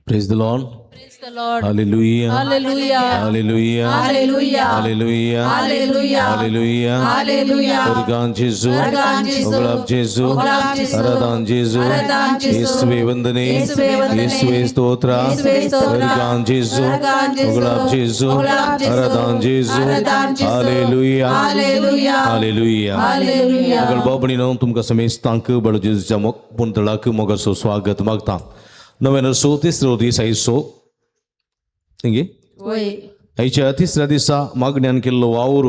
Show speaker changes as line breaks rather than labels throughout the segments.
Praise the Lord.
Praise the Lord.
Hallelujah.
Hallelujah.
Hallelujah.
Hallelujah.
Hallelujah.
Hallelujah.
Hallelujah.
Hallelujah.
Obrigado, Gesù.
Obrigado, Gesù.
Obrigado, Gesù.
Obrigado, Gesù.
ಆರಾಧನೆ Gesù.
ಆರಾಧನೆ Gesù.
ಯೇಸುವೇ ವಂದನೆ.
ಯೇಸುವೇ ವಂದನೆ.
ಯೇಸುವೇ ಸ್ತೋತ್ರ.
ಯೇಸುವೇ ಸ್ತೋತ್ರ.
Obrigado, Gesù.
Obrigado, Gesù.
Obrigado, Gesù.
Obrigado, Gesù.
ಆರಾಧನೆ Gesù.
ಆರಾಧನೆ Gesù.
Hallelujah.
Hallelujah.
Hallelujah.
Hallelujah.
मगळ बाबणीनो तुमकां समेस्तांक बळ जेजूच्या मोग पुंतळाक मोगाचो स्वागत मागता. नव्यानं तिसरो दीस आयसो हिंगे
होय.
आयच्या तिसऱ्या दिसा मागण्यान केल्लो वावर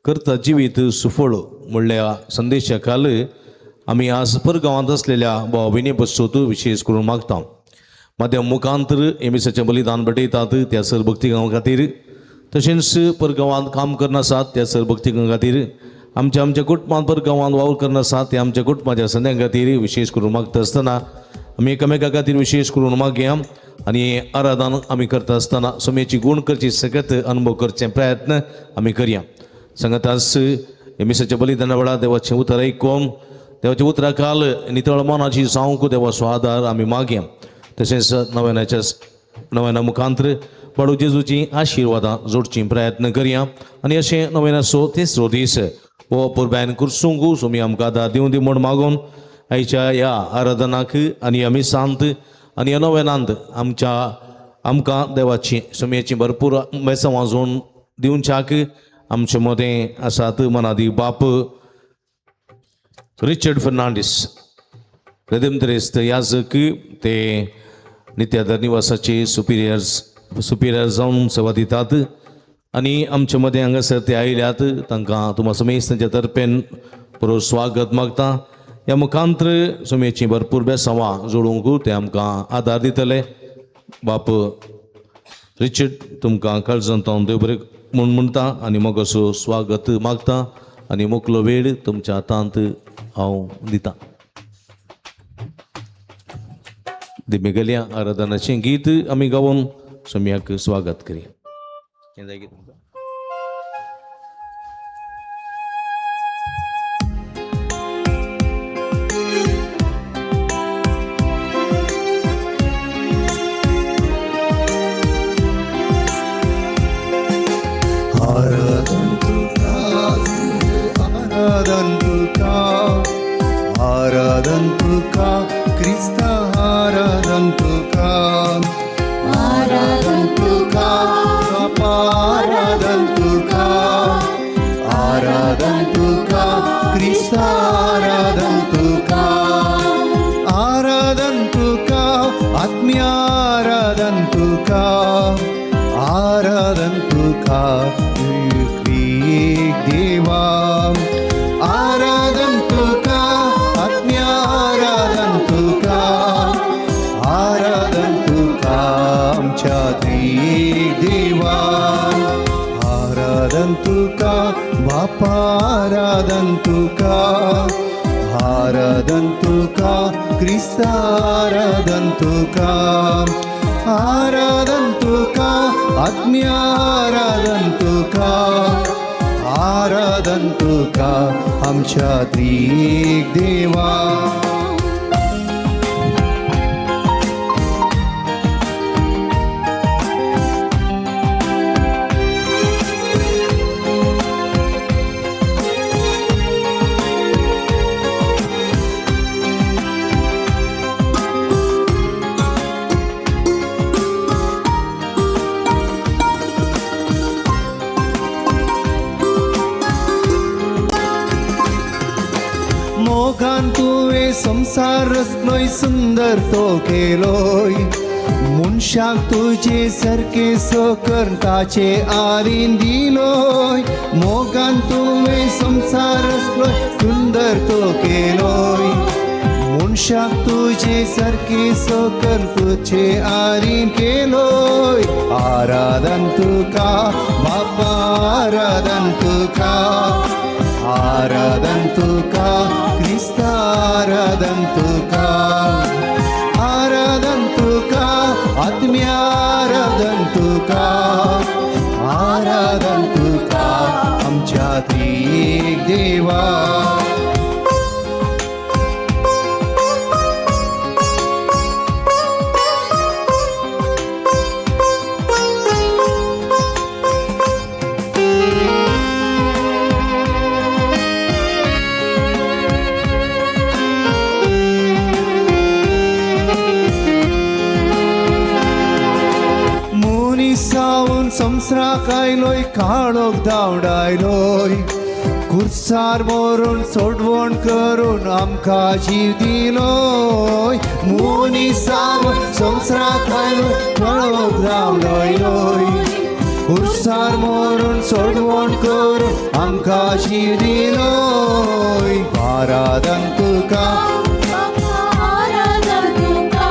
करता जिवीत सुफळ म्हणल्या संदेशा खाल आमी आज परगांवांत आसलेल्या भाव विनय बसोत विशेष करून मागता. माध्यम मुखांतर एमिसाचें बलिदान भेटयतात त्या सर भक्तिगांव खातीर, तशेंच परगांवांत काम करना आसात त्या सर भक्तिगांव खातीर, आमच्या आमच्या कुटुंबांत परगांवांत वावर करना आसात त्या आमच्या कुटुंबाच्या संद्यां खातीर विशेष करून मागता आसतना आमी एकामेका खातीर विशेष करून मागया आनी आराधन आमी करता आसतना सोम्याची गुण करची सगळ्यात अनुभव करचे प्रयत्न आमी करया. सांगातास मिसाच्या बलिदाना वेळार देवाचें उतर आयकून देवाच्या उतरा काल नितळ मनाची जावंक देवाचो आदार आमी मागया. तशेंच नव्यानाच्या नव्याना मुखांतर पाडू जेजूची आशिर्वादां जोडची प्रयत्न करया आनी अशें नव्यानाचो तिसरो दीस हो पुरब्यान कुर्सूंक सोमी आमकां आदार दिवं दी म्हूण मागून आयच्या ह्या आराधनाक आनी ह्या मिसांत आनी ह्या नव्यानांत आमच्या आमकां देवाची सोमयेची भरपूर बेसां वाजोवन दिवच्याक आमचे मदें आसात मनादी बाप रिचर्ड फर्नांडीस रेदेमत्रेस्त याजक, ते नित्यादर निवासाचे सुपिरियर जावन सेवा दितात आनी आमचे मदें हांगासर ते आयल्यात तांकां तुमा समेस्त तांच्या तर्फेन पुरो स्वागत मागता. ह्या मुखांत्र सोमयेची भरपूर बेसांवां जोडूंक ते आमकां आदार दितले. बाप रिचर्ड तुमकां काळजांत हांव देव बरें म्हूण म्हणटा आनी मोगाचो स्वागत मागता आनी मोकलो वेळ तुमच्या हातांत हांव दिता. दिमेगल्या आराधनाचें गीत आमी गावन सोम्याक स्वागत करया. हें जाय तुमकां?
आराधन तुका, आराधन तुका, आराधन तुका, क्रिस्ता आराधन तुका, आराधन तुका, बापा आराधन तुका, आराधन तुका, क्रिस्ता आराधन तुका, आराधन तुका, आत्म्या आराधन तुका, आराधन तुका, त्रिएक देवा, आराधन तुका, आत्म्या आराधन तुका, आराधन तुका, आमच्या त्रिएक देवा, आराधन तुका, बापा आराधन तुका, आराधन तुका, क्रिस्ता आराधन तुका, आराधन तुका, आत्म्या आराधन तुका, आराधन तुका, आमच्या त्रिएक देवा. मोगान तुवें संवसार रचलोय सुंदर तो केलोय, मनशाक तुजे सारकें सकर ताचे आरीन दिलोय, मोगान तुवें संवसार रचलोय सुंदर तो केलोय, मनशाक तुजे सारकें सकर तुजे आरीन केलोय, आराधन तुका बापा आराधन तुका, आराधन तुका, क्रिस्ता आराधन तुका, आराधन तुका, आत्म्या आराधन तुका, आराधन तुका, आमच्या त्रिएक देवा. संवसाराक आयलोय काळोख धांवडायलोय कुर्सार मरून सोडवण करून आमकां जीव दिलोय मुनिसाव संवसाराक आयलोय काळोख धांवडायलोय कुर्सार मरून सोडवण करून आमकां जीव दिलोय आराधन तुका
आराधन तुका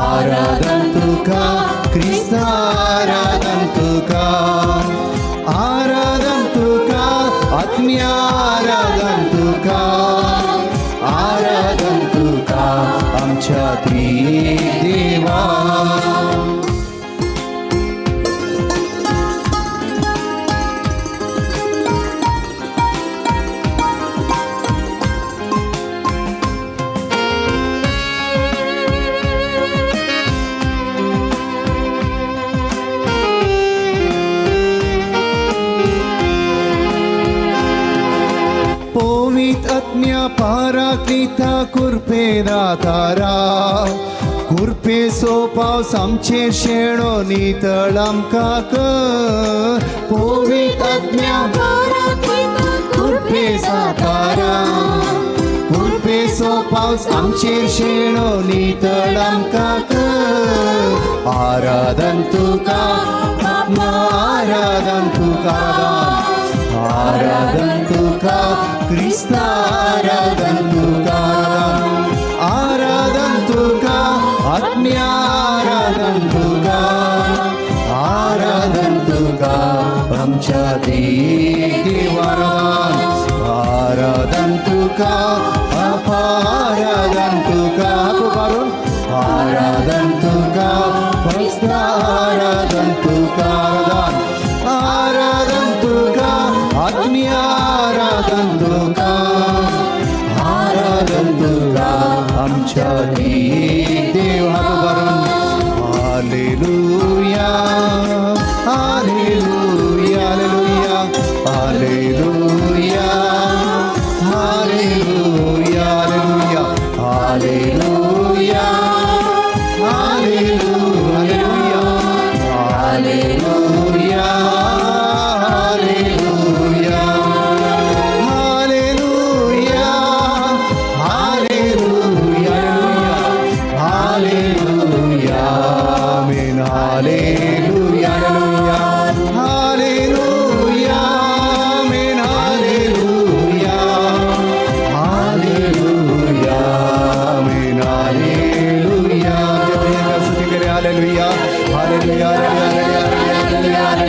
आराधन तुका क्रिस्ता आराधन तुका आराधन तुका आत्म्या आराधन तुका आराधन तुका आमच्या त्रिएक देवा. पोवीत आत्म्या पाराक्लिता कुर्पे दातारा कुर्पे पावस आमचेर शेणो नितळ आमकां कर पोवीत आत्म्या कुर्पे सातारा कुर्पेचो पावस आमचेर शेणो नितळ आमकां कर आराधन तुका आराधन तुका आराधन तुका क्रिस्ता आराधन तुका आराधन तुका आत्म्या आराधन तुका आराधन तुका आमच्या देवा आराधन तुका आराधन तुका पुकारून आराधन तुका क्रिस्ता आराधन तुका आराधन तुका आत्म्या आराधन तुका आराधन तुका आमच्या देवा पुकारून hallelujah hallelujah hallelujah hallelujah hallelujah hallelujah hallelujah hallelujah hallelujah hallelujah hallelujah amen hallelujah hallelujah amen hallelujah hallelujah amen hallelujah. स्तुती करे हालेलुया हालेलुया हालेलुया हालेलुया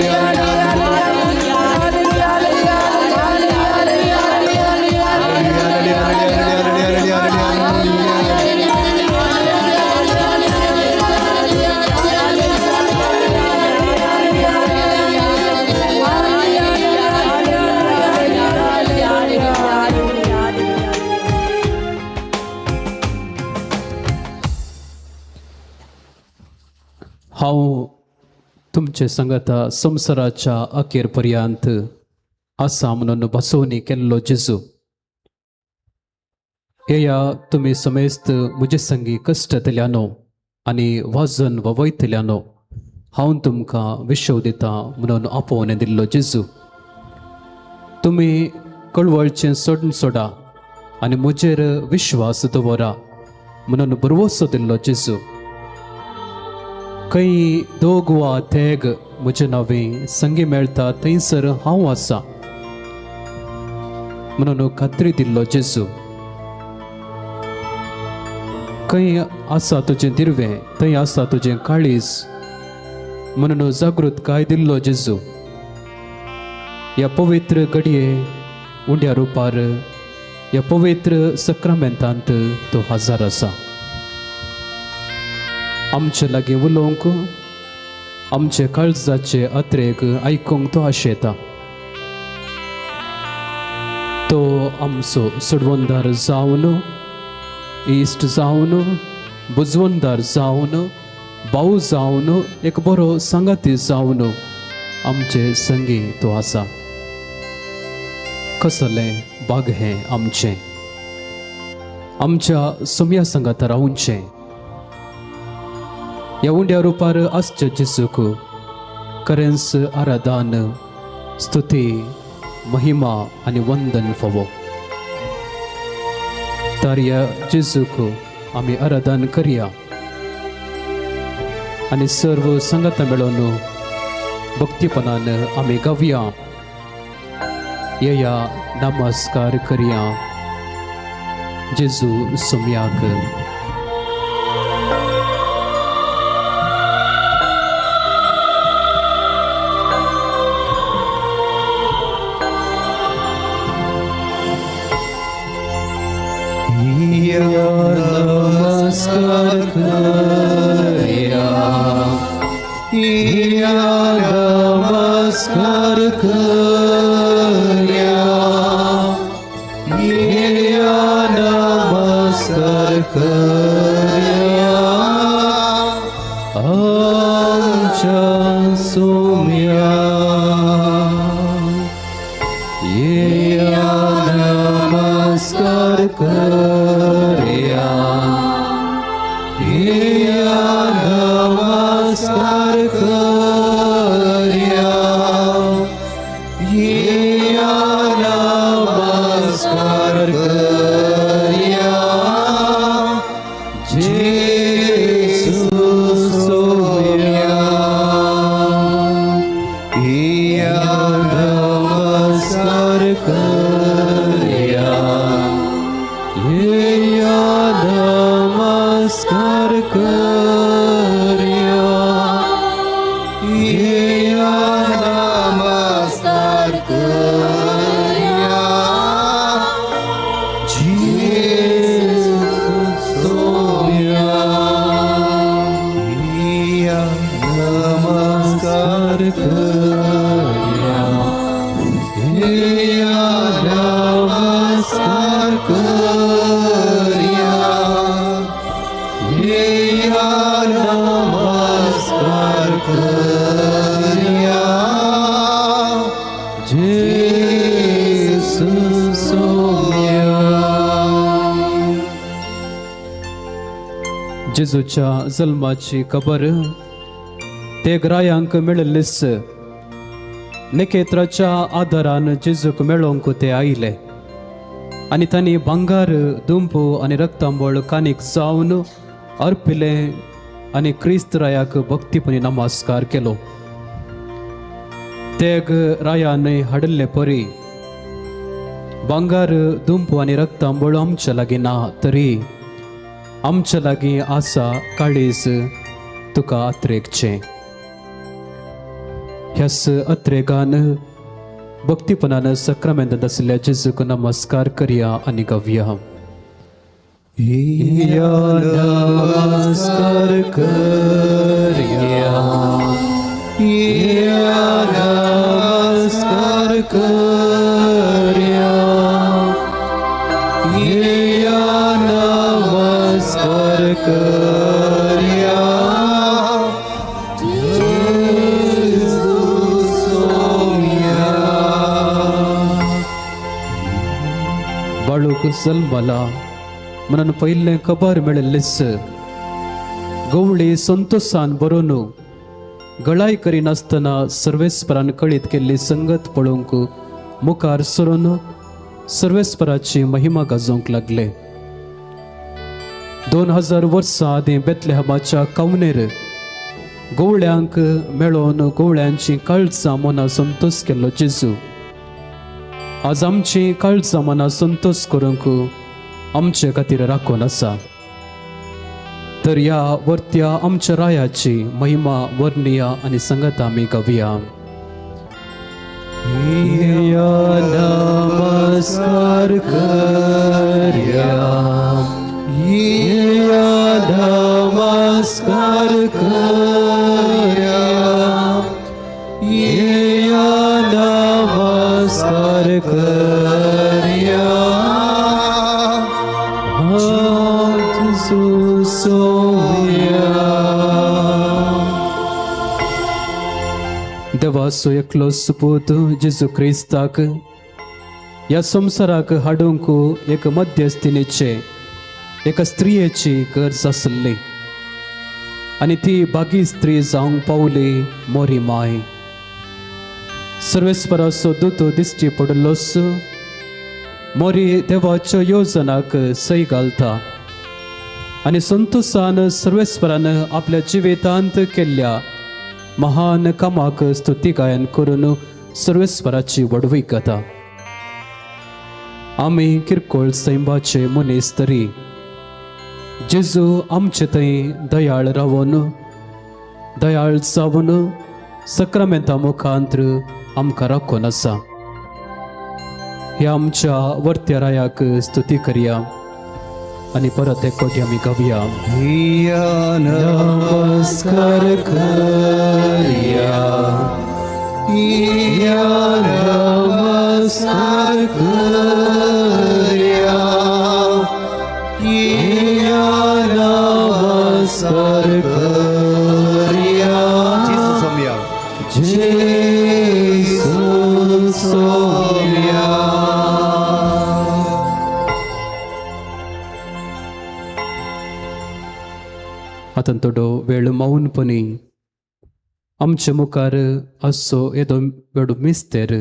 हांव तुमचे संगता संवसाराच्या अखेर पर्यंत आसा म्हणून बसोवणी केल्लो जेजू, येया तुमी समेस्त म्हजे संगी कश्टतल्यानो आनी वजन ववयतल्यानो, हांव तुमकां विशव दिता म्हणून आपोवणें दिल्लो जेजू, तुमी कळवळचें सोडून सोडा आनी म्हजेर विश्वास दवरा म्हणून भरवसो दिल्लो जेजू, खंय दोग वा तेग म्हजे नांवे संगी मेळटा थंयसर हांव आसा म्हणून खात्री दिल्लो जेजू, खंय आसा तुजें दिरवें थंय आसा तुजें काळीज म्हणून जागृतकाय दिल्लो जेजू, ह्या पवित्र घडये उंड्या रुपार ह्या पवित्र सक्रामेंतांत तो हजार आसा. आमचे लागीं उलोवंक आमचे काळजाचे अत्रेक आयकूंक तो आशेता. तो आमचो सोडवणदार जावन, इश्ट जावन, बुजवणदार जावन, भाव जावन, एक बरो सांगाती जावन आमचे संगी तो आसा. कसलें भाग हें आमचें, आमच्या सोम्या सांगात रावचें. ह्या उंड्या रुपार आसच्या जेजूक खरेंच आराधन, स्तुती, महिमा आनी वंदन फावो. तर ह्या जेजूक आमी आराधन करया आनी सर्व संगता मेळोवन भक्तीपणान आमी गावया. येया, नमस्कार करया जेजू सोमयाक.
नमस्कार करया, या नमस्कार करया, या नमस्कार करया आमच्या सोम्या. येया, नमस्कार करया, येया नमस्कार करया, येया नमस्कार करया जेसू सोम्या. येया, नमस्कार करया, येया नमस्कार करया, येया नमस्कार करया जेसू सोम्या. येया, नमस्कार करया, येया नमस्कार करया, येया नमस्कार करया जेसू सोम्या.
जेजूच्या जल्माची खबर ते ग्रायांक मेळिल्लीच. नखेत्राच्या आदारान जेजूक मेळोवंक ते आयले आनी तांणी भांगार, दुंपू आनी रक्तांबळ कानीक जावन अर्पिले आनी क्रिस्त रायाक भक्तीपणी नमस्कार केलो. तेग रायान हाडिल्ले परी भांगार, दुंपू आनी रक्तांबळ आमच्या लागीं ना, तरी आमच्या लागीं आसा काळीज तुका अत्रेकचें. ह्याच अत्रेगान भक्तीपणान सक्रामेंतांत आशिल्ल्या जेजूक नमस्कार करया आनी गावया.
या नमस्कार करया, या नमस्कार करया, या नमस्कार करया जेजू सोम्या.
बाळूक जल्मला म्हणून पयलें खबर मेळिल्लीच गवळी संतोषान बरोवन गळाय करिनासतना सर्वेस्परान कळीत केल्ली संगत पळोवंक मुखार सरून सर्वेस्पराची महिमा गाजोवंक लागले. 2000 वर्सां आदीं बेतलेहमाच्या कवनेर गवळ्यांक मेळोवन गवळ्यांची काळजां मनां संतोष केल्लो जेजू आज आमची काळजां मनां संतोष करूंक आमचे खातीर राखून आसा. तर ह्या वर्त्या आमच्या रायाची महिमा वर्णिया आनी संगत आमी गावया.
या नमस्कार करया, या नमस्कार करया, या नमस्कार करया जेजू सोम्या.
देवाचो एकलो सुपूत जेजू क्रिस्ताक ह्या संवसाराक हाडूंक एक मध्यस्थिनीचे, एका स्त्रियेची गरज आसली आनी ती बागी स्त्री जावंक पावली मोरी माय. सर्वेस्पराचो दूत दिश्टी पडिल्लोच मोरी देवाच्या योजनाक सय घालता आनी संतोषान सर्वेस्परान आपल्या जिवितांत केल्ल्या महान कामाक स्तुती गायन करून सर्वेस्पराची व्हडवीक जाता. आमी किरकोळ सैंबाचे मनीस तरी जेजू आमचे थंय दयाळ रावन दयाळ जावन सक्रामेंता मुखांत्र आमकां राखून आसा. ह्या आमच्या वर्त्या रायाक स्तुती करया आनी परत एक फावटी आमी गावया.
या नमस्कार करया, या नमस्कार करया, या नमस्कार करया.
जेजू सोमया.
जेजू सोम्या.
आतां थोडो वेळ मौनपणी आमचे मुखार आसचो येदो वेडो मिस्तेर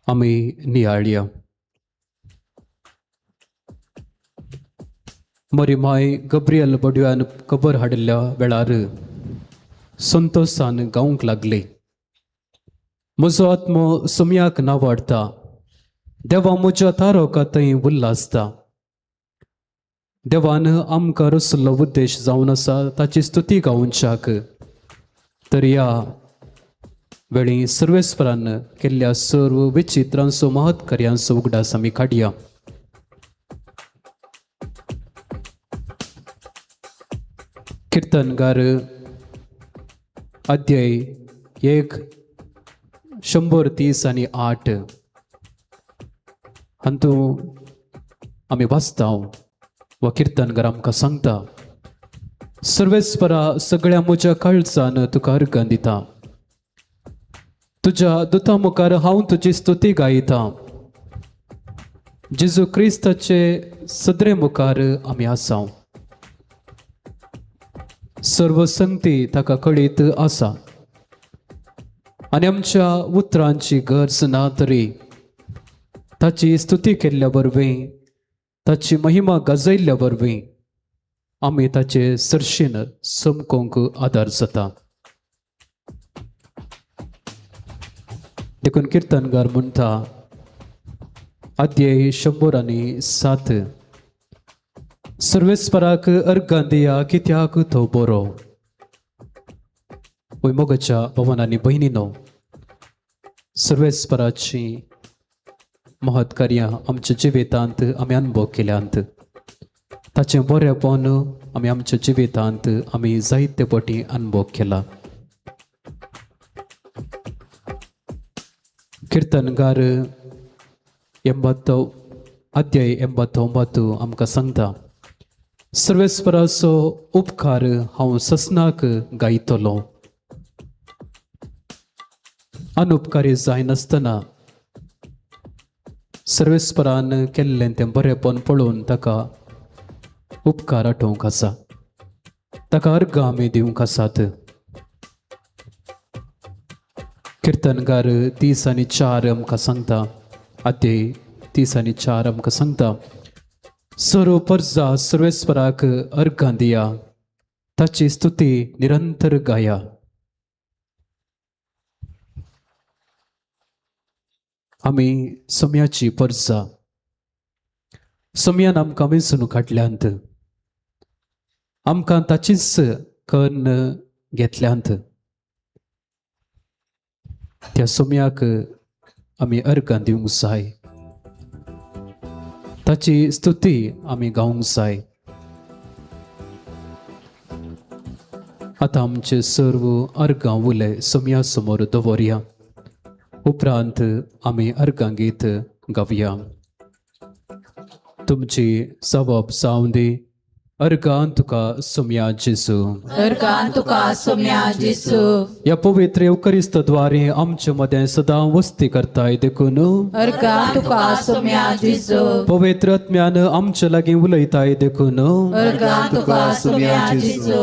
आमी नियाळया. मरी माय गब्रियल बडव्यान खबर हाडिल्ल्या वेळार संतोशान गावंक लागली, म्हजो आत्मो सुमयाक नावाडटा, देवा म्हज्या तारोका थंय उल्लासता. देवान आमकां रचल्लो उद्देश जावन आसा ताची स्तुती गावच्याक. तर ह्या वेळी सर्वेस्परान केल्ल्या सर्व विचित्रांचो महत् कार्यांचो उगडास आमी काडया. किर्तनगार अध्याय 1 138 हातूंत आमी वाचता वा किर्तनगार आमकां सांगता, सर्वेस्परा सगळ्या म्हज्या काळजान तुका अर्गां दिता, तुज्या दुता मुखार हांव तुजी स्तुती गायता. जेजू क्रिस्ताचे सदरे मुखार आमी आसा. सर्व संगती ताका कळीत आसा आनी आमच्या उतरांची गरज ना तरी ताची स्तुती केल्ल्या वरवीं, ताची महिमा गाजयल्ल्या वरवीं आमी ताचे सरशीन चमकोवंक आदार जाता. देखून किर्तनगार म्हणटा, अध्याय 107, सर्वेस्पराक अर्गां दिया कित्याक तो बरो. वय मोगाच्या भवन आनी भयणीनो, सर्वेस्पराची महत्कार्यां आमच्या जिवितांत आमी अनुभव केल्यांत. ताचें बरेपण आमी आमच्या जिवितांत आमी जायते पटी अनुभव केला. किर्तनगार 80 अध्याय 89 आमकां सांगता, सर्वेस्पराचो उपकार हांव ससनाक गायतलो. अनुपकारी जायनासतना सर्वेस्परान केल्लें तें बरेपण पळोवन ताका उपकार आठोवंक आसा, ताका अर्गां आमी दिवंक आसात. किर्तनगार 34 आमकां सांगता, अध्याय 34 आमकां सांगता, सर्व परजा सर्वेस्पराक अर्गां दिया, ताची स्तुती निरंतर गाया. आमी सम्याची परजा, सम्यान आमकां वेंचून काडल्यांत, आमकां ताचीच कन्न घेतल्यांत. त्या सोम्याक आमी अर्गां दिवंक जाय, ताची स्तुती आमी गावंक जाय. आतां आमचे सर्व अर्गां उले सोम्या समोर दवरया, उपरांत आमी अर्गां गीत गावया. तुमची सवप जावं दी. अर्गां तुका सोम्या जेजू.
अर्गां तुका सोम्या जेजू.
ह्या पवित्र येवकरिस्त द्वारे आमचे मदें सदां वस्ती करताय देखून
अर्गां तुका सोम्या जेजू.
पवित्र आत्म्यान आमचे लागीं उलयताय देखून
अर्गां तुका सोम्या जेजू.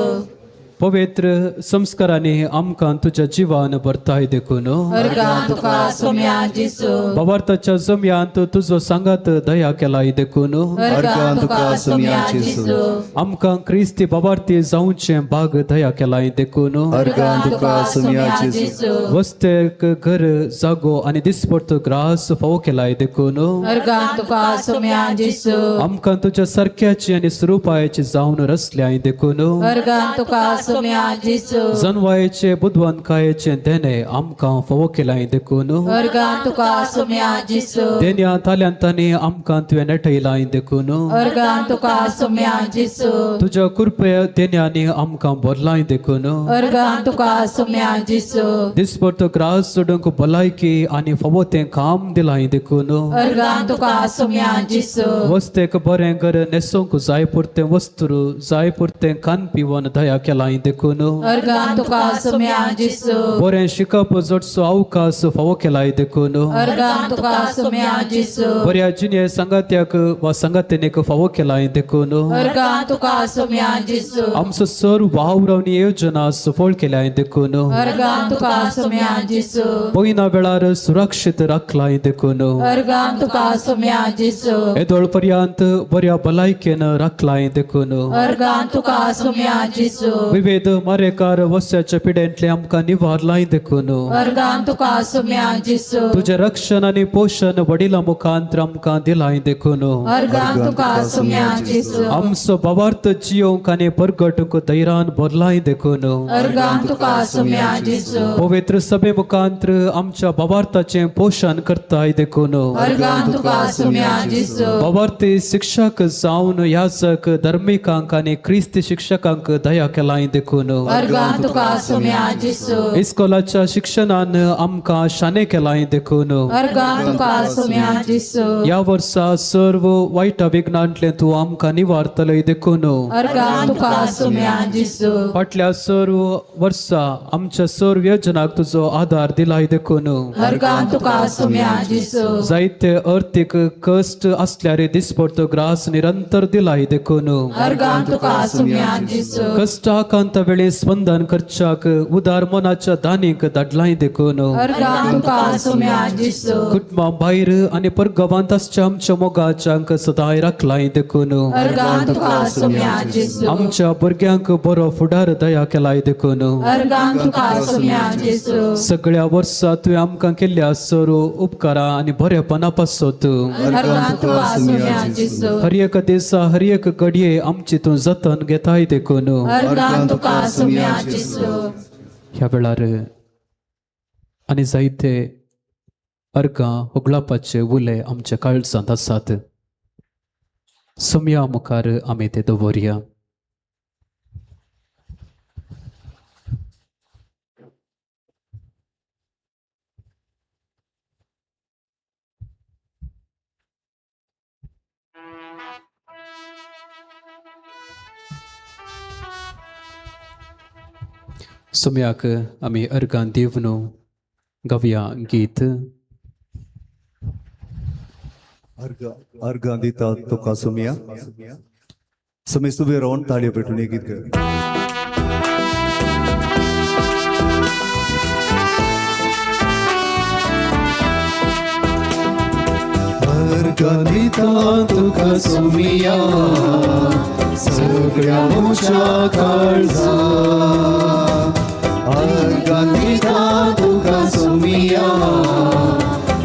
पवित्र संस्कारांनी आमकां तुज्या जिवान भरताय देखून
अर्गां तुका सोम्या जेजू
बाबार्थाच्या जमयांत तुजो सांगात दया केलाय देखून
अर्गां तुका सोम्या जेजू
आमकां क्रिस्ती बाबार्थी जावचें भाग दया केलाय देखून
अर्गां तुका सोम्या जेजू
वस्तेक घर जागो आनी दिसपडतो ग्रास फावो केलाय देखून
अर्गां तुका सोम्या जेजू
आमकां तुज्या सारक्याची आनी स्वरुपायाची जावन रचल्याय देखून
अर्गां तुका सोम्या जेजू
जनवायेचे बुदवंतकायेचे देणे आमकां फावो केलाय देखून
अर्गां तुका सोम्या जेजू
देण्या ताल्यांतांनी आमकां तुवें नेटयलाय देखून
अर्गां तुका सोम्या जेजू
तुज्या कृपे देण्यांनी आमकां भरलाय देखून
अर्गां तुका सोम्या जेजू
दिसभर तो ग्रास सोडूंक भलायकी आनी फावो तें काम दिलाय देखून
अर्गां तुका सोम्या जेजू
वस्तेक बरें घर न्हेसोवंक जाय पुरतें वस्त्र जाय पुरतें खान पिवन दया केलाय देखून
अर्गां तुका सोम्या जेजू
बरें शिकप जोडचो अवकाश फावो केलाय देखून
अर्गां तुका सोम्या जेजू
बऱ्या जिणे सांगात्याक वा सांगात्यानीक फावो केलाय देखून
अर्गां तुका सोम्या जेजू
आमचो सर वावर आनी योजना सफळ केल्याय देखून
अर्गां तुका सोम्या जेजू
पयना वेळार सुरक्षीत राखलाय देखून
अर्गां तुका सोम्या जेजू
येदोळ पर्यंत बऱ्या भलायकेन राखलाय देखून
अर्गां तुका सोम्या जेजू
विविध मारेकार वस्याच्या पिडेंतले आमकां निवारलाय देखून
अर्गां तुका सोम्या जेजू
तुजें रक्षण आनी पोशण वडिलां मुखांत आमकां दिलाय देखून
अर्गां तुका सोम्या जेजू
आमचो भावार्थ जियोंक आनी परगटूंक धैर्यान भरलाय देखून
अर्गां तुका सोम्या जेजू
पवित्र सभे मुखांत आमच्या भावार्थाचें पोशण करताय देखून
अर्गां तुका सोम्या जेजू
भावार्थी शिक्षक जावन याजक धर्मिकांक आनी क्रिस्ती शिक्षकांक दया केलाय देखून
अर्गां तुका सोम्या जेजू
इस्कोलाच्या शिक्षणान आमकां शाणे केलाय देखून
अर्गां तुका सोम्या जेजू
ह्या वर्सा सर्व वायट विघ्नांतलें तूं आमकां निवारतलय देखून
अर्गां तुका सोम्या जेजू
फाटल्या सर्व वर्सा आमच्या सर्व योजनाक तुजो आदार दिलाय देखून
अर्गां तुका सोम्या जेजू
जायते अर्थीक कश्ट आसल्यार दिसपडतो ग्रास निरंतर दिलाय देखून
अर्गां तुका सोम्या जेजू
कश्टाकांत वेळी स्पंदन करच्याक उदार मनाच्या दानीक धाडलाय देखून
अर्गां तुका सोम्या जेजू
कुटुंबा भायर आनी परगांवांत आसच्या आमच्या मोगाच्यांक सदांय राखलाय देखून
अर्गां तुका सोम्या जेजू
आमच्या भुरग्यांक बरो फुडार दया केलाय देखून
अर्गां तुका सोम्या जेजू
सगळ्या वर्सा तुवें आमकां केल्ल्या सर उपकारां आनी बरेपणा पासत
अर्गां तुका सोम्या जेजू
हर एक दिसा हर एक घडये आमची तूं जतन घेताय देखून
अर्गां तुका सोम्या जेजू
ह्या वेळार आनी जायते अर्गां होगळापाचे उले आमच्या काळजांत आसात. सोमया मुखार आमी ते दवरया. सोमयाक आमी अर्गां दिवन गावया गीत.
अर्गां दिता तुका सोम्या. समेस्त उबे रावन ताळयो पेटून एक गीत गावया. अर्गां दिता तुका सोमिया सगळ्या म्हज्या काळजा. अर्गां दिता तुका सोमिया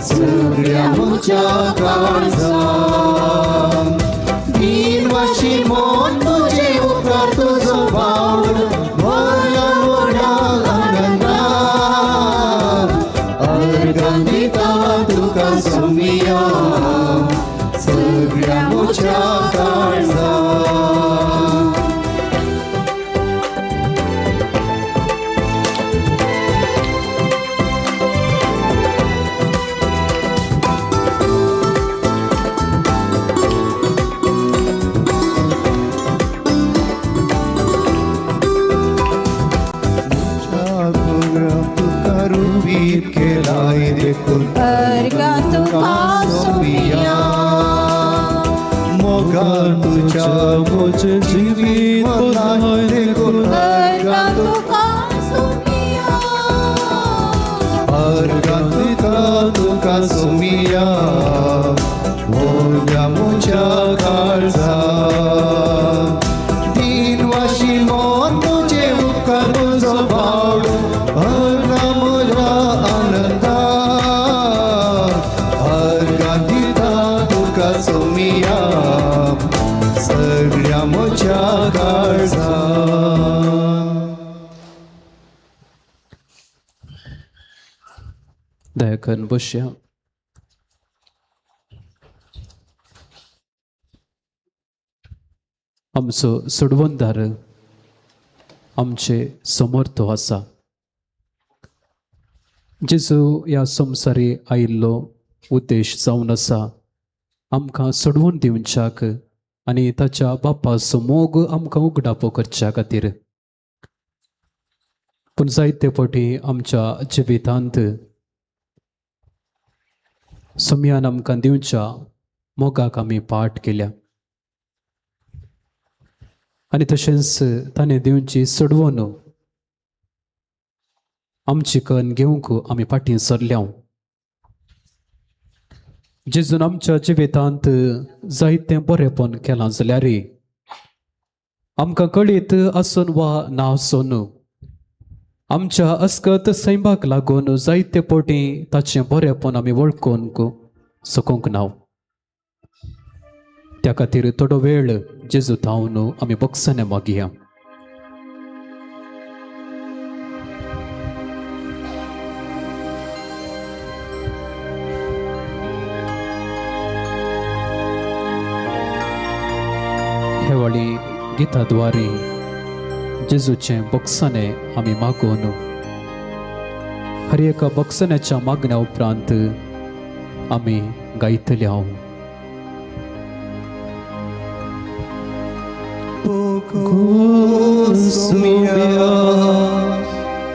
सगळ्या म्हज्या काळजा. दिनवाशी मन तुझे उपकार तुजो भाव भरला व्हडा आनंदान. अर्गां दिता तुका सोमिया सगळ्या म्हज्या काळजा. तुका रुबीत केलाय देखून
अर्गां तुका सोम्या
मोग उपकार तुज्या म्हजें जिवीत बदलाय देखून
अर्गां तुका सोमिया.
अर्गां दिता तुका सोमिया मोग्या म्हज्या काळजा तीन वाशी मोन तुजे उपकार तुजो बावडो अर्गां म्हज्या आनंदा अर्गां दिता तुका सोमिया सगळ्या म्हज्या काळजा.
दया करून बसया. आमचो सोडवणदार आमचे समर्थ आसा. जेजू ह्या संवसारी आयिल्लो उद्देश जावन आसा आमकां सोडवून दिवच्याक आनी ताच्या बापाचो मोग आमकां उगडापो करच्या खातीर. पूण जायते फावटी आमच्या जिवितांत सोम्यान आमकां दिवच्या मोगाक आमी पाठ केल्या आनी तशेंच ताणें दिवची सोडवण आमची कन घेवंक आमी फाटीं सरल्या. जेजून आमच्या जिवितांत जायतें बरेंपण केलां जाल्यार आमकां कळीत आसून वा ना आसून आमच्या अस्कत सैमाक लागून जायते फावटी ताचें बरेंपण आमी वळखूंक शकूंक ना. त्या खातीर थोडो वेळ जेजू थावन आमी बक्षाने मागया. हेवाळी गिताद्वारे जेजूचें बक्षाने आमी मागून हर एका बक्षण्याच्या मागण्या उपरांत आमी गायतले हांव.
Soumya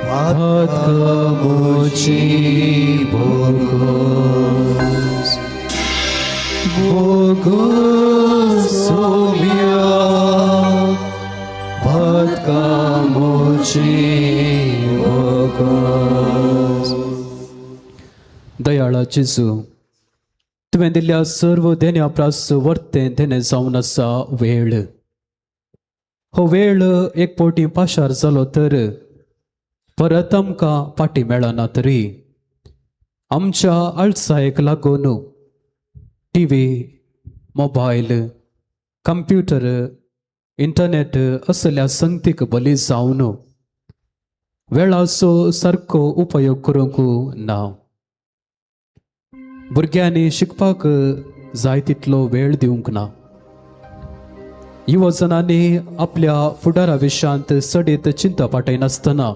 पातकामुची भोगोस भोगोस सोम्या पातकामुची भोगोस.
दयाळा जेजू, तुवें दिल्ल्या सर्व देण्या प्रास वर्तें देणें जावन आसा वेळ. हो वेळ एक फावटी पाशार जालो तर परत आमकां फाटीं मेळना तरी आमच्या आळसायेक लागून टीव्ही, मोबायल, कंप्युटर, इंटरनेट असल्या संगतीक बली जावन वेळाचो सारको उपयोग करूंक ना. भुरग्यांनी शिकपाक जाय तितलो वेळ दिवंक ना. युवजनांनी आपल्या फुडारा विशयांत चडीत चिंता पाटयनासतना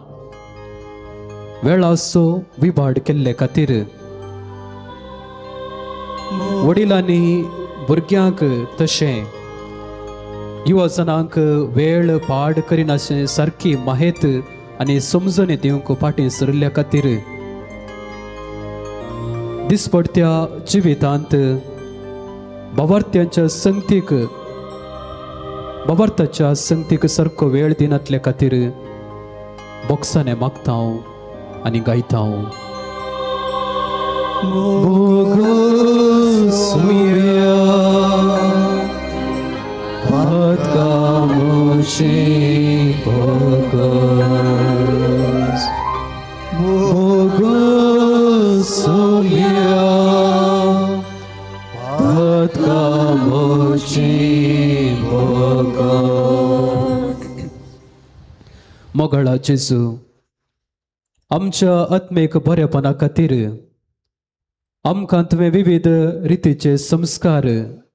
वेळाचो विभाड केल्ले खातीर वडिलांनी भुरग्यांक तशें युवजनांक वेळ पाड करिनाशें सारकी माहेत आनी समजणी दिवंक फाटीं सरिल्ल्या खातीर दिसपडत्या जिवितांत बावार्थ्यांच्या संगतीक बावार्थाच्या संगतीक सारको वेळ दिनातले खातीर बोक्साने मागता हांव आनी गायता हांव.
सोम्या पातकामुची भोगोस भोगोस सोम्या पातकामुची भोगोस.
मोगाळा जेजू, आमच्या आत्मीक बरेपणा खातीर आमकां तुवें विविध रितीचे संस्कार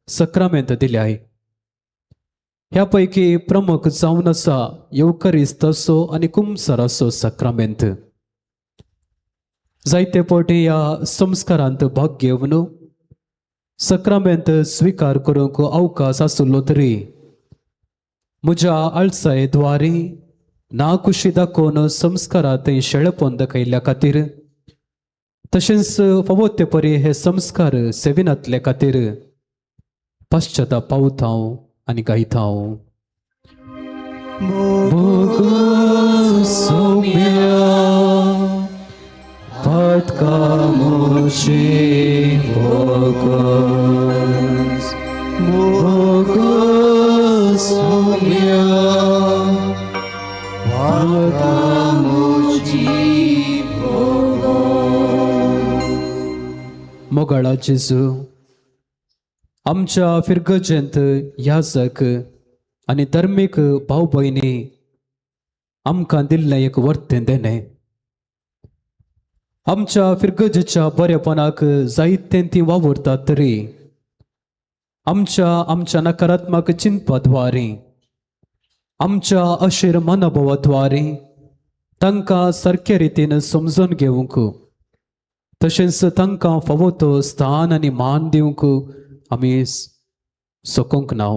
सक्रामेंत दिल्याय. ह्या पैकी प्रमुख जावन आसा येवकरिस्ताचो आनी कुमसराचो सक्रामेंत. जायते फावटी ह्या संस्कारांत भाग घेवन सक्रामेंत स्विकार करूंक अवकाश आसलो तरी म्हज्या आळसाये द्वारी ना कुशी दाखोवन संस्कारांत शेळेपण दाखयल्ल्या खातीर तशेंच फावो ते परी हे संस्कार सेविनातले खातीर पश्चाताप पावतांव आनी गायतांव. मोगाळा जेजू, आमच्या फिरगजेंत याजक आनी धर्मीक भाव भयणी आमकां दिल्लें एक वर्तें देणें. आमच्या फिरगजेच्या बरेपणाक जायतें ती वावुरतात तरी आमच्या आमच्या नकारात्मक चिंतपा द्वारे, आमच्या अशीर मनोभावा द्वारे तांकां सारके रितीन समजून घेवंक, तशेंच तांकां फावो तो स्थान आनी मान दिवंक आमी सकूंक ना.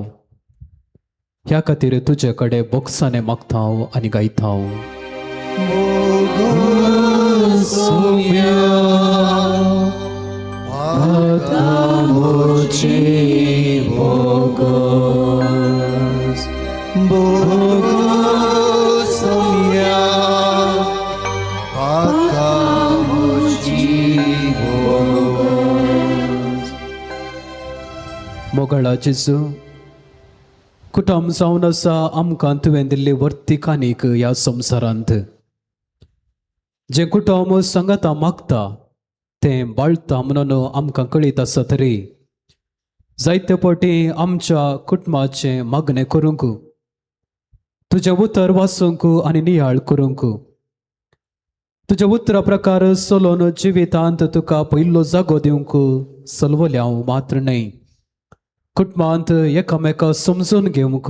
ह्या खातीर तुजे कडेन बोक्साने मागता हांव आनी गायता हांव. मोगाळा जेजू, कुटुंब जावन आसा आमकां तुवें दिल्ली वर्ती कानीक ह्या संवसारांत. जें कुटुंब सांगाता मागता तें बाळता म्हणून आमकां कळीत आसा तरी जायते फावटी आमच्या कुटुंबाचें मागणें करूंक, तुजें उतर वाचूंक आनी नियाळ करूंक, तुज्या उतरा प्रकार चलोवन जिवितांत तुका पयलो जागो दिवंक सलवल्या हांव मात्र न्हय, कुटुंबांत एकामेका समजून घेवंक,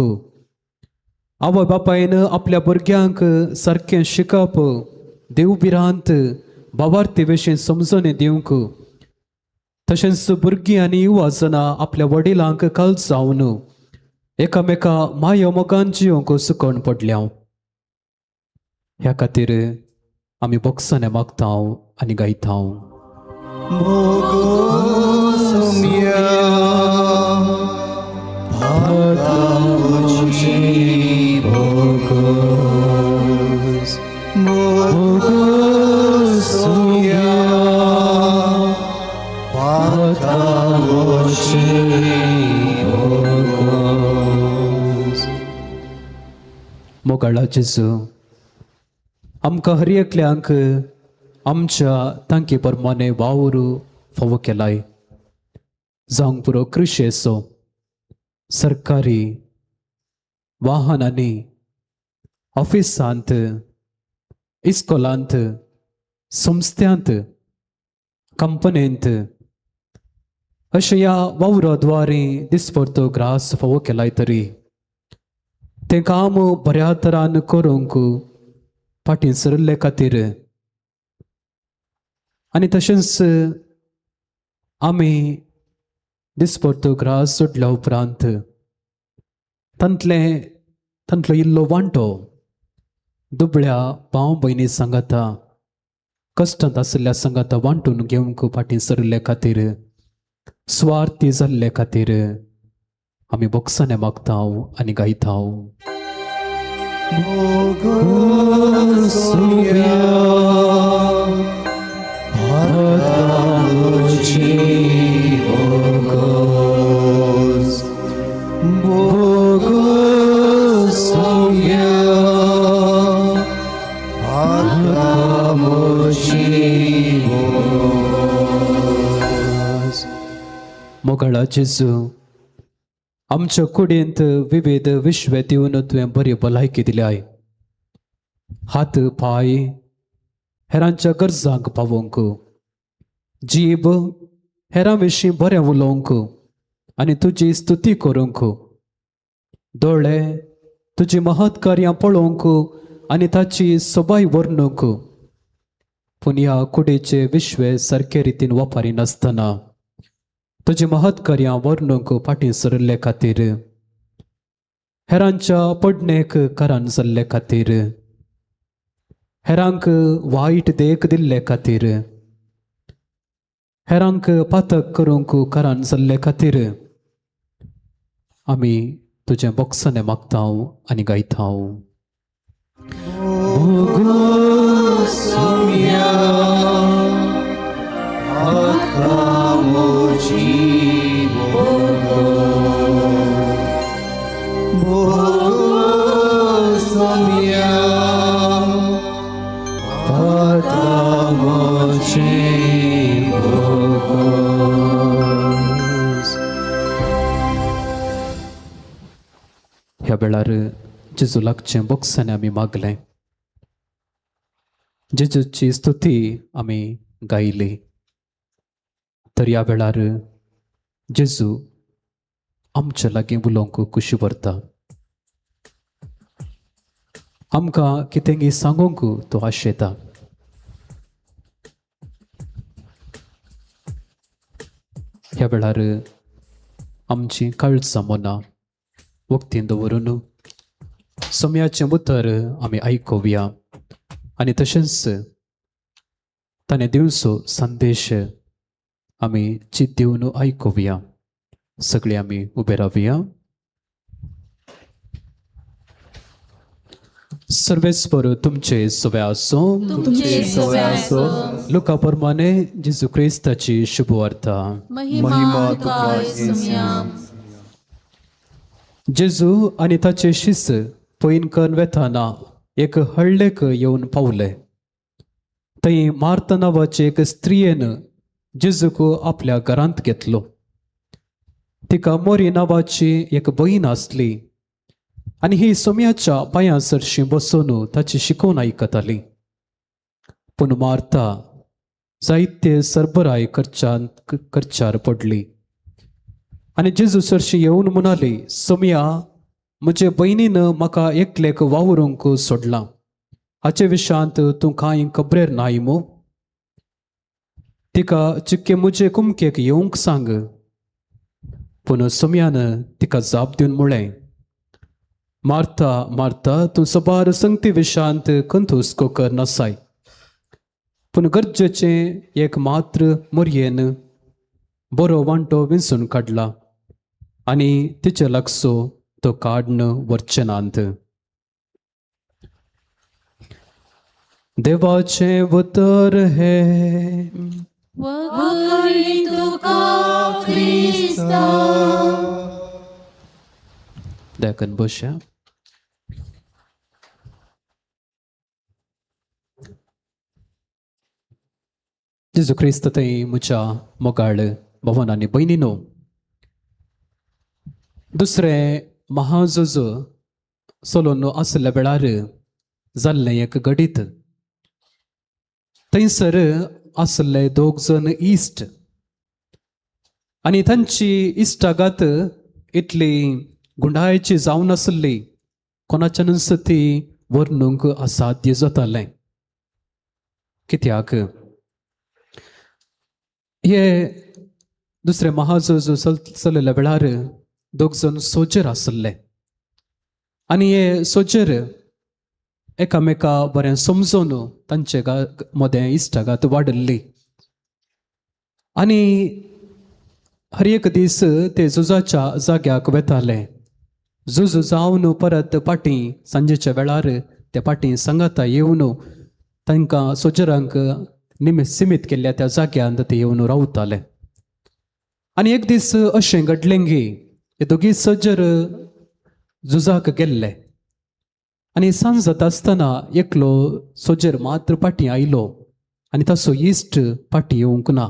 आवय बापायन आपल्या भुरग्यांक सारकें शिकप, देवभिरांत, भावार्थी विशीं समजून दिवंक, तशेंच भुरगीं आनी युवा जनां आपल्या वडिलांक काल जावन एकामेका माया मोगान जिवंक सुकोवन पडल्या. ह्या खातीर आमी बोक्साने मागता आनी गायता.
Soumya
मोगाळा जेजू, आमकां हर एकल्यांक आमच्या तांकी प्रमाणे वावर फावो केलाय. जावंक पुरो कृशेचो, सरकारी वाहनांनी, ऑफिसांत, इस्कोलांत, संस्थ्यांत, कंपनींत, अशें ह्या वावरा द्वारे दिसपडतो ग्रास फावो केलाय तरी तें काम बऱ्या तरान करूंक फाटीं सरिल्ले खातीर आनी तशेंच आमी दिसपडतो ग्रास सोडल्या उपरांत तांतलें तांतलो इल्लो वांटो दुबळ्या भाव भयणी सांगाता, कश्टांत आशिल्ल्या सांगाता वांटून घेवंक फाटीं सरिल्ले खातीर, स्वार्थी जाल्ले खातीर आमी बोक्साने मागता आनी गायता. मोगाळा जेजू, आमच्या कुडींत विविध विश्व दिवन तुवें बरी भलायकी दिल्याय. हात पांय हेरांच्या गरजांक पावोवंक, जीब हेरां विशीं बरें उलोवंक आनी तुजी स्तुती करूंक, दोळे तुजी महत् कार्यां पळोवंक आनी ताची सोबाय वर्णूंक. पूण ह्या कुडीचे विश्व सारके रितीन वापरिनासतना तुजी महत् कार्यां वर्णूंक फाटीं सरिल्ले खातीर, हेरांच्या पडणेक कारण जाल्ले खातीर, हेरांक वायट देख दिल्ले खातीर, हेरांक पातक करूंक कारण जाल्ले खातीर, आमी तुजें बोगसणें मागता आनी गायता. ह्या वेळार जेजू लागचें बोगसणें आमी मागलें, जेजूची स्तुती आमी गायली. तर ह्या वेळार जेजू आमच्या लागीं उलोवंक खुशी भरता, आमकां कितेंगी सांगूंक तो आशेता. ह्या वेळार आमची काळजां मनां वक्तीन दवरून सोम्याचें उतर आमी आयकुया आनी तशेंच ताणें दिवचो संदेश आमी चित दिवन आयकुया. सगळीं आमी उबे रावया. सर्वेस्पर तुमचे सवे आसूं.
तुमचे सवे आसो.
लुका प्रमाणे जेजू क्रिस्ताची शुभवार्ता.
महिमा तुका सोम्या.
जेजू आनी ताचे शिस पयनकन वेताना एक हळ्ळेक येवन पावले. थंय मार्ता नांवाचे एक स्त्रियेन जेजूक आपल्या घरांत घेतलो. तिका मोरी नांवाची एक भयण आसली आनी ही सोम्याच्या पांयां सरशी बसून ताची शिकोवन आयकताली. पूण मार्ता जायते सरबराय करच्यार पडली आनी जेजू सरशी येवन म्हणाली, सोम्या, म्हजे भयणीन म्हाका एकलेक वावरूंक सोडलां, हाचे विशयांत तूं कांय खबरेर नाय मू? तिका चिक्के म्हजे कुमकेक येवंक सांग. पूण सोम्यान तिका जाप दिवन म्हळें, मार्ता मार्ता, तूं सबार संगती विशयांत खंत हुस्को कर नासाय, पूण गरजेचें एक मात्र मोरयेन बरो वांटो विंचून काडला आनी तिचे लागसो तो काड्न व्हरचे नात. देवाचें उतर हें.
वखळी तुका क्रिस्ता.
दयाकन बसया. जेजू क्रिस्त थंय म्हज्या मोगाळ भवन आनी भयणीनो, दुसरें महाझुज चलोवन आसल्या वेळार जाल्लें एक घडीत. थंयसर आसले दोग जण इश्ट आनी तांची इश्टागात इतली गुंडायची जावन आसली, कोणाच्यानूच ती वर्णूंक असाध्य जातालें. कित्याक हे दुसरें महाझूज चलयल्या वेळार दोग जण सोजेर आसले आनी हे सोजेर एकामेका बरें समजून तांचे मदें इश्टागात वाडिल्ली आनी हर एक दीस ते झुजाच्या जाग्याक वेताले. झुज जावन परत फाटीं सांजेच्या वेळार ते फाटीं सांगाता येवन तांकां सोजरांक निमित सिमीत केल्ल्या त्या जाग्यांत ते येवन रावताले. आनी एक दीस अशें घडलें की हे दोगी सजर झुजाक गेल्ले आनी सांज जाता आसतना एकलो सोजेर मात्र फाटीं आयलो आनी ताचो इश्ट फाटीं येवंक ना.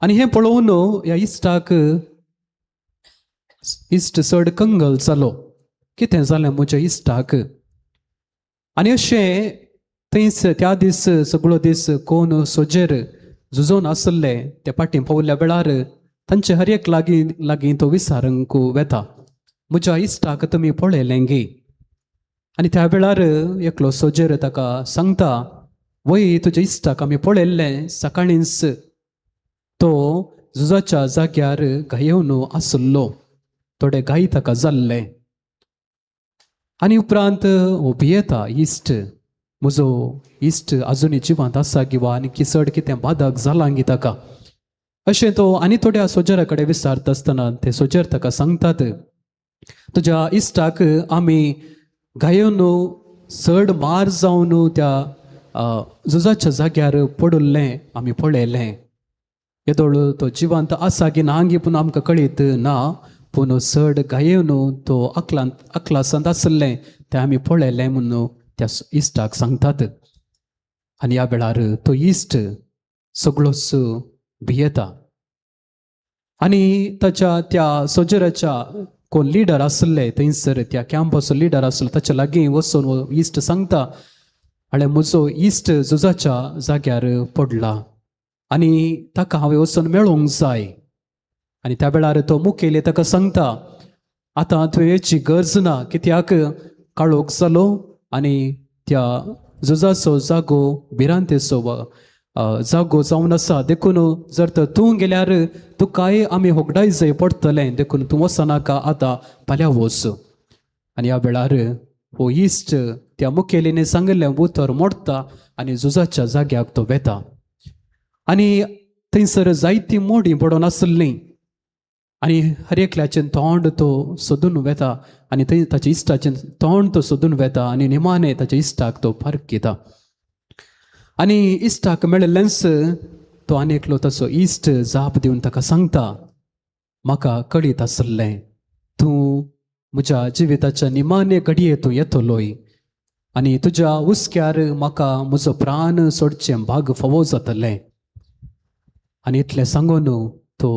आनी हें पळोवन ह्या इश्टाक इश्ट चड कंगल जालो, कितें जालें म्हज्या इश्टाक. आनी अशें थंयच त्या दीस सगळो दीस कोण सोजेर झुजोवन आसले ते फाटीं पावल्या वेळार तांचे हर एक लागीं लागीं तो विचारूंक वेता, म्हज्या इश्टाक तुमी पळयलें गी? आनी त्या वेळार एकलो सोजेर ताका सांगता, वय तुज्या इश्टाक आमी पळयल्लें सकाळींच, तो झुजाच्या जाग्यार घायेवन आसलो, थोडे घाय ताका जाल्ले. आनी उपरांत भियेता इश्ट, म्हजो इश्ट आजुनूय जिवांत आसा गी वा आनी चड कितें बादक जालां गी ताका. अशें तो आनी थोड्या सोजरा कडेन विचारता आसतना ते सोजर ताका सांगतात, तुज्या इश्टाक आमी गायोन चड मार जावन त्या झुजाच्या जाग्यार पडिल्लें आमी पळयलें. येदोळ तो जिवंत आसा की ना गी पूण आमकां कळीत ना, पूण चड गायेवन तो अकलांत अकलासांत आसलें तें आमी पळयलें म्हणून त्या इश्टाक सांगतात. आनी ह्या वेळार तो इश्ट सगळोच भियेता आनी ताच्या त्या सोजराच्या कोण लिडर आसले थंयसर त्या कॅम्पाचो लिडर आसलो ताच्या लागीं वचून हो इश्ट सांगता, आनी म्हजो इश्ट झुजाच्या जाग्यार पडला आनी ताका हांवें वचून मेळोंक जाय. आनी त्या वेळार तो मुखेली ताका सांगता, आतां तुवें येची गरज ना, कित्याक काळोख जालो आनी त्या झुजाचो जागो भिरांतेचो जागो जावन आसा, देखून जर तर तूं गेल्यार तुकाय आमी होगडाय जाय पडटलें, देखून तूं वचनाका, आतां फाल्यां वच. आनी ह्या वेळार हो इश्ट त्या मुखेलीने सांगिल्लें उतर मोडटा आनी झुजाच्या जाग्याक तो वेता. आनी थंयसर जायतीं मोडीं पडून आसलीं आनी हर एकल्याचें तोंड तो सोदून वेता आनी थंय ताच्या इश्टाचें तोंड तो सोदून वेता आनी निमाणें ताच्या इश्टाक तो फारकयता. आनी इश्टाक मेळिल्लेंच तो आनी एकलो ताचो इश्ट जाप दिवन ताका सांगता, म्हाका कळीत आसलें तूं म्हज्या जिविताच्या निमाणे घडये तूं येतलोय आनी तुज्या हुस्क्यार म्हाका म्हजो प्राण सोडचें भाग फावो जातलें. आनी इतलें सांगून तो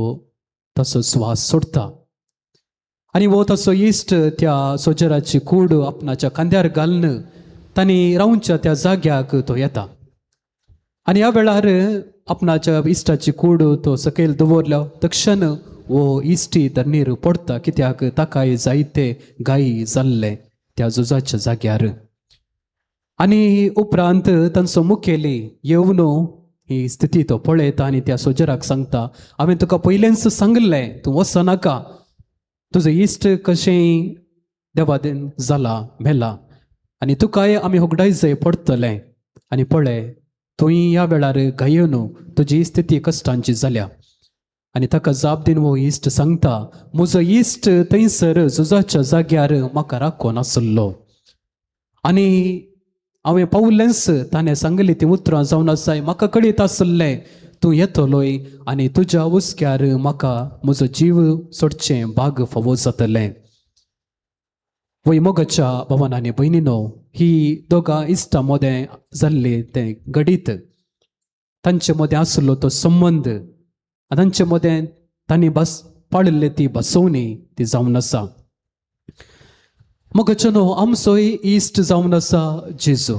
ताचो स्वास सोडटा आनी हो ताचो इश्ट त्या सोजराची कूड आपणाच्या खांद्यार घालून तांणी रावच्या त्या जाग्याक तो येता. आनी ह्या वेळार आपणाच्या इश्टाची कूड तो सकयल दवरल्या तक्षण हो इश्टी धरणीर पडटा, कित्याक ताकाय जायते गायी जाल्ले त्या झुजाच्या जाग्यार. आनी उपरांत तांचो मुखेली येवन ही स्थिती तो पळयता आनी त्या सोजराक सांगता, हांवें तुका पयलेंच सांगिल्लें तूं वचनाका, तुजो इश्ट कशें देवादेन जाला मेला आनी तुकाय आमी होगडाय जाय पडटलें, आनी पळय तुंय ह्या वेळार गायेवन तुजी स्थिती कश्टांची जाल्या. आनी ताका जाप दिवन हो इश्ट सांगता, म्हजो इश्ट थंयसर झुजाच्या जाग्यार म्हाका राखून आसलो आनी हांवें पावलेंच ताणें सांगली ती उतरां जावन आसाय, म्हाका कळीत आसलें तूं येतलोय आनी तुज्या हुस्क्यार म्हाका म्हजो जीव सोडचें भाग फावो जातलें. वय मोगाच्या भावान आनी भयणीनो, ही दोगां इश्टां मदें जाल्लें तें घडीत, तांचे मदें आसलो तो संबंद आनी तांचे मदें तांणी बस पाळिल्ली ती बसोवणी ती जावन आसा. मोगाच्यानो, आमचोय इश्ट जावन आसा जेजू.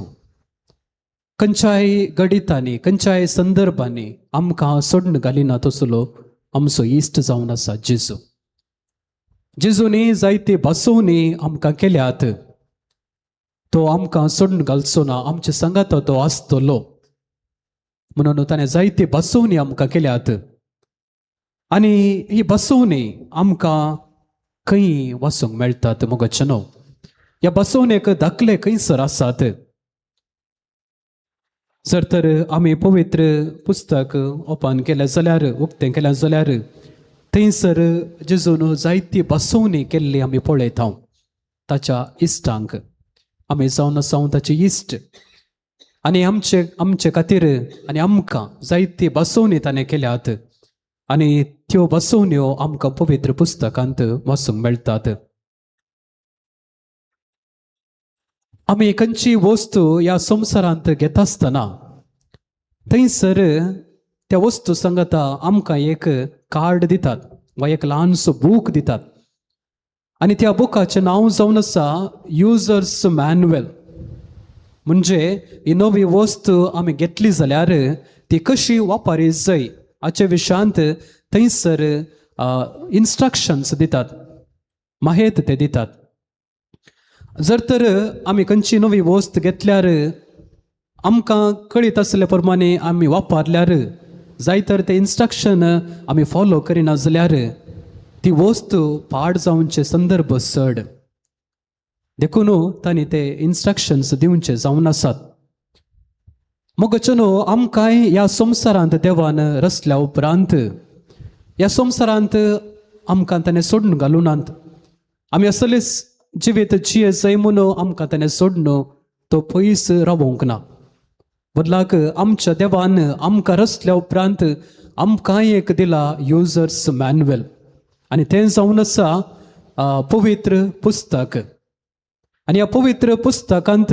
खंयच्याय घडितांनी खंयच्याय संदर्भांनी आमकां सोडून घालिना तसलो आमचो इश्ट जावन आसा जेजू. जेजूनी जायती बसोवणी आमकां केल्यात, तो आमकां सोडून घालचो ना, आमचे सांगात तो आसतलो म्हणून ताणें जायती बसोवणी आमकां केल्यात. आनी ही बसोवणी आमकां खंय वाचूंक मेळटात मोगाच्यानो? ह्या बसोवणेक दाखले खंयसर आसात? जर तर आमी पवित्र पुस्तक ओपन केलें जाल्यार, उक्तें केलें जाल्यार थंयसर जेजून जायती बसोवणी केल्ली आमी पळयता ताच्या इश्टांक. आमी जावन आसा ताचे इश्ट आनी आमचे आमचे खातीर आनी आमकां जायती बसोवणी ताणें केल्यात आनी त्यो बसोवण्यो आमकां पवित्र पुस्तकांत वाचूंक मेळटात. आमी खंयची वस्तू ह्या संवसारांत घेता आसतना थंयसर त्या वस्तू सांगता आमकां एक कार्ड दितात वा एक ल्हानसो बूक दितात आनी त्या बुकाचें नांव जावन आसा युजर्स मॅन्युअल. म्हणजे ही नवी वस्तू आमी घेतली जाल्यार ती कशी वापरी जाय हाचे विशयांत थंयसर इन्स्ट्रक्शन्स दितात, माहेत ते दितात. जर तर आमी खंयची नवी वस्त घेतल्यार आमकां कळीत आसले प्रमाणे आमी वापरल्यार जाय तर ते इन्स्ट्रक्शन आमी फॉलो करिना जाल्यार ती वस्तू पाड जावचे संदर्भ चड, देखून तांणी ते इन्स्ट्रक्शन्स दिवचे जावन आसात. मोगाच्यानो, आमकांय ह्या संवसारांत देवान रचल्या उपरांत ह्या संवसारांत आमकां ताणें सोडून घालूनात. आमी असलेच जिवीत जिये जाय म्हणून आमकां ताणें सोडून तो पयस रावोंक ना. बदलाक आमच्या देवान आमकां रचल्या उपरांत आमकां एक दिला युजर्स मॅन्युअल आनी तें जावन आसा पवित्र पुस्तक. आनी ह्या पवित्र पुस्तकांत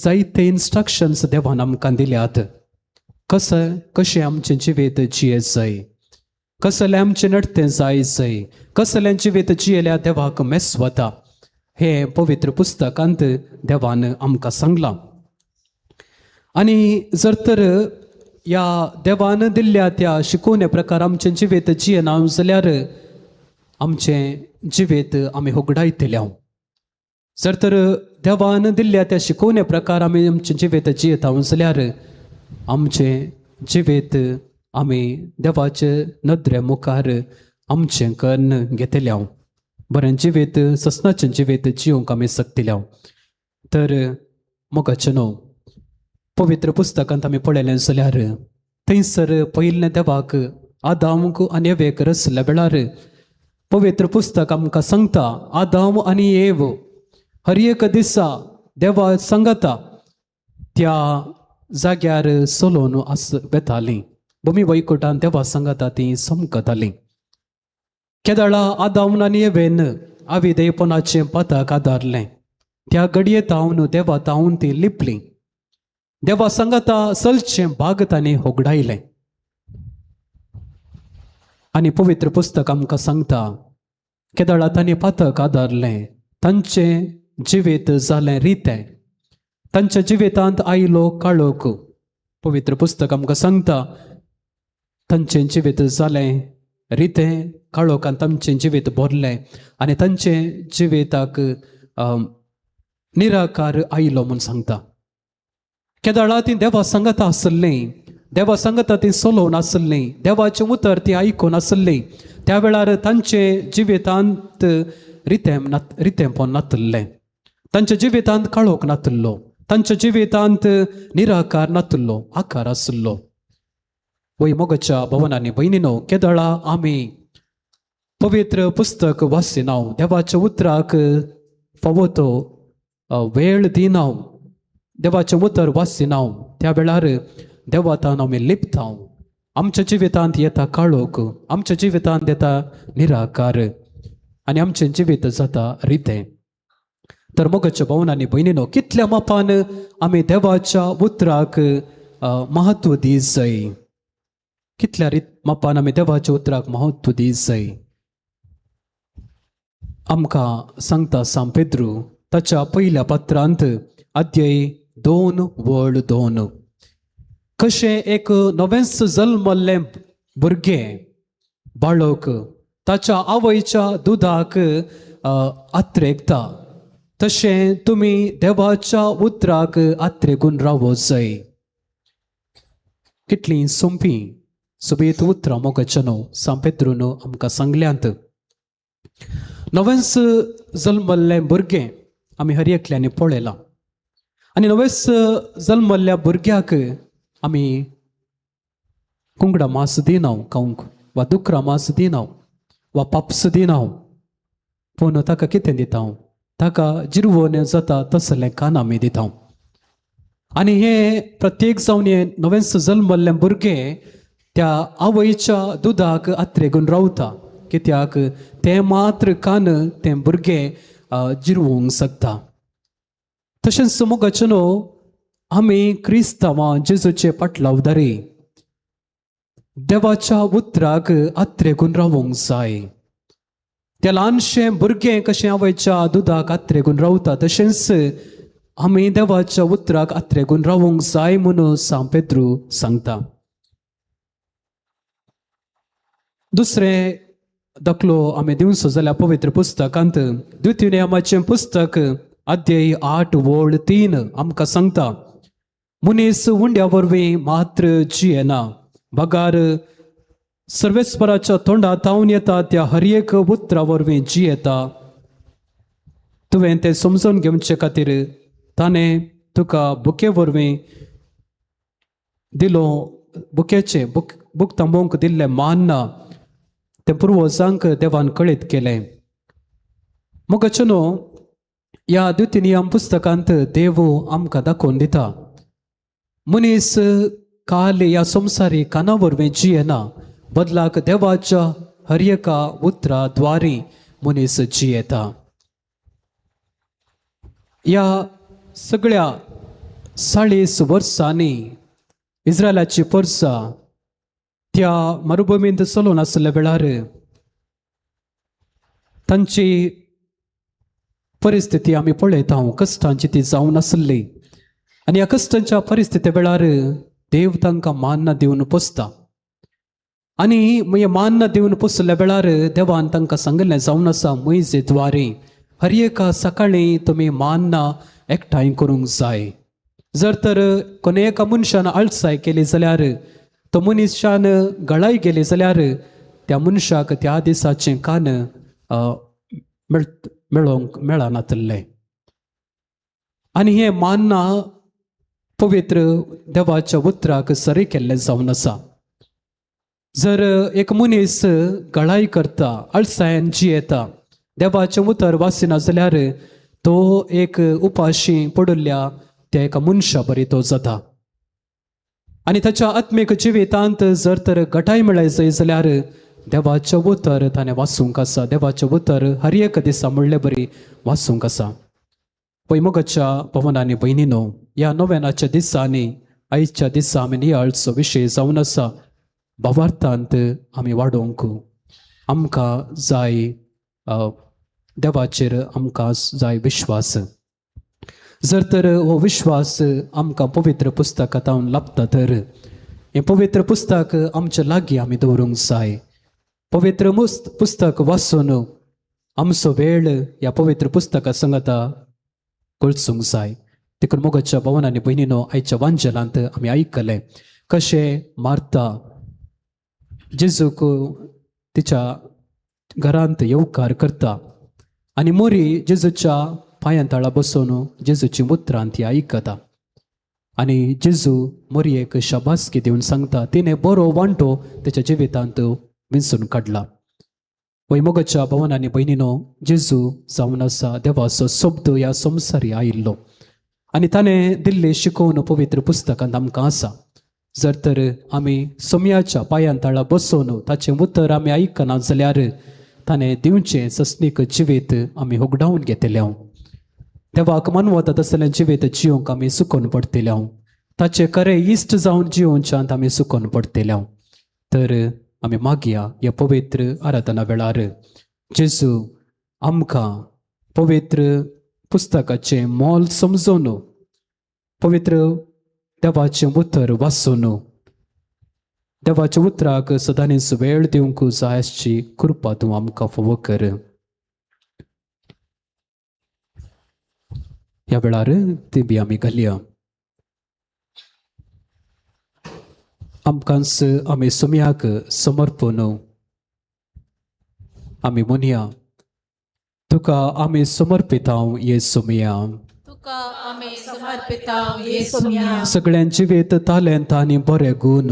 जायते इन्स्ट्रक्शन्स देवान आमकां दिल्यात. कशें कशें आमचें जिवीत जिये जाय, कसलें आमचें नडतें जाय जाय, कसलें जिवीत जियेल्या देवाक मेस वता, हें पवित्र पुस्तकांत देवान आमकां सांगलां. आनी जर तर ह्या देवान दिल्ल्या त्या शिकोवणे प्रकार आमचें जिवीत जियेना जाल्यार आमचें जिवीत आमी होगडायतले. जर तर देवान दिल्ल्या त्या शिकोवणे प्रकार आमी आमचें जिवीत जियेता जाल्यार आमचें जिवीत आमी देवाचे नदरे मुखार आमचें कन्न घेतले, बरें जिवीत ससनाचें जिवीत जिवंक आमी शकतले. तर मोगाचें न्हू पवित्र पुस्तकांत आमी पळयलें जाल्यार थंयसर पयलें देवाक आदामक आनी एवेक रचल्या वेळार पवित्र पुस्तक आमकां सांगता आदाम आनी एव हर एक दिसा देवा सांगता त्या जाग्यार चलोवन आस वेतालीं. भूमी वैकुटान देवा सांगता ती समकतालीं. केदळा आदाम आनी एवेन आविदेपणाचें पथक आदारलें. त्या घडये तावन देवा तावन ती लिपली. देवा सांगता चलचें भाग तांणी होगडायलें. आनी पवित्र पुस्तक आमकां सांगता केदळा तांणी पातक आदारलें, तांचें जिवीत जालें रितें, तांच्या जिवितांत आयलो काळोख. पवित्र पुस्तक आमकां सांगता तांचें जिवीत जालें रितें, काळोखान तांचें जिवीत भरलें आनी तांचें जिविताक निराकार आयलो म्हूण सांगता. केदळा ती देवा सांगता आसलीं, देवा सांगता ती चलोवन आसलीं, देवाचें उतर ती आयकून आसलीं, त्या वेळार तांचे जिवितांत रितेंपण नातल्लें, तांच्या जिवितांत काळोख नातल्लो, तांच्या जिवितांत निराकार नातल्लो, आकार आसलो. वय मोगाच्या भवनांनी भयणीनो, केदळा आमी पवित्र पुस्तक वाचिनाव, देवाच्या उतराक फावो तो वेळ दिनाव, देवाचें उतर वाचिनाव, त्या वेळार देवातान आमी लिपताव. आमच्या जिवितांत येता काळोख, आमच्या जिवितांत येता निराकार आनी आमचें जिवीत जाता रितें. तर मोगाच्या भवनांनी भयणीनो, कितल्या मापान आमी देवाच्या उतराक महत्व दी जाय, कितल्या रीत मापान आमी देवाच्या उतराक महत्व दी जाय. आमकां सांगता सांत पेद्रू ताच्या पयल्या पत्रांत अध्याय 2:2, कशें एक नवेंच जल्मल्लें भुरगें बाळक ताच्या आवयच्या दुदाक आत्रेकता, तशें तुमी देवाच्या उतराक आत्रेकून रावो जाय. कितलीं सोंपी सोबीत उतरां मोगाच्या न्हू सांत पेद्रून आमकां सांगल्यांत. नवेंच जल्मल्लें भुरगें आमी हर एकल्यांनी पळयलां आनी नवेंच जल्मल्ल्या भुरग्याक आमी कुंगडा मास दिनाव खावंक वा दुकरा मास दिनाव वा पाप्स दिनाव, पूण ताका कितें दिता, ताका जिरवण जाता तसलें कान आमी दिता. आनी हें प्रत्येक जावन हें नवेंच जल्मल्लें भुरगें त्या आवयच्या दुदाक आत्रेगून रावता, कित्याक तें मात्र कान तें भुरगें जिरवूंक शकता. तशेंच मोगाचें न्हू आमी क्रिस्तांवां जेजूचे पाटलावदारी देवाच्या उतराक आत्रेगून रावूंक जाय. त्या ल्हानशें भुरगें कशें आवयच्या दुदाक आत्रेगून रावता, तशेंच आमी देवाच्या उतराक आत्रेगून रावूंक जाय म्हणून सांत पेद्रू सांगता. दुसरें दाखलो आमी दिवचो जाल्यार पवित्र पुस्तकांत द्वितीय नेमाचें पुस्तक अध्याय 8:3 आमकां सांगता, मनीस उंड्या वरवीं मात्र जियेना, बगार सर्वेस्पराच्या तोंडा तावन येता त्या हर एक उतरा वरवीं जियेता. तुवें तें समजून घेवचे खातीर ताणें तुका बुके वरवीं दिलो, बुकेचें बुक बुक थांबोवंक दिल्लें मान ना, तें पुर्वजांक देवान कळीत केलें. मोगाचे न्हू, ह्या द्वितीय पुस्तकांत देव आमकां दाखोवन दिता, मनीस काल ह्या संवसारी काना वरवीं जियेना, बदलाक देवाच्या हर एका उतरा द्वारी मनीस जियेता. ह्या सगळ्या 40 वर्सांनी इस्रायलाची परसा त्या मरुभूमींत चलोवन आसल्या वेळार तांची परिस्थिती आमी पळयता, कश्टांची ती जावन आसली. आनी ह्या कश्टांच्या परिस्थिती वेळार देव तांकां मान्ना दिवन पोसता. आनी मागीर मान्ना दिवन पोसल्या वेळार देवान तांकां सांगिल्लें जावन आसा मोयजे द्वारे, हर एका सकाळीं तुमी मान्ना एकठांय करूंक जाय. जर तर कोणे एका मनशान आळसाय केली जाल्यार, तो मनशान गळाय गेली जाल्यार, त्या मनशाक त्या दिसाचें कान मेळोवंक मेळनातल्लें. आनी हें मान्ना पवित्र देवाच्या उतराक सरी केल्लें जावन आसा. जर एक मनीस गळाय करता, आळसायन जियेता, देवाचें उतर वाचिना जाल्यार, तो एक उपाशी पडिल्ल्या त्या एका मनशा बरी तो जाता. आनी ताच्या आत्मीक जिवितांत जर तर घटाय मेळय जाय जाल्यार देवाचें उतर ताणें वाचूंक आसा. देवाचें उतर हर एक दिसा म्हणले बरी वाचूंक आसा. पय मोगाच्या भवन आनी भयणीनो, ह्या नव्यानाच्या दिसांनी, आयच्या दिसा आमी नियाळचो विशय जावन आसा, भावार्थांत आमी वाडोवंक आमकां जाय, देवाचेर आमकां जाय विश्वास. जर तर हो विश्वास आमकां पवित्र पुस्तकांत लाभता तर हें पवित्र पुस्तक आमच्या लागीं आमी दवरूंक जाय. पवित्र पुस्तक वाचून आमचो वेळ ह्या पवित्र पुस्तका संगता कळसूंक जाय. देखून मोगाच्या भवन आनी भयणीनो, आयच्या वांजेलांत आमी आयकलें कशें मार्ता जेजूक तिच्या घरांत येवकार करता आनी मोरी जेजूच्या पांयां तळा बसून जेजूची उतरां ती आयकता. आनी जेजू मोरयेक शाबासकी दिवन सांगता, तिणें बरो वांटो तेच्या जिवितांत विंचून काडला. वय मोगाच्या भवन आनी भयणीनो, जेजू जावन आसा देवाचो शब्द ह्या संवसारी आयिल्लो आनी ताणें दिल्ली शिकोवन पवित्र पुस्तकांत आमकां आसा. जर तर आमी सोम्याच्या पांयां तळा बसून ताचें उतर आमी आयकना जाल्यार ताणें दिवचें सस्नीक जिवीत आमी होगडावन घेतले. देवाक मानवता तसलें जिवीत जिवंक आमी सुकोवन पडटले. ताचे खरे इश्ट जावन जिवोवच्यांत आमी सुकोवन पडटले. तर आमी मागया ह्या पवित्र आराधना वेळार, जेजू आमकां पवित्र पुस्तकाचें मोल समजून, पवित्र देवाचें उतर वाचून, देवाच्या उतराक सदांच वेळ दिवंक जाय आसची कृपा तूं आमकां फावो कर. ह्या वेळार ती बी आमी घालया. आमकांच आमी सुम्याक समर्पण आमी म्हणया, तुका आमी समर्पितांव ये सुमया.
तुका आमी समर्पितांव ये सुम्या.
सगळ्यां जिवीत तालेंत आनी बरे गूण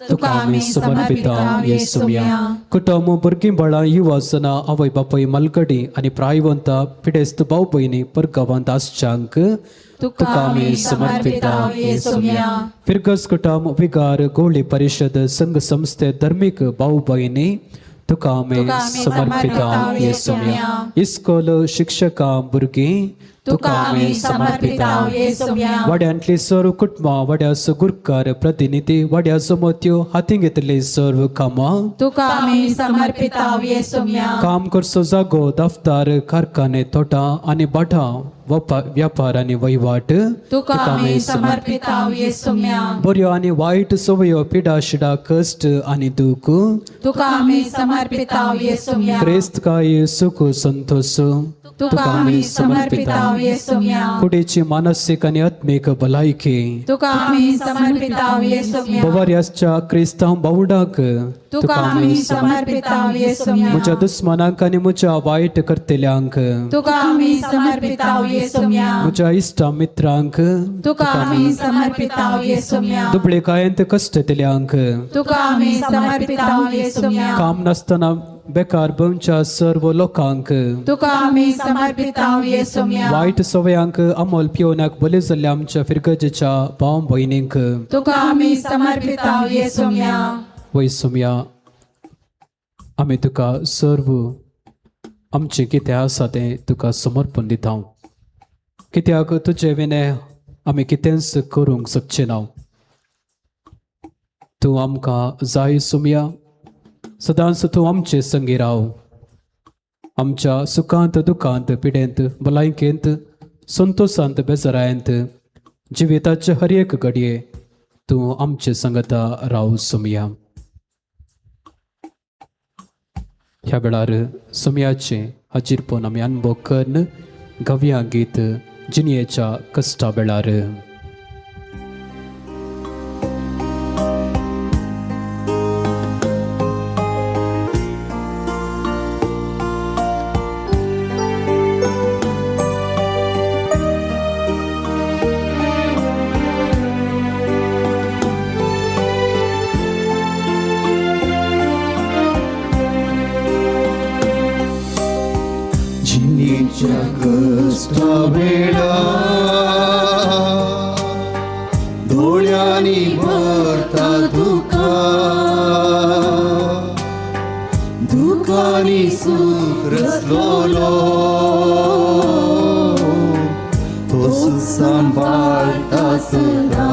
तुका आमी समर्पितांव ये सुमया. कुटुंब, भुरगीं बाळां, युवाजना, आवय बापूय, मलगडी आनी प्रायवंत पिडेस्त भाव भयणी परगांवांत आसच्यांक
तुका आमी समर्पितांव ये सुम्या.
फिरगज कुटुंब, विगार, गोळी परिशद, संघ संस्थे, धर्मीक भाव भयणी तुका आमी
तुका आमी
समर्पितांव
समर्पितांव
ये
ये
सुमया.
सुम्या.
इस्कोल, शिक्षकां, भुरगीं
तुका आमी समर्पितांव ये सुम्या.
वाड्यांतली सर्व कुटुंबां, वाड्याचो गुरकार, प्रतिनिधी, वाड्याचो मोत्यो, हाती घेतली सर्व कामां
तुका आमी समर्पितांव ये सुम्या.
काम करचो जागो, दफ्तर, कारखाने, तोटां आनी भाटां, व्यापार आनी वहिवाट
तुका आमी समर्पितांव ये सुम्या.
बऱ्यो आनी वायट सवयो, पिडा शिडा, कश्ट आनी दूख
तुका आमी समर्पितांव ये सुम्या.
क्रिस्त काय सुख संतोष
तुका आमी समर्पितांव येसुम्या।
कुडीची मानसीक आनी आत्मीक भलायकी
तुका आमी समर्पिताव येसुम्या।
बवार्यासच्या क्रिस्तांव बावडाक
तुका आमी समर्पिताव येसुम्या।
म्हज्या दुस्मानांक आनी म्हज्या वायट करतल्यांक
तुका आमी समर्पिताव येसुम्या।
म्हज्या इश्टा मित्रांक
तुका आमी समर्पिताव येसुम्या।
दुबळेकायेंत कश्टतल्यांक
तुका आमी समर्पिताव येसुम्या।
काम नासतना बेकार भोंवच्या सर्व लोकांक
तुका आमी समर्पिताव येसुम्या।
वायट सवयांक अमोल पिवनाक बली जाल्ल्या आमच्या फिरगजेच्या भाव भयणींक
तुका आमी समर्पिताव येसुम्या।
वैसुम्या आमी तुका सर्व आमचें कितें आसा तें तुका समर्पण दिता। कित्याक तुजे विणें आमी कितेंच करूंक शकचे ना। तूं आमकां जाय सुमया, सदांच तूं आमचे संगी राव। आमच्या सुखांत दुखांत पिडेंत भलायकेंत संतोशांत बेजारायंत जिविताचे हर एक घडये तूं आमचे संगता राव सुमया। ह्या वेळार सुमयाचें हाजीरपण आमी अनुभव करून गव्या गीत जिणयेच्या कश्टा वेळार।
जिणेच्या कश्टा वेळा दोळ्यांनी भरता दुखा दुखांनी सूख रचलोलो तो सांबाळटा सदां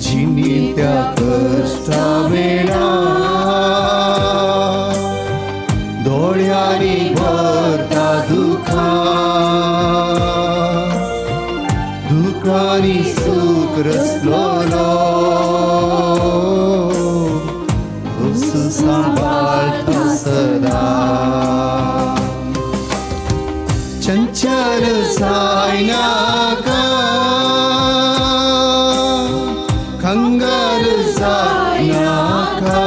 जिणेच्या कश्टा वेळा दोळ्यांनी भरता दुखा दुखांनी सूख रचलोलो तूं सांबाळटा सदां चंचल जायनाका कंगाल जायनाका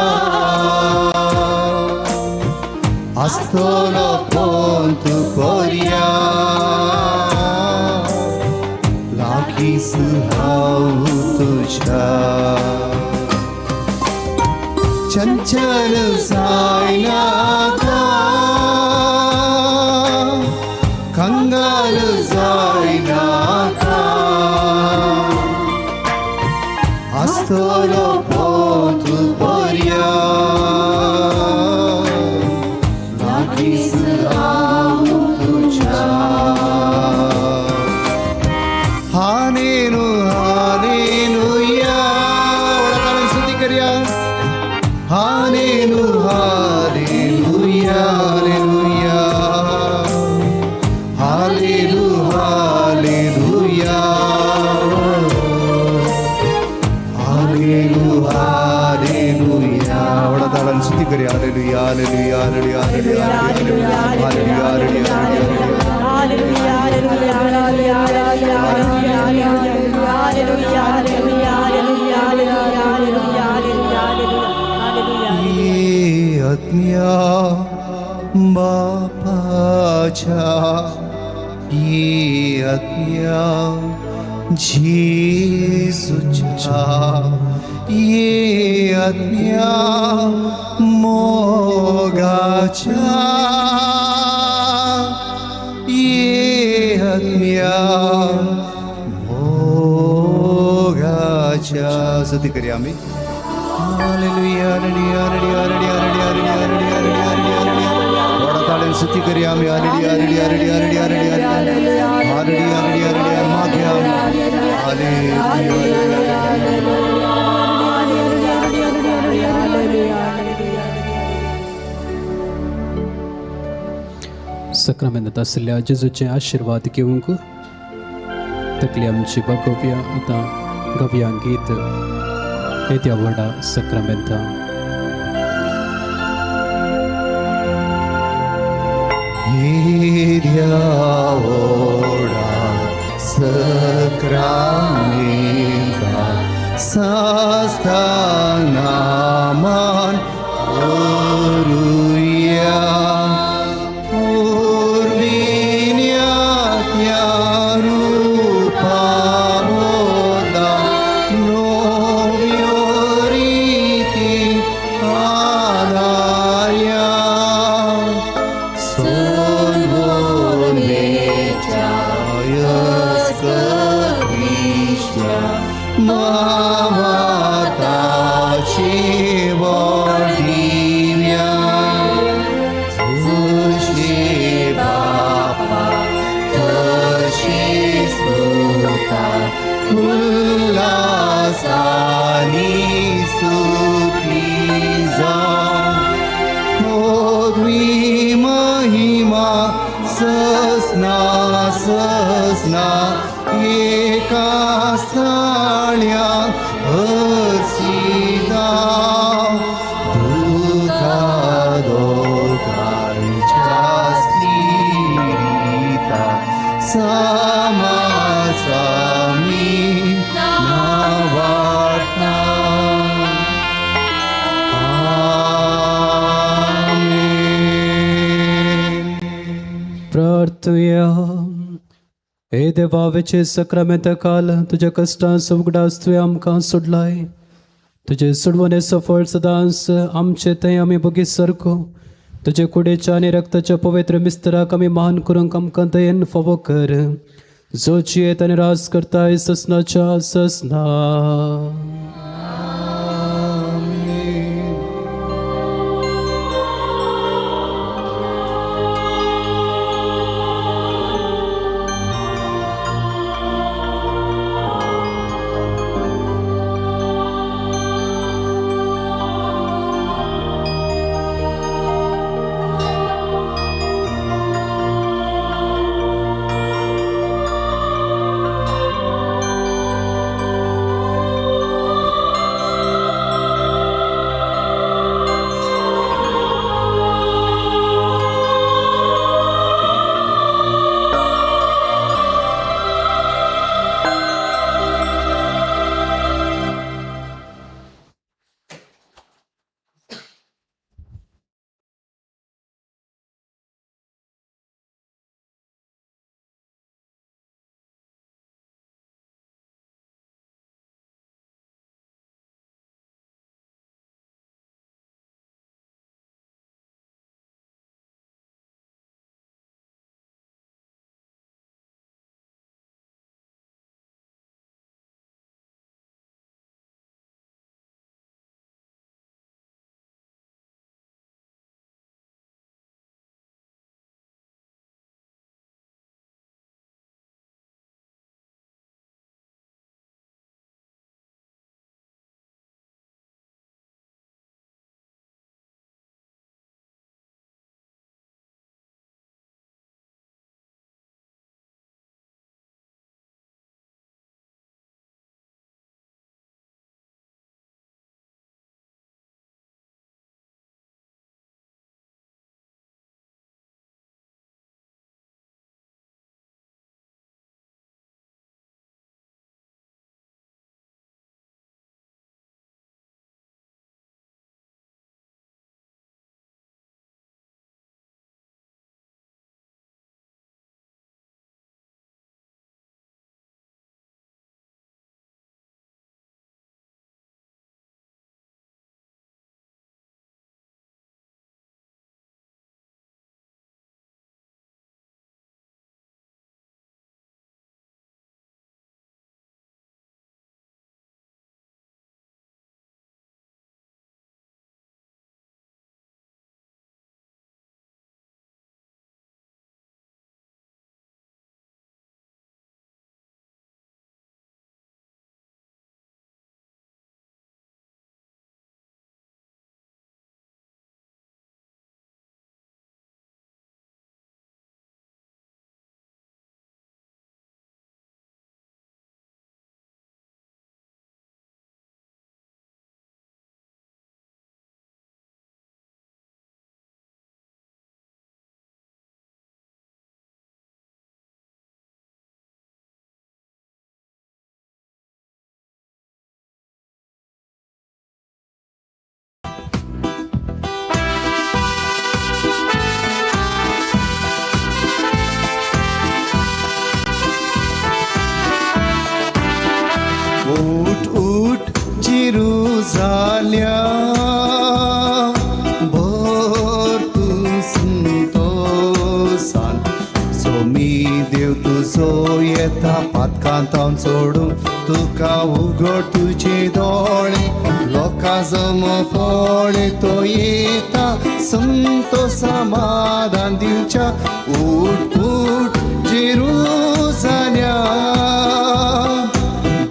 आसतलो पंत पर्या लागींच हांव तुज्या चंचल जायनाका कंगाल जायनाका आसतलो पंत पर्या लागींच हांव तुज्या हानेनु हालेलुया वडताळान स्तुती करया हानेनु हालेलुया हालेलुया हालेलु हालेलुया हालेलु हालेलुया वडताळान स्तुती करया hallelujah hallelujah hallelujah hallelujah hallelujah hallelujah ये आत्म्या बापाच्या ये आत्म्या जेजूच्या ये आत्म्या मोगाच्या ये आत्म्या मोगाच्या स्तुती करूया आम्ही। Hallelujah hallelujah hallelujah hallelujah hallelujah hallelujah hallelujah वडा ताळ्यान स्तुती करूया आम्ही। Hallelujah hallelujah hallelujah hallelujah hallelujah hallelujah hallelujah मागे आम्ही हालेलुया।
सक्रामेंत आशिल्ल्या जेजूचे आशिर्वाद घेवंक तकली आमची बागोवया। आतां गव्या गीत येद्या व्हडा सक्रामेंता।
येद्या व्हडा सक्रामेंता सास्तांग मान करुया. उर्विण्या त्या रुपा वोदा नव्यो रिती आदार्या. सर्वोन्मेच्या यस्कद्विष्ट्या मावाताची वरदिव्या. जशी बापा तशी सुता उल्हासानी स्तुती जावं. पदवी महिमा ससना ससना एका स्थाळ्या हर्षिता. दुःखा दोघांच्या स्थिरिता सामासामी नावाटता. आमेन.
प्रार्थुया. हे देवा, सक्रामेंत काल तुज्या कश्टांचो उगडास तुवें आमकां सोडलाय. तुजे सोडवणेचो फळ सदांच आमचे थंय आमी बोगी सारको तुजे कुडीच्या आनी रक्ताच्या पवित्र मिस्तराक आमी मान करूंक आमकां दयेन फावो कर, जो जियेत आनी राज करताय ससनाच्या ससना.
आमेन. येता पातकांतावन सोडून तुका उगड तुजे दोळे लोकां जमो पळे तो येता संतो समाधान दिवच्या उठ उठ जेरुजाल्या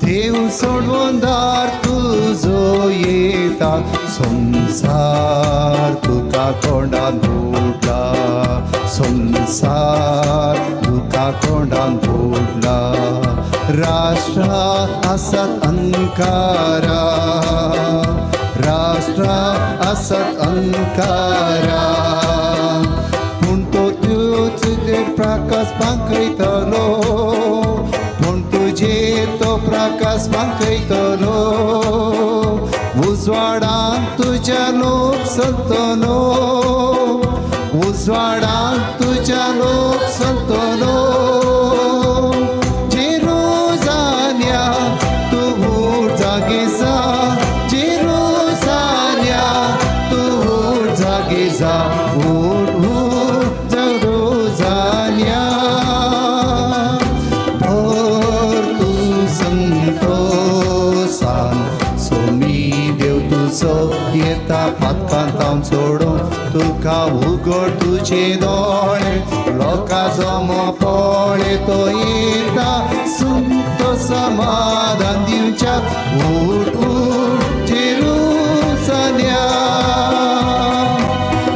देव सोडवंदार तुजो येता संसार तुका कोंडान बुडला संसार तुका कोंडान बुडला राष्ट्रा आसात अंकारा राष्ट्रा आसात अंकारा पूण तो तुजेर प्रकाश पांकयतलो पूण तुजेर तो प्रकाश पांकयतलो उजवाडान तुज्या लोक चलतलो उजवाडान तुज्या लोक चलतलो जेरुजाल्या तूं उठ जागे जा जेरुजाल्या तूं उठ जागे जा उठ उठ जेरुजाल्या भर तूं संतोसान सोमी देव तुजो येता पातकांतावन सोडून तुका उगड तुजे दोळे लोकां जमो पळे तो येता संतो समाधान दिवच्या उठ उठ जेरुजाल्या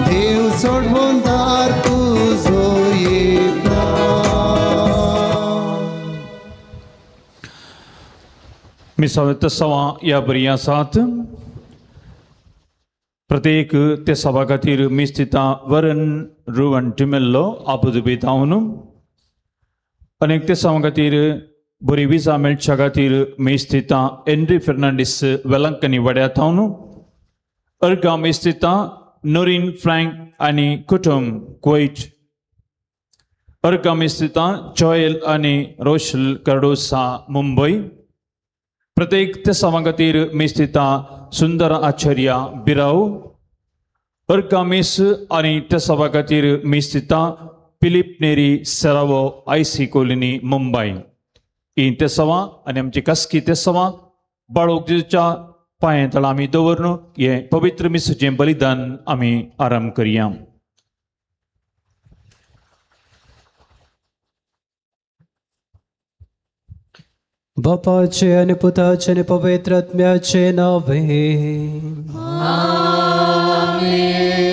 देव सोडवंदार तुजो येता.
मिसावे सवा या बरी आसात प्रत्येक ते सभा खातीर मिस्तिता वरन रुवन टिमेल्लो आबुदुबी धांवन अनेक ते सभा खातीर बरी विजा मेळच्या खातीर मिस्तिता एनरी फेर्नांडीस वेलंकनी वड्या थावन अर्गा मिस्तिता नोरीन फ्रँक आनी कुटुंब कुवैट अर्गा मिस्तिता जॉयल आनी रोशल कर्डोसा मुंबय प्रत्येक ते सभा खातीर मिस्तिता सुंदर आचार्य बिराव अर्का मिस आनी त्या सभा खातीर मिस्तिता फिलीप नेरी सेरावो आयसी कोलिनी मुंबय ही ते सवा आनी आमची कास्की ते सवा बाळोक जेजूच्या पांये तळा आमी दवरनु हें पवित्र मिसाचें बलिदान आमी आराम करया.
बापाचे आणि पुताचे आणि पवित्र आत्म्याचे नावे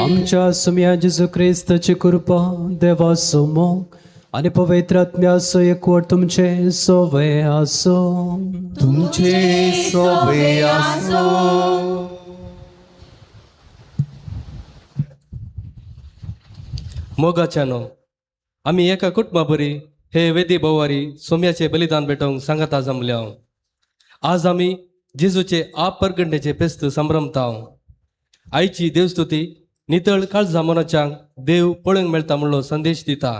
आमच्या सुम्या जेजू क्रिस्ताची कृपा देवाचो मोग आणि पवित्र आत्म्याचो एकवट तुमचे सोवे आसो.
तुमचे सोवे आसो.
मोगाच्यानो आमी एका कुटुंबा बरी हे वेदी भोवारी सोम्याचे बलिदान भेटोवंक सांगाता जमल्या. आज आमी जेजूचे आप परगंडेचे फेस्त संभ्रमता. आयची देवस्तुती नितळ काळजा मनाच्यांक देव पळोवंक मेळटा म्हणलो संदेश दिता.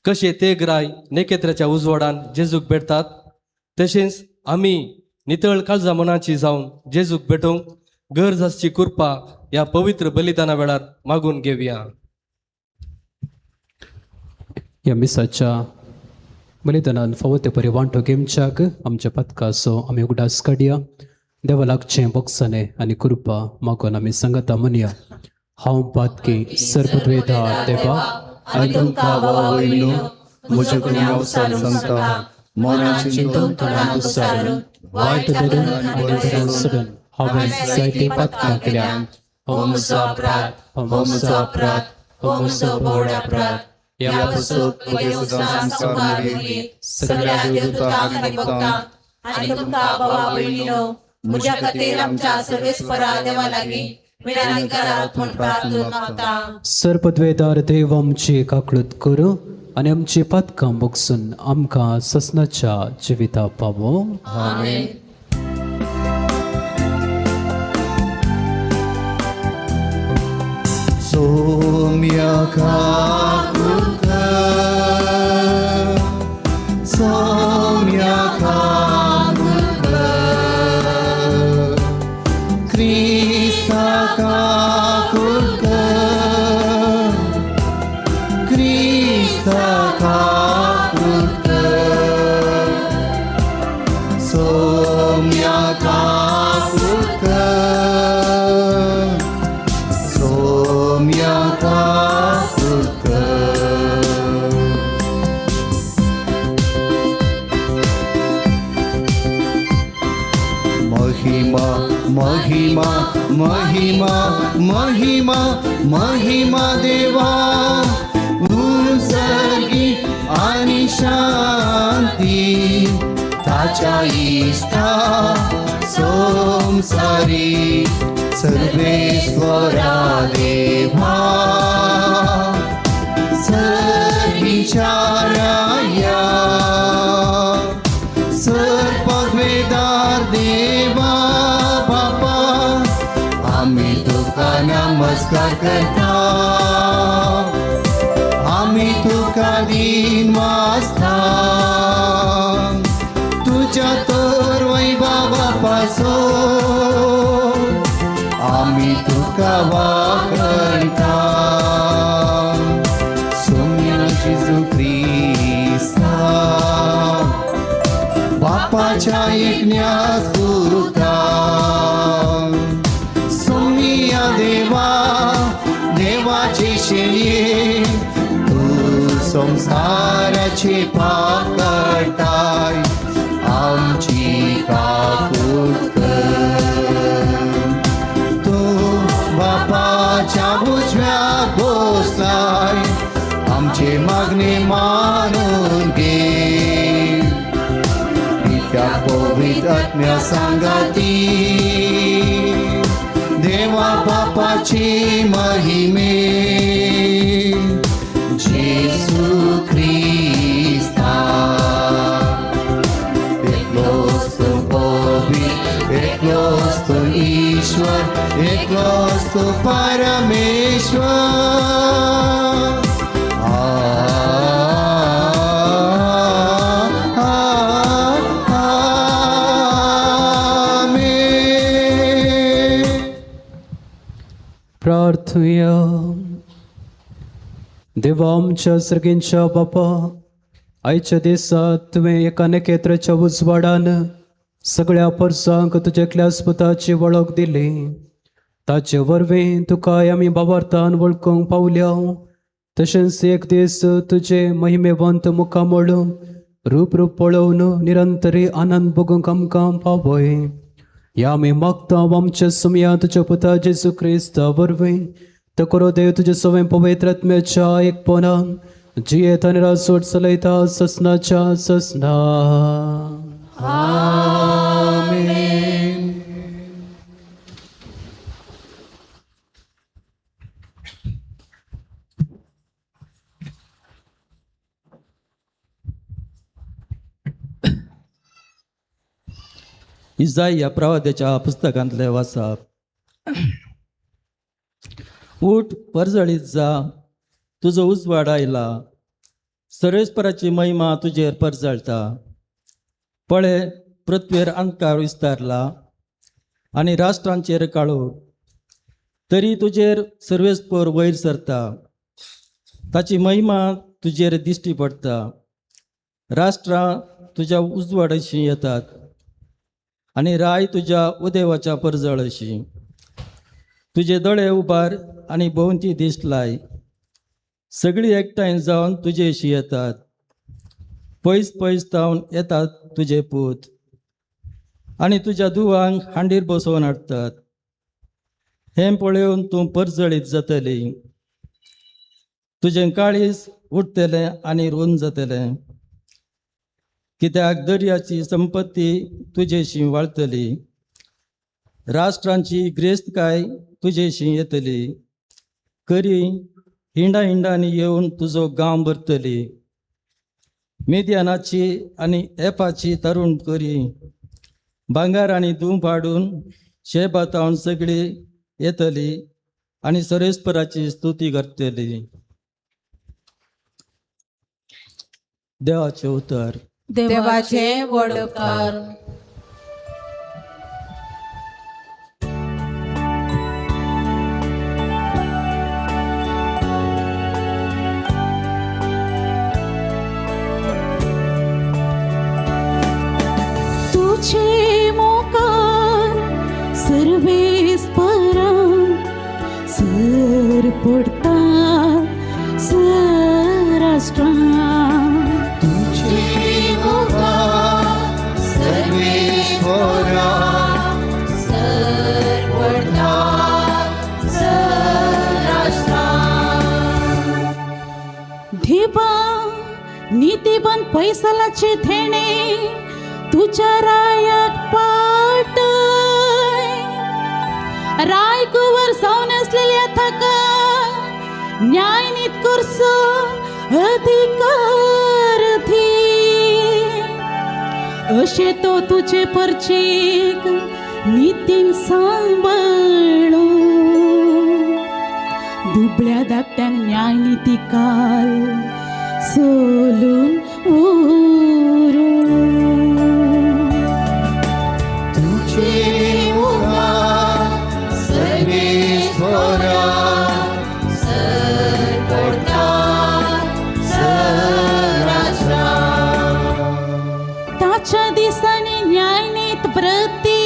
कशे ते ग्राय नेकेत्राच्या उजवाडान जेजूक भेटतात तशेंच आमी नितळ काळजा मनाची जावन जेजूक भेटोवंक गरज आसची कृपा ह्या पवित्र बलिदाना वेळार मागून घेवया.
ह्या मिसाच्या बलिदानान फावो ते परी वांटो घेवच्याक आमच्या पथकाचो आमी उगडास काडया. देवा लागचें बोगसणें आनी कृपा मागून आमी सांगता म्हणया. हांव पातकी सर्पद्वेदा देवा
आनी तुमकां
भावा भयणीनो म्हज्या गुन्यांव सांगता मनाची चिंतून तोंडान दुसारून
वायट धरून आनी बरें सोडून हांवें जायतीं पातकां केल्या.
हो म्हजो अपराध, हो म्हजो अपराध, हो म्हजो व्हड अपराध. ह्या पासून म्हगे संवसार सगळ्या देवदूतांक आनी भक्तांक आनी तुमकां भावा भयणीनो म्हज्या खातीर आमच्या सर्वेस्परा देवा लागीं विनंती करात म्हूण प्रार्थना मागता.
सर्पद्वेदार देव आमची काकळूत करूं आनी आमची पातकां बोगसून आमकां ससनाच्या जिविता पावो.
आमेन.
सोम्या काकुक सोम्या काकुक क्रिस्ता काकुक क्रिस्ता काकुक. महिमा महिमा महिमा देवा उंचगी आणि शांती ताच्या इष्टा संसारी सर्वेश्वरा देवा सर्विचाराया सर्पवेदार देवा बापा आम्ही तुका नमस्कार करता आम्ही तुका दिन वाचता तुझ्या तर वैभवा पासो आम्ही तुका वाकणता सोम्या जेजू क्रिस्ता बापाच्या एकन्या सुता सोमिया देवा देवाची शेळये तू संसाराचे पाप काढताय आमची काकूट कर. तू बापाच्या उजव्या बसलाय आमचे मागणे मानून घे पित्या पवित्र आत्म्या सांगाती देवा बापाची महिमे जेसू ख्रिस्ता एकलोच तू पवित्र एकलोच तू ईश्वर एकलोच तू परमेश्वर आ, आ, आमेन.
प्रार्थुया. देवा आमच्या सर्गींच्या बापा, आयच्या दिसा तुवें एका नखेत्राच्या उजवाडान सगळ्या परसांक तुज्या क्लासपुताची वळख दिली. ताचे वरवीं तुका आमी बाबार्थान वळखूंक पावल्या. तशेंच एक दीस तुजे महिमेवंत मुखामळ रूप रूप पळोवन निरंतरी आनंद भोगूंक आमकां पावय. ह्या आमी मागता आमच्या सुमया तुज्या पुता जेजू क्रिस्ता वरवीं. तकरो देव तुजे सवय पवित्र आत्म्याच्या एकपणान जियेत आनी राजवट चलयता ससनाच्या ससना.
आमेन.
इजाई ह्या प्रवाद्याच्या पुस्तकांतले वाचप. उठ, परजळीत जा, तुजो उजवाड आयला, सर्वेस्पराची महिमा तुजेर परजळटा. पळे, पृथ्वेर अंधकार विस्तारला आनी राष्ट्रांचेर काळोख, तरी तुजेर सर्वेस्पर वयर सरता, ताची महिमा तुजेर दिश्टी पडटा. राष्ट्रां तुज्या उजवाडाशी येतात आनी राय तुज्या उदेवाच्या परजळशी. तुजे दोळे उबार आनी भोंवती दिश्ट लाय, सगळीं एकठांय जावन तुजेशी येतात, पयस पयस जावन येतात तुजे पूत आनी तुज्या धुवांक हांडीर बसोवन हाडटात. हें पळोवन तूं परजळीत जातली, तुजें काळीज उठतलें आनी रूंद जातलें, कित्याक दर्याची संपत्ती तुजेशी वाळतली, राष्ट्रांची ग्रेस्तकाय तुजेशी येतली, करी हिंडा हिंडांनी येवन तुजो गांव भरतली. मिद्यानाची आनी एपाची तरुण करी भांगर आनी धूप हाडून शेबातावन सगळी येतली आनी सरेस्पराची स्तुती करतली. देवाचें उतर.
देवाचे व्हड उपकार.
तुझे मोकार सर्वेस्परा सर पडता सराष्ट्रा.
तुझे मुखार सर्वेश्वरा
सर पडता.
देवा नीतिबंद पैसलाचे थेणे तुझ्या रायाक पाटय रायकुवर जावन असलेल्या थाका न्याय नीत करचो अधिकार दी. अशें तो तुजे परचेक नितीन सांबाळू दुबळ्या धाकट्यांक न्याय निती काल सोलून उरूं.
तुझे मुखार सर्वेस्परा
ताच्या दिसांनी न्यायनीत प्रती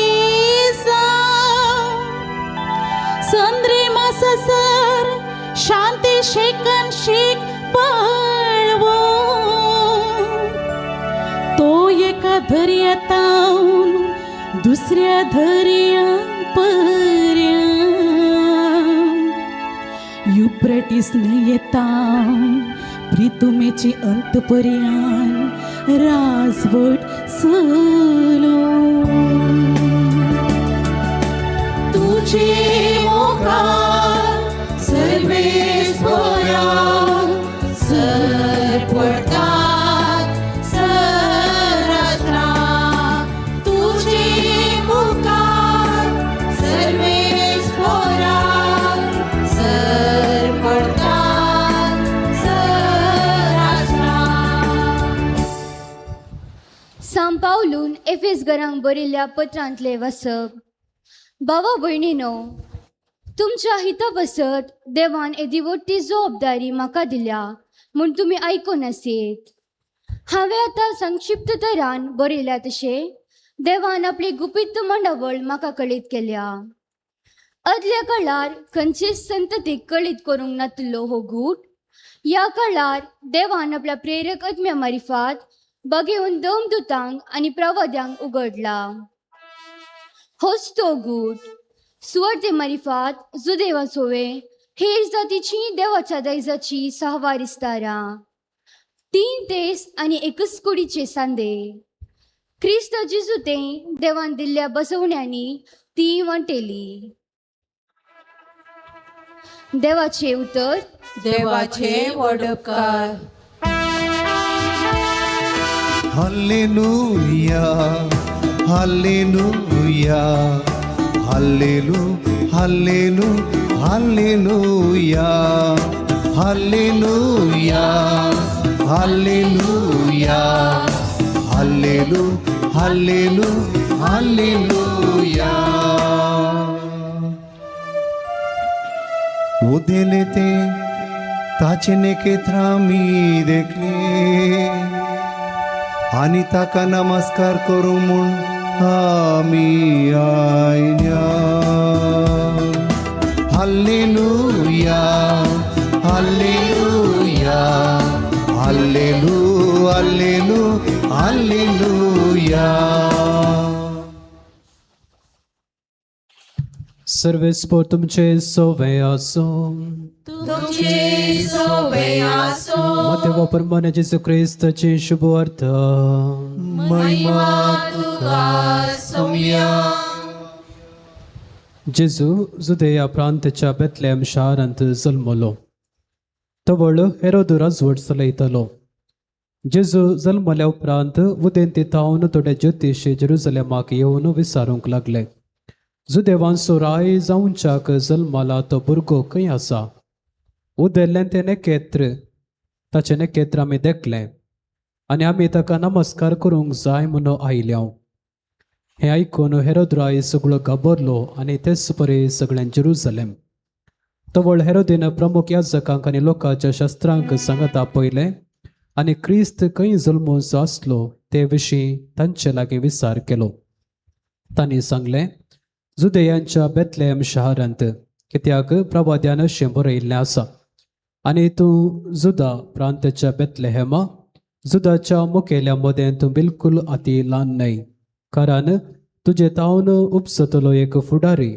संद्री माससर शांती शेकन शीक पळवो. तो एका दर्यातावन दुसऱ्या दर्या पर्यंत युप्रटीस न्हंयेतावन प्रितुमेची अंत पर्यंत राजवट चलो.
तुझे मुखार सर्वेस्परा सर पडतात सराष्ट्रां. तुझे मुखार सर्वेस्परा सर पडतात सराष्ट्रां.
सांव पावलून एफेस घरांक बरयल्ल्या पत्रांतलें वाचप. भावा भयणीनो, तुमच्या हिता पासत देवान येदी व्हडली जबाबदारी म्हाका दिल्या म्हूण तुमी आयकून आसयेत. हांवें आतां संक्षिप्त तरान बरयल्या तशें देवान आपली गुपीत मांडावळ म्हाका कळीत केल्या. आदल्या काळार खंयचेच संततीक कळीत करूंक नातिल्लो हो गूट ह्या काळार देवान आपल्या प्रेरक आत्म्या मारिफात बगेवन दमदुतांक आनी प्रवाद्यांक उगडला. होच तो गूट सुवार्ते मारिफात जुदेवा सोवे हेर जातीची देवाच्या दायजाची सहवारिस्तारां, तीन देस आनी एकच कुडीचे सांदे. क्रिस्त जेजू ते देवान दिल्ल्या बसवण्यांनी ती वांटेली. देवाचे उतर.
देवाचे व्हड उपकार.
Hallelujah, hallelujah, hallelu hallelu hallelujah, hallelujah, hallelujah, hallelu hallelu hallelujah. उदेले ते ताचे नेकेत्र आमी देखले आनी ताका नमस्कार करूं म्हूण आमी आयल्या. हाल्लेलुया, हाल्लेलुया, hallelu hallelu hallelujah.
सर्वेस्पोर तुमचे सोवे आसूं.
तुमचे सोवे आसूं.
मातेवा परमाने जेजू क्रिस्ताची शुभवार्ता.
महिमा तुका सोमया.
जेजू जुदेया प्रांताच्या बेतलेम शारांत जल्मलो. तवळ हेरोद राजवट चलयतालो. जेजू जल्मल्या उपरांत उदेंती थावन थोडे ज्योतिश जेरुजलेमाक येवन विचारूंक लागले, जुदेवांचो राय जावच्याक जल्मला तो भुरगो खंय आसा? उदेल्लें तें नेकेत्र ताचें नेकेत्र आमी देखलें आनी आमी ताका नमस्कार करूंक जाय म्हणून आयल्या. हें आयकून हेरोद राय सगळो घाबरलो आनी तेच परी सगळ्यां जेरुजलेम. तवळ हेरोदीन प्रमुख याजकांक आनी लोकांच्या शास्त्रांक सांगता पयलें आनी क्रिस्त खंय जल्मूचो आसलो ते विशीं तांचे लागीं विचार केलो. तांणी सांगलें, जुदेयांच्या बेतलेम शहरांत, कित्याक प्रवाद्यान अशें बरयिल्लें आसा, आनी तूं जुदा प्रांताच्या बेतलेहेमा, जुदाच्या मुखेल्या मदें तूं बिलकुल अती ल्हान न्हय, कारण तुजे तावन उपसतलो एक फुडारी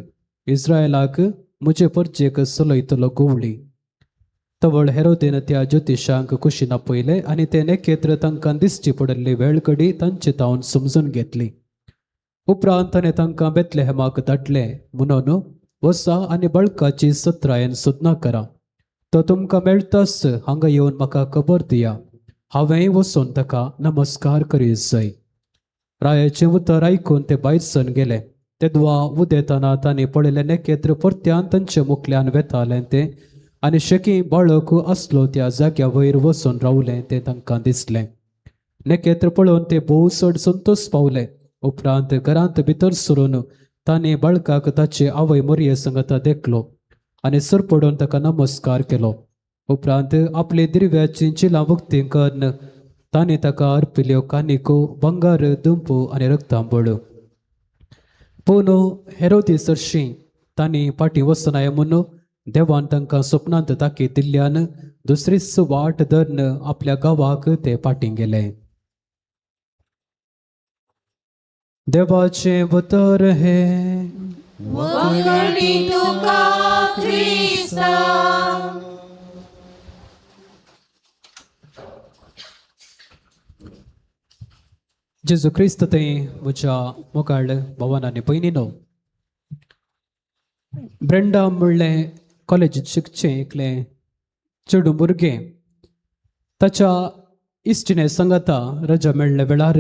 इस्रायलाक म्हजे परजेक चलयतलो गोवळी. तवळ हेरोदेन त्या ज्योतिशांक कुशीन आपयले आनी ते नखेत्र तांकां दिश्टी पडिल्ली वेळकडी तांचे तावन समजून घेतली. उपरांत ताणें तांकां बेतलेहमाक धाडले म्हणून वसा आनी बळकाची सत्रायेन सोदना करा, तो तुमकां मेळटाच हांगा येवन म्हाका खबर दिया, हांवेंय वचून ताका नमस्कार करीत जाय. रायाचें उतर आयकून ते भायर सरून गेले. तेदवा उदेतना तांणी पळयलें नखेत्र परत्यान तांचे मुखल्यान वेतालें तें आनी शेकी बाळक आसलो त्या जाग्या वयर वचून रावलें तें तांकां दिसलें. नखेत्र पळोवन ते भोव चड संतोश पावले. उपरांत घरांत भितर सरून तांणी बाळकाक ताचे आवय मोरये संगता देखलो आनी सरपडून ताका नमस्कार केलो. उपरांत आपले दिर्व्याची चिलां उक्ती करून तांणी ताका अर्पिल्यो कानिको, बंगार, दुंपू आनी रक्तांबळ. पूण हेरोदी सरशीं तांणी फाटीं वचनाय म्हूण देवान तांकां सपनांत ताकीद दिल्ल्यान दुसरीच वाट धरून आपल्या गांवाक ते फाटीं गेले. देवाचें उतर हें.
वखणी तुका क्रिस्ता.
जेजू क्रिस्त थंय म्हज्या मोगाळ भवन आनी भयणीनो, ब्रेंडा म्हणलें कॉलेजींत शिकचें एकलें चेडूं भुरगें ताच्या इश्टिणे सांगाता रजा मेळ्ळे वेळार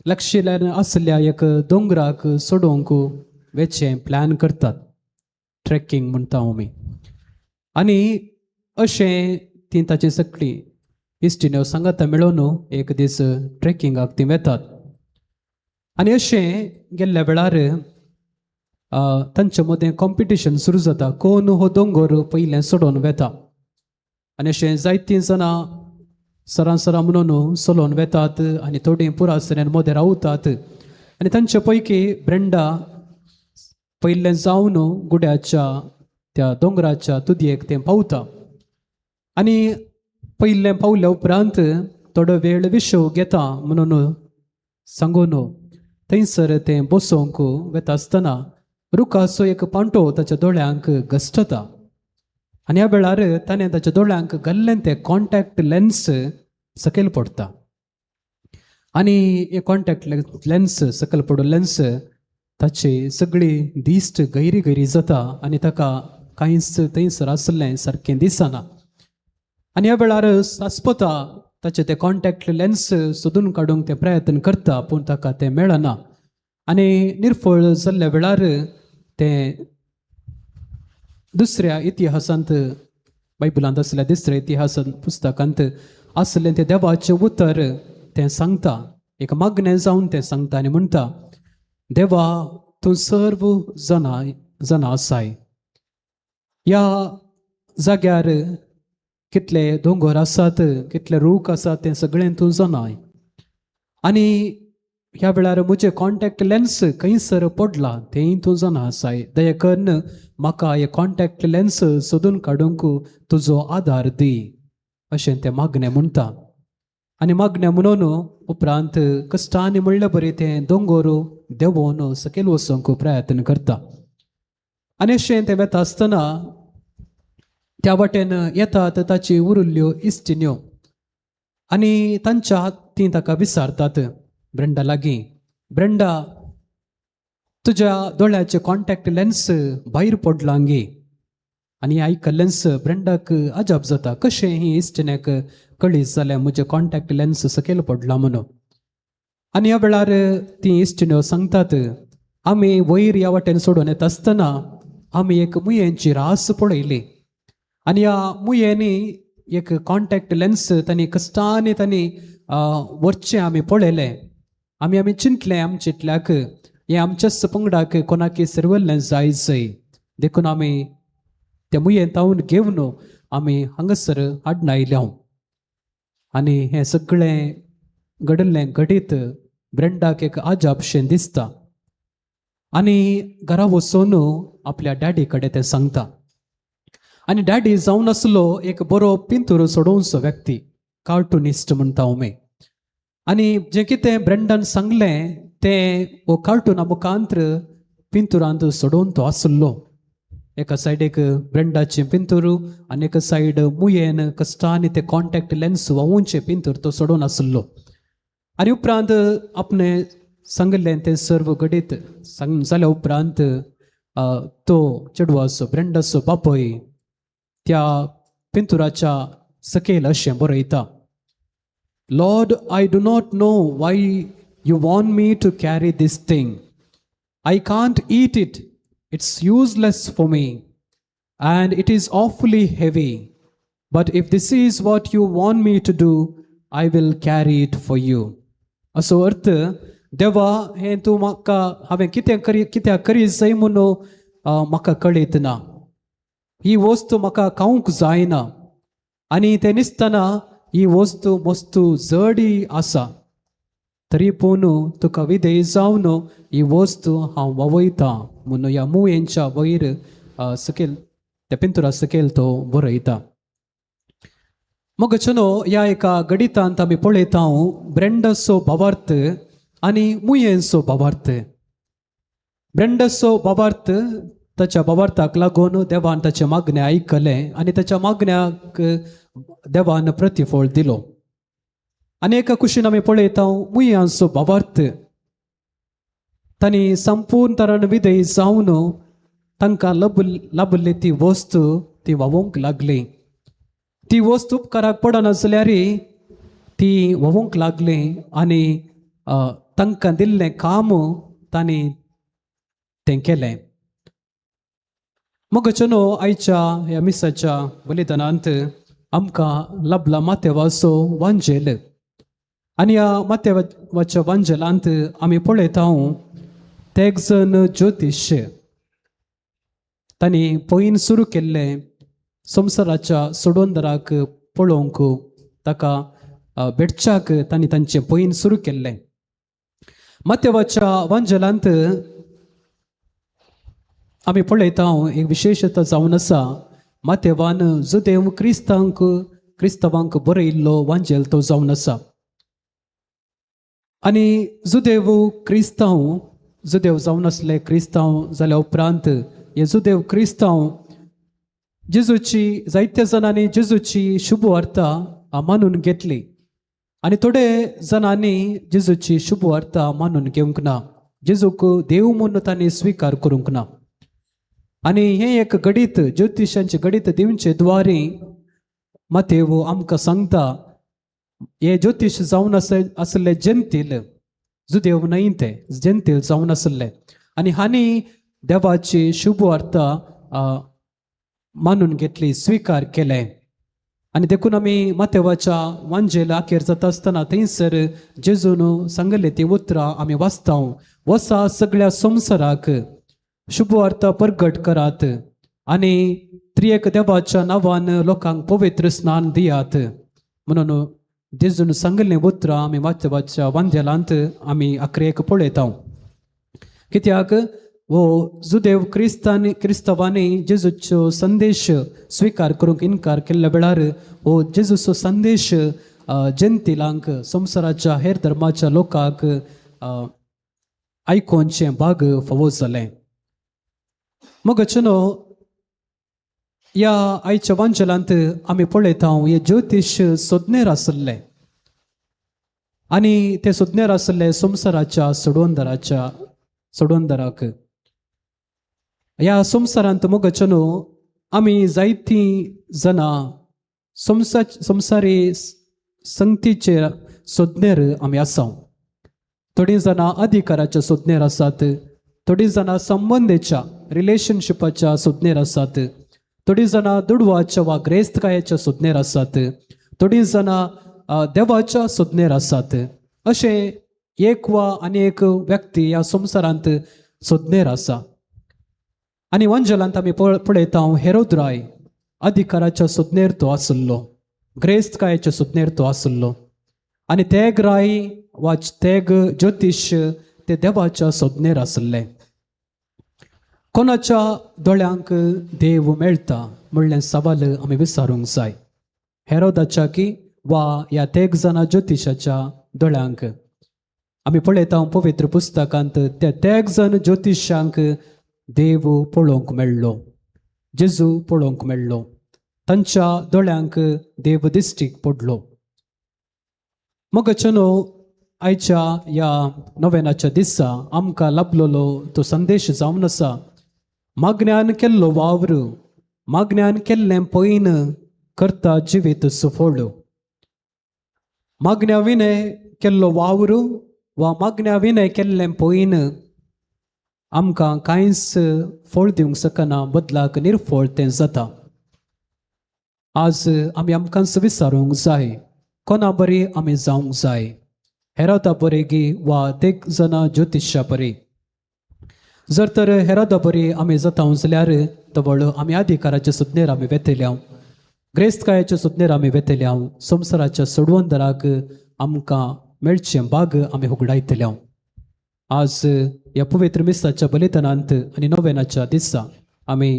लक्षिल्यान आसल्या एक दोंगराक चडोवंक वेचें प्लॅन करतात, ट्रेकिंग म्हणटा आमी. आनी अशें ती ताची सगळीं इश्टिण्यो सांगाता मेळोवन एक दीस ट्रेकिंगाक ती वेतात. आनी अशें गेल्ल्या वेळार तांचे मदें कॉम्पिटिशन सुरू जाता, कोण हो दोंगर पयलें चडोवन वेता. आनी अशें जायतीं जाणां सरां सरां म्हणून चलोवन वेतात आनी थोडीं पुरासऱ्यान मदें रावतात. आनी तांचे पैकी ब्रेंडा पयलें जावन गुड्याच्या त्या दोंगराच्या तुदयेक तें पावता. आनी पयलें पावल्या उपरांत थोडो वेळ विशव घेता म्हणून सांगून थंयसर तें बसोवंक वेता आसतना रुखाचो एक पांटो ताच्या दोळ्यांक घसटता. आनी ह्या वेळार ताणें ताच्या दोळ्यांक घाल्लें तें कॉन्टॅक्ट लेन्स सकयल पडटा. आनी हे कॉन्टॅक्ट लेन्स सकयल पडून लेन्स ताची सगळी दिश्ट गैरी गैरी जाता आनी ताका कांयच थंयसर आसलें सारकें दिसना. आनी ह्या वेळार आस्पता ताचे ते कॉन्टॅक्ट लेन्स सोदून काडूंक ते प्रयत्न करता, पूण ताका तें मेळना. आनी निर्फळ जाल्ल्या वेळार तें दुसऱ्या इतिहासांत, बायबलांत आसल्या दुसऱ्या इतिहासांत पुस्तकांत आसलें तें देवाचें उतर तें सांगता, एक मागणें जावन तें सांगता आनी म्हणटा, देवा तूं सर्व जाणा जाणा आसाय, ह्या जाग्यार कितले दोंगर आसात, कितले रूख आसात तें सगळें तूं जाणाय. आनी ह्या वेळार म्हजें कॉन्टॅक्ट लेन्स खंयसर पडला तेंय तूं जाणा आसाय, दया करून म्हाका हे कॉन्टॅक्ट लेन्स सोदून काडूंक तुजो आदार दी, अशें तें मागणें म्हणटा. आनी मागणें म्हणून उपरांत कश्टांनी म्हणले बरें तें दोंगर देंवोवन सकयल वचूंक प्रयत्न करता. आनी अशें तें वेता आसतना त्या वाटेन येतात ताची उरिल्ल्यो इश्टिण्यो आनी तांच्या तीं ताका विचारतात ब्रेंडा लागीं, ब्रेंडा तुज्या दोळ्याचे कॉन्टॅक्ट लेन्स भायर पडलां गे. आनी आयकल्लेंच ब्रेंडाक अजाप जाता, कशें ही इश्टिण्याक कळीत जालें म्हजें कॉन्टॅक्ट लेन्स सकयल पडलां म्हणून. आनी ह्या वेळार तीं इश्टिण्यो सांगतात, आमी वयर ह्या वाटेन सोडून येता आसतना आमी एक मुयेंची रास पळयली आनी ह्या मुयेंनी एक कॉन्टॅक्ट लेन्स तांणी कश्टांनी तांणी व्हरचें आमी पळयलें. आमी आमी चिंतलें आमचे इतल्याक हें आमच्याच पंगडाक कोणाकी सर्वल्लें जाय जाय, देखून आमी त्या मुयेंत तावन घेवन आमी हांगासर हाडून आयल्या. आनी हें सगळें घडिल्लें घडीत ब्रेंडाक एक अजापशें दिसता. आनी घरा वचून आपल्या डॅडी कडेन तें सांगता. आनी डॅडी जावन आसलो एक बरो पिंतूर सोडोवचो व्यक्ती, कार्टुनिस्ट म्हणटा उमे. आनी जें कितें ब्रेंडान सांगलें तें हो कार्टुना मुखांत्र पिंतुरांत सोडोवन तो आसलो. एका सायडीक ब्रेंडाचें पिंतूर आनी एका सायड मुयेन कश्टांनी ते कॉन्टॅक्ट लेन्स व्हांवोवचें पिंतूर तो सोडून आसलो. आनी उपरांत आपणें सांगिल्लें तें सर्व घडीत सांग जाल्या उपरांत तो चेडवाचो ब्रेंडाचो बापूय त्या पिंतुराच्या सकयल अशें बरयता, Lord, I do not know why you want me to carry this thing. I can't eat it. It's useless for me and it is awfully heavy. But if this is what you want me to do, I will carry it for you. असो अर्थ, देवा, हें तूं म्हाका हांवें कितें करी, कित्याक करी जाय म्हणून म्हाका कळयत ना. ही वस्तू म्हाका खावंक जायना आनी तें दिसतना ही वस्तू मस्तू जडी आसा, तरी पूण तुका विधेय जावन ही वस्तू हांव वावयतां म्हणून ह्या मुयेंच्या वयर सकयल त्या पिंतुरा सकयल तो बरयता. मोगाच्यानो, ह्या एका गणितांत आमी पळयता ब्रेंडाचो भावार्थ आनी मुयेंचो भावार्थ. ब्रेंडाचो भावार्थ, ताच्या भावार्थाक लागून देवान ताचें मागणें आयकलें आनी ताच्या मागण्याक देवान प्रतिफळ दिलो. आनी एका कुशीन आमी पळयता मुयांचो भावार्थ, तांणी संपूर्ण तरान विधेय जावन तांकां लाभिल्ली ती वस्तू ती व्हांवूंक लागली. ती वस्तू उपकाराक पडना जाल्यार ती व्हांवूंक लागली आनी तांकां दिल्लें काम तांणी तें केलें. मोगाच्यानो, आयच्या ह्या मिसाच्या बलिदानांत आमकां लाभला मातेवाचो वांजेल आनी ह्या मातेवाच्या वांजेलांत आमी पळयता तेग जण ज्योतिश तांणी पयन सुरू केल्लें संवसाराच्या सोडवंदराक पळोवंक, ताका भेटच्याक तांणी तांचें पयन सुरू केल्लें. मातेवाच्या वांजेलांत आमी पळयता एक विशेशता जावन आसा, मातेवान जुदेव क्रिस्तांक क्रिस्तांवांक बरयल्लो वांजेल तो जावन आसा. आनी जुदेव क्रिस्तांव, जुदेव जावन आसले क्रिस्तांव जाल्या उपरांत हे जुदेव क्रिस्तांव जेजूची, जायत्या जाणांनी जेजूची शुभवार्ता मानून घेतली आनी थोडे जाणांनी जेजूची शुभवार्ता मानून घेवंक ना, जेजूक देव म्हूण तांणी स्विकार करूंक ना. आनी हें एक गणीत, ज्योतिशांचें गणीत दिवचे द्वारे मातेव आमकां सांगता, हे ज्योतिश जावन आसले जनतील, जुदेव न्हय, ते जनतील जावन आसले आनी हांणी देवाची शुभवार्ता मानून घेतली, स्विकार केलें. आनी देखून आमी मातेवाच्या वांजेल अखेर जाता आसतना थंयसर जेजून सांगले ती उतरां आमी वाचता, वसा, सगळ्या संवसाराक शुभवार्ता परगट करात आनी त्रिएक देवाच्या नांवान लोकांक पवित्र स्नान दियात म्हणून जेजून सांगिल्लीं उतरां आमी मातेवाच्या वांजेलांत आमी आखरेक पळयता. कित्याक हो जुदेव क्रिस्तांनी क्रिस्तांवांनी जेजूचो संदेश स्विकार करूंक इनकार केल्ल्या वेळार हो जेजूचो संदेश जनतेलांक, संवसाराच्या हेर धर्माच्या लोकांक आयकोवचें भाग फावो जालें. मोगाच्यानो, ह्या आयच्या वांजेलांत आमी पळयता हे ज्योतिश सोदनेर आसले आनी ते सोदनेर आसले संवसाराच्या सोडवंदराच्या सोडवंदराक. ह्या संवसारांत, मोगाच्यानो, आमी जायतीं जाणां संवसारी संगतीचे सोदनेर आमी आसा. थोडीं जाणां अधिकाराच्या सोदनेर आसात, थोडीं जाणां संबंदेच्या रिलेशनशिपाच्या सोदनेर आसात, थोडीं जाणां दुडवाच्या वा ग्रेस्तकायेच्या सोदनेर आसात, थोडीं जाणां देवाच्या सोदनेर आसात. अशें एक वा आनी एक व्यक्ती ह्या संवसारांत सोदनेर आसा. आनी वंजलांत आमी पळयता हेरोद राय अधिकाराच्या सोदनेर तो आसलो, ग्रेस्तकायेच्या सोदनेर तो आसलो आनी तेग राय वा तेग ज्योतिश ते देवाच्या सोदनेर आसले. कोणाच्या दोळ्यांक देव मेळटा म्हणलें सवाल आमी विचारूंक जाय, हेरोदाच्या की वा ह्या तेग जाणां ज्योतिशाच्या दोळ्यांक? आमी पळयता पवित्र पुस्तकांत त्या तेग जाण ज्योतिशांक देव पळोवंक मेळ्ळो. जेजू पळोवंक मेळ्ळो. तांच्या दोळ्यांक देव दिश्टीक पडलो. मगचनो आयच्या ह्या नोवेनाच्या दिसा आमकां लाभलेलो तो संदेश जावन आसा, मागण्यान केल्लो वावर, मागण्यान केल्लें पयन करता जिवीत सुफळ. मागण्या विणें केल्लो वावर वा मागण्या विणें केल्लें पयन आमकां कांयच फळ दिवंक शकना, बदलाक निर्फळ तें जाता. आज आमी आमकांच विचारूंक जाय, कोणा बरी आमी जावंक जाय, हेरोदा बरी गी वा देग जाणां ज्योतिशा बरी? जर तर हेरोदा बरी आमी जाता जाल्यार तवळ आमी अधिकाराच्या सुज्ञेर आमी वेतल्या, ग्रेस्तकायाच्या सुज्ञेर आमी वेतल्या, संवसाराच्या सोडवंदराक आमकां मेळचें बाग आमी हुगडायतल्या. आज ह्या पवित्र मिसाच्या बलिदानांत आनी नोवेनाच्या दिसा आमी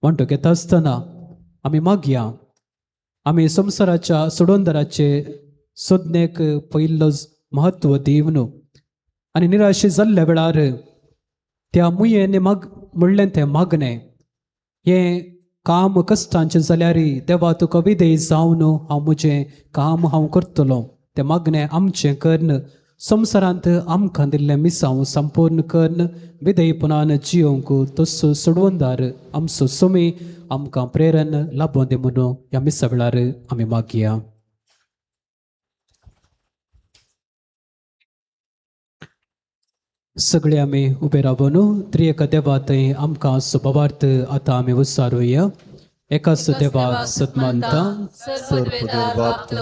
वांटो घेता आसतना आमी मागया, आमी संवसाराच्या सोडवंदराचे सोदनेक पयिल्लो म्हत्व दिवन आनी निराशे जाल्ल्या वेळार त्या मुयेन माग म्हणलें तें मागणें, हें काम कश्टांचें जाल्यार देवा तुका विधेय जावन हांव म्हजें काम हांव करतलो. तें मागणें आमचें कर्ण संवसारांत आमकां दिल्लें मिसांव संपूर्ण कर्ण विधेयपणान जियोवंक तसो सोडवंदार आमचो सोमी आमकां प्रेरण लाबोवन दी म्हणून ह्या मिसा वेळार आमी मागया. सगळे आमी उबे रावन त्रिएका देवा थंय आमकां सुबावार्थ आतां आमी विचारुया. एकाच देवाक सतमानता,
सर्वपदर बाप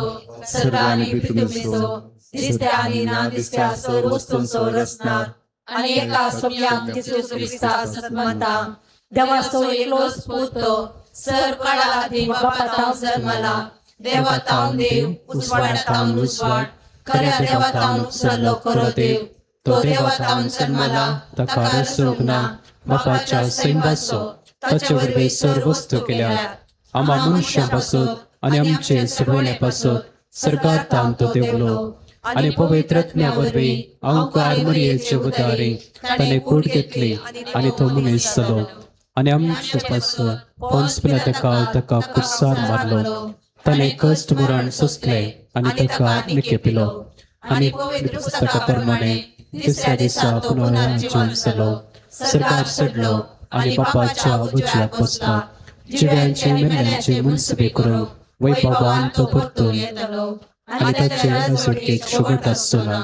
सर्व आनी पितुमेचो,
दिसत्या आनी ना दिसत्या सर्व वस्तूंचो रचणार आनी एका सोम्याक जेजू क्रिस्ता सतमंता देवाचो एकलोच पूत सर काळा आदी बापा तावन जन्मला, देवा तावन देव, उजवाडा तावन उजवाड, खऱ्या देवा तावन उपसरलो खरो देव, तो देवा तावन जन्मला,
ताका रचूंक ना, बापाच्या सैमाचो, ताचे वरवीं सर्व वस्तू केल्यात, आमा मनशां पासत आनी आमचे सोडवणे पासत सरकार तावन तो देवलो आनी पवित्र आत्म्या वरवीं अंकार मरियेचे उदारी ताणें कूड घेतली आनी तो मनीस जालो आनी आमचे पासत पोन्स पिलाता ताका कुर्सार मारलो. ताणें कश्ट मरण सोंसलें आनी ताका निकेपिलो आनी पुस्तका प्रमाणे तिसऱ्या दिसा पुनर्जीवन जालो, सरकार चडलो आनी बापाच्या उजव्याक बसलो, जिव्यांचे मेल्ल्यांचे मुनसबे करूंक वैभवान तो परतून आनी ताचे राजवटकेक शुभट आसचो ना.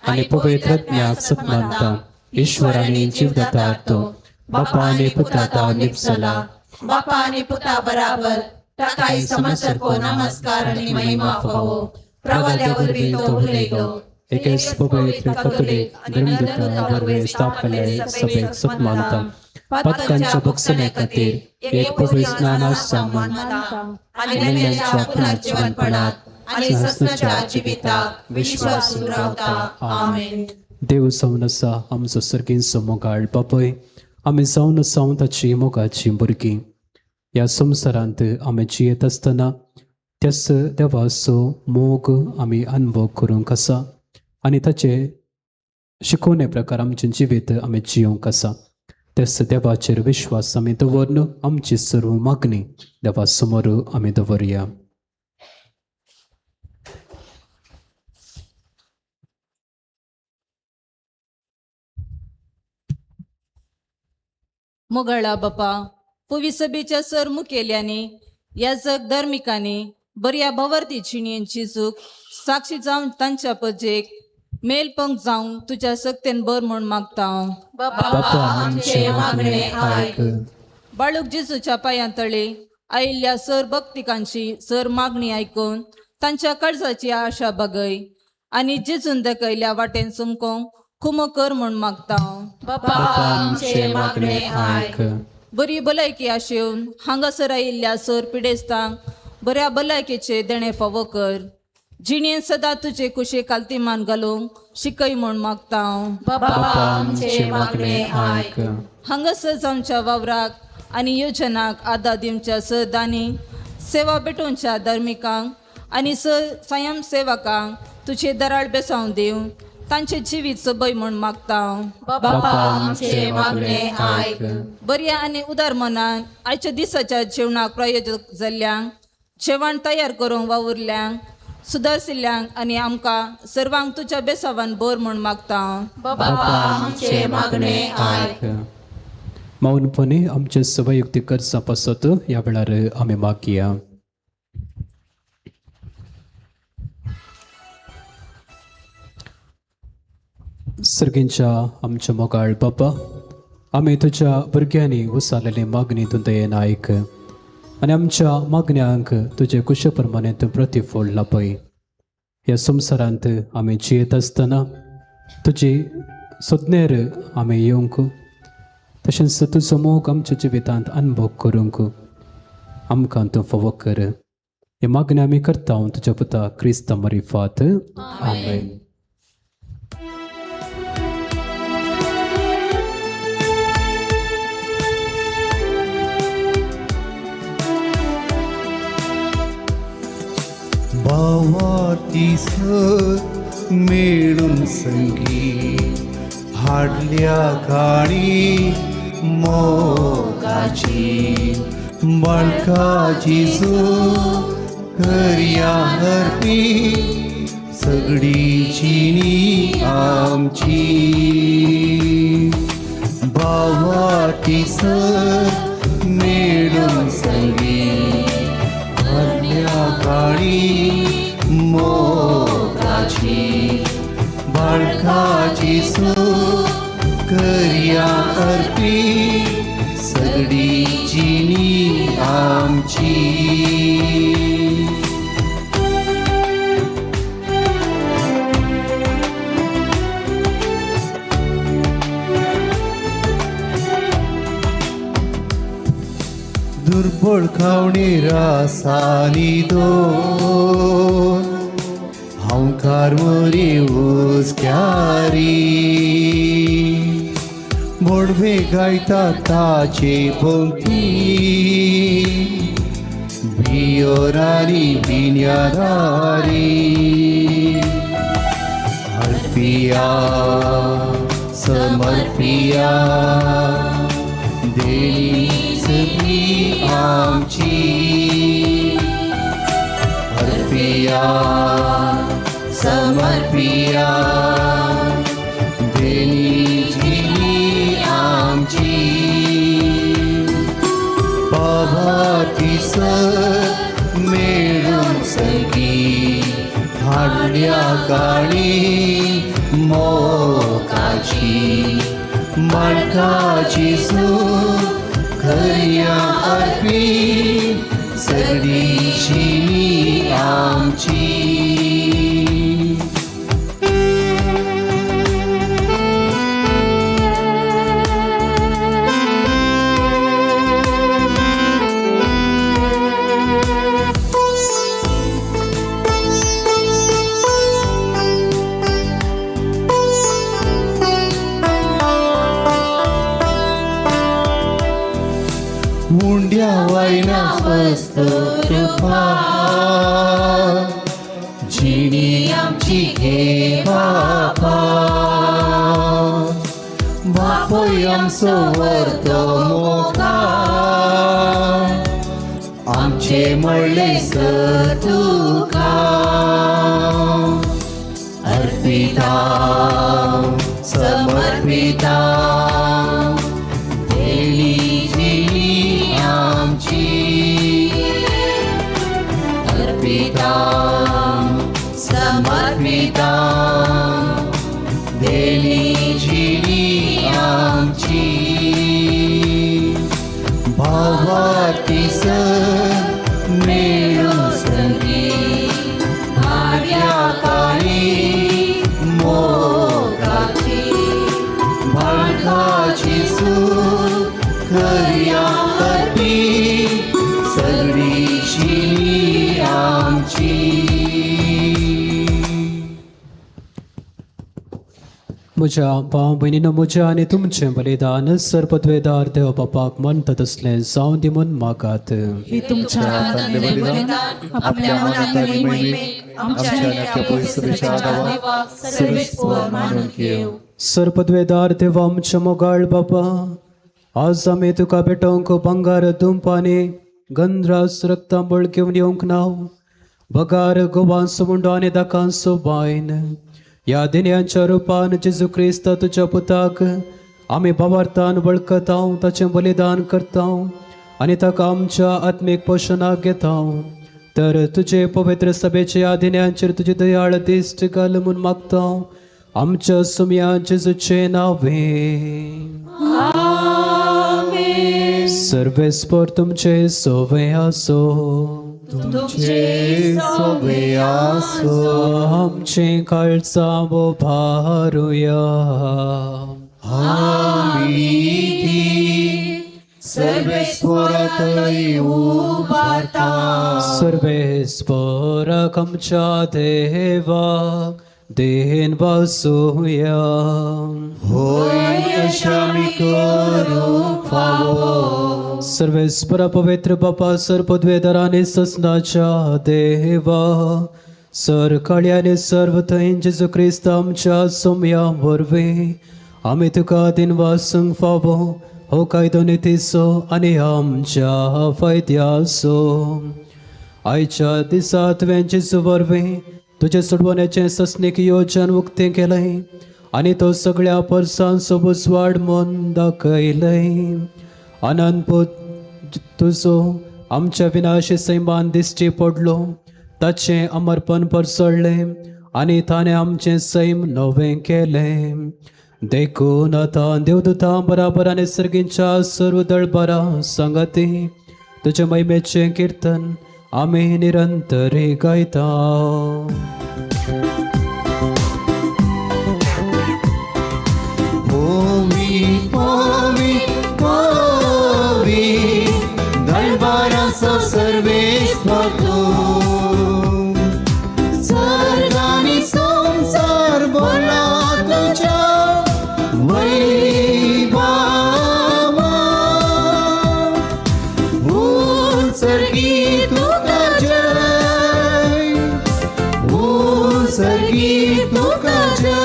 आनी पवित्र आत्म्याक सन्मानता, ईश्वराने जीवदाता तो बापा आनी पुताता निपसला,
बापा आनी पुता बराबर ताकाय समजसारको नमस्कार आनी महिमा फावो. प्रबल्या वरवीं तो उलयलो.
एकेच पवित्र कथोलीक धर्मदूता वरवीं स्थापले सभेक सन्मानता, पातकांच्या भोगसण्या खातीर एक प्रभू स्नानास मान
आनी मेल्ल्यांच्या पुनर्जीवनपणात आनी सस्नाच्या जिविताक विश्वासून रावता. आमेन.
देव जावन आसा आमचो सर्गींचो मोगाळ बापय, आमी जावन आसा ताची मोगाची भुरगीं. ह्या संवसारांत आमी जियेत आसतना त्याच देवाचो मोग आमी अनुभव करूंक आसा आनी ताचे शिकोवणे प्रकार आमचें जिवीत आमी जियोवंक आसा. त्याच देवाचेर विश्वास आमी दवरून आमची सर्व मागणी देवा समोर आमी दवरुया.
मोगाळा बापा, पुवी सभेच्या सर मुखेल्यांनी, याजक धर्मिकांनी बऱ्या भवर्ती जिणेची चूक साक्षी जावन तांच्या पजेक मेलपंक जावंक तुज्या सक्तेन बर म्हूण मागता हांव.
बापा आमचें मागणें आयक.
बाळूक जेजूच्या पांयां तळे आयिल्ल्या सर भक्तिकांची सर मागणी आयकून तांच्या काळजाची आशा बागय आनी जेजून दाखयल्या वाटेन चमकोंक खुमो कर म्हूण मागता हांव.
बापा आमचें मागणें आयक.
बरी भलायकी आशेवन हांगासर आयिल्ल्या सर पिडेस्तांक बऱ्या भलायकेचे देणें फावो कर. जिणेंत सदां तुजे कुशे कालतीमान घालूंक शिकय म्हूण मागता हांव.
बापा आमचें मागणें आयक.
हांगासर आमच्या वावराक आनी योजनाक आदार दिवच्या सर दानी सेवा भेटोवच्या धार्मिकांक आनी सर स्वयं सेवकांक तुजे दराळ बेसांव दिवन तांचे जिवीत सोबय म्हूण मागता.
बापा आमचे मागणे आयक.
बऱ्या आनी उदार मनान आयच्या दिसाच्या जेवणाक प्रयोजक जाल्ल्यांक, जेवण तयार करूंक वावुरल्यांक, सुदारशिल्ल्यांक आनी आमकां सर्वांक तुज्या बेसावान भर म्हूण मागता.
बापा आमचे मागणे आयक.
मौनपणे आमचे सवयुक्ती गरजां पासत ह्या वेळार आमी मागया. सर्गींच्या आमच्या मोगाळ बापा, आमी तुज्या भुरग्यांनी उसालेली मागणी तूं दयेन आयक आनी आमच्या मागण्यांक तुजे कुशे प्रमाणे तूं प्रतिफळ लापय. ह्या संवसारांत आमी जियेत आसतना तुजी सोदनेर आमी येवंक, तशेंच तुजो मोग आमच्या जिवितांत अनुभव करूंक आमकां तूं फावो कर. हे मागणी आमी करता तुज्या पुता क्रिस्ता मरिफात. आमेन.
भावातीस मेळून संगी हाडल्या काणी मोगाची, बाळका जेजू करया हरपी सगळी जिणी आमची. भावातीस मेळून संगी हाडल्या काणी मोगाची, बाळका जेजू करया अर्पी सगळी जिणी आमची. दुर्बळ खावणी रासानी दोन हांवकार मोरी उस्क्यारी, बोडवे गायता ताचे भोंवती बियोरानी बिन्यादारी. अर्पिया समर्पिया देणी सगळी आमची. अर्पिया समर्पिया देणी जिणी आमची. बाबातीस मेळून सगळी हाडल्या काणी मोगाची, बाळका जेजू करया अर्पी सगळी जिणी आमची. मुंड्या वयना वस्तू कृपा जिणी आमची घे बापा, बापूय आमचो वर्तो मोगा आमचे म्हणले सर तुका. अर्पिता समर्पिता देणी जिणी आमची. अर्पिता समर्पिता देणी जिणी आमची. भावातीस मेळून संगी हाडल्या काणी मोगाची, बाळका जेजू करया अर्पी सगळी जिणी आमची.
म्हज्या भाव भयणीनो, म्हज्या आनी तुमचें बलिदान सर्पद्वेदार देव बापाक मानता तसलें जावं दी म्हूण मागात.
ही तुमच्या
हातांतलें बलिदान आपल्या मनात आनी महिमेक आमच्या आनी आख्या पवित्र देवाक सर्वेस्पर मानून घेवं.
सर्पद्वेदार देवा आमच्या मोगाळ बापा, आज आमी तुका भेटोवंक भांगर दुंपानी गंधरास रक्तांबळ घेवन येवंक ना, बगार गोवांचो मुंडो आनी दाकांचो बायन. ह्या दिन्यांच्या रुपान जेजू क्रिस्त तुज्या पुताक आमी भावार्थान वळखता, ताचें बलिदान करता आनी ताका आमच्या आत्मीक पोशणाक घेता. तर तुजे पवित्र सभेच्या ह्या दिन्यांचेर तुजी दयाळ दिश्ट घाल म्हूण मागता, आमच्या सुम्या जेजूचे नावे. सर्वेस्पर तुमचे सोवे आसो.
तुमचे सोबे आसो.
आमचे काळजां उबारुया.
आमी ती सर्वेस्परातय उबारता.
सर्वेस्पराक आमच्या देवाक देन वासुया.
होय अशें आमी करूंक फावो.
सर्वेस्परा पवित्र बापा, सर्पद्वेदर आनी ससनाच्या देवा, सर काळी आनी सर्व थंय जेजू क्रिस्त आमच्या सोम्या वरवीं आमी तुका दिनवासूंक फावो. हो कायदो नितीचो आनी आमच्या फायद्याचो. आयच्या दिसा तुवें जेजू वरवीं तुजें सोडवण्याचें ससनीक योजन उक्तें केलें आनी तो सगळ्या परसांचो उजवाड म्हूण दाखयलें. अनंत तुजो आमच्या विनाशी सैमान दिश्टी पडलो, ताचें अमरपण परसळ्ळें आनी ताणें आमचें सैम नवें केलें. देखून आतां देवदूतां बराबर आनी सर्गींच्या सर्व दळबरा सांगाती तुज्या महिमेचें किर्तन आमी निरंतर गायता.
होवी होवी होवी दरबाराचो सर्वेस्पर तूं. सर्ग आनी संवसार भरला तुज्या वैभवान. उत्सर्गी तुका जय, उत्सर्गी तुका जय.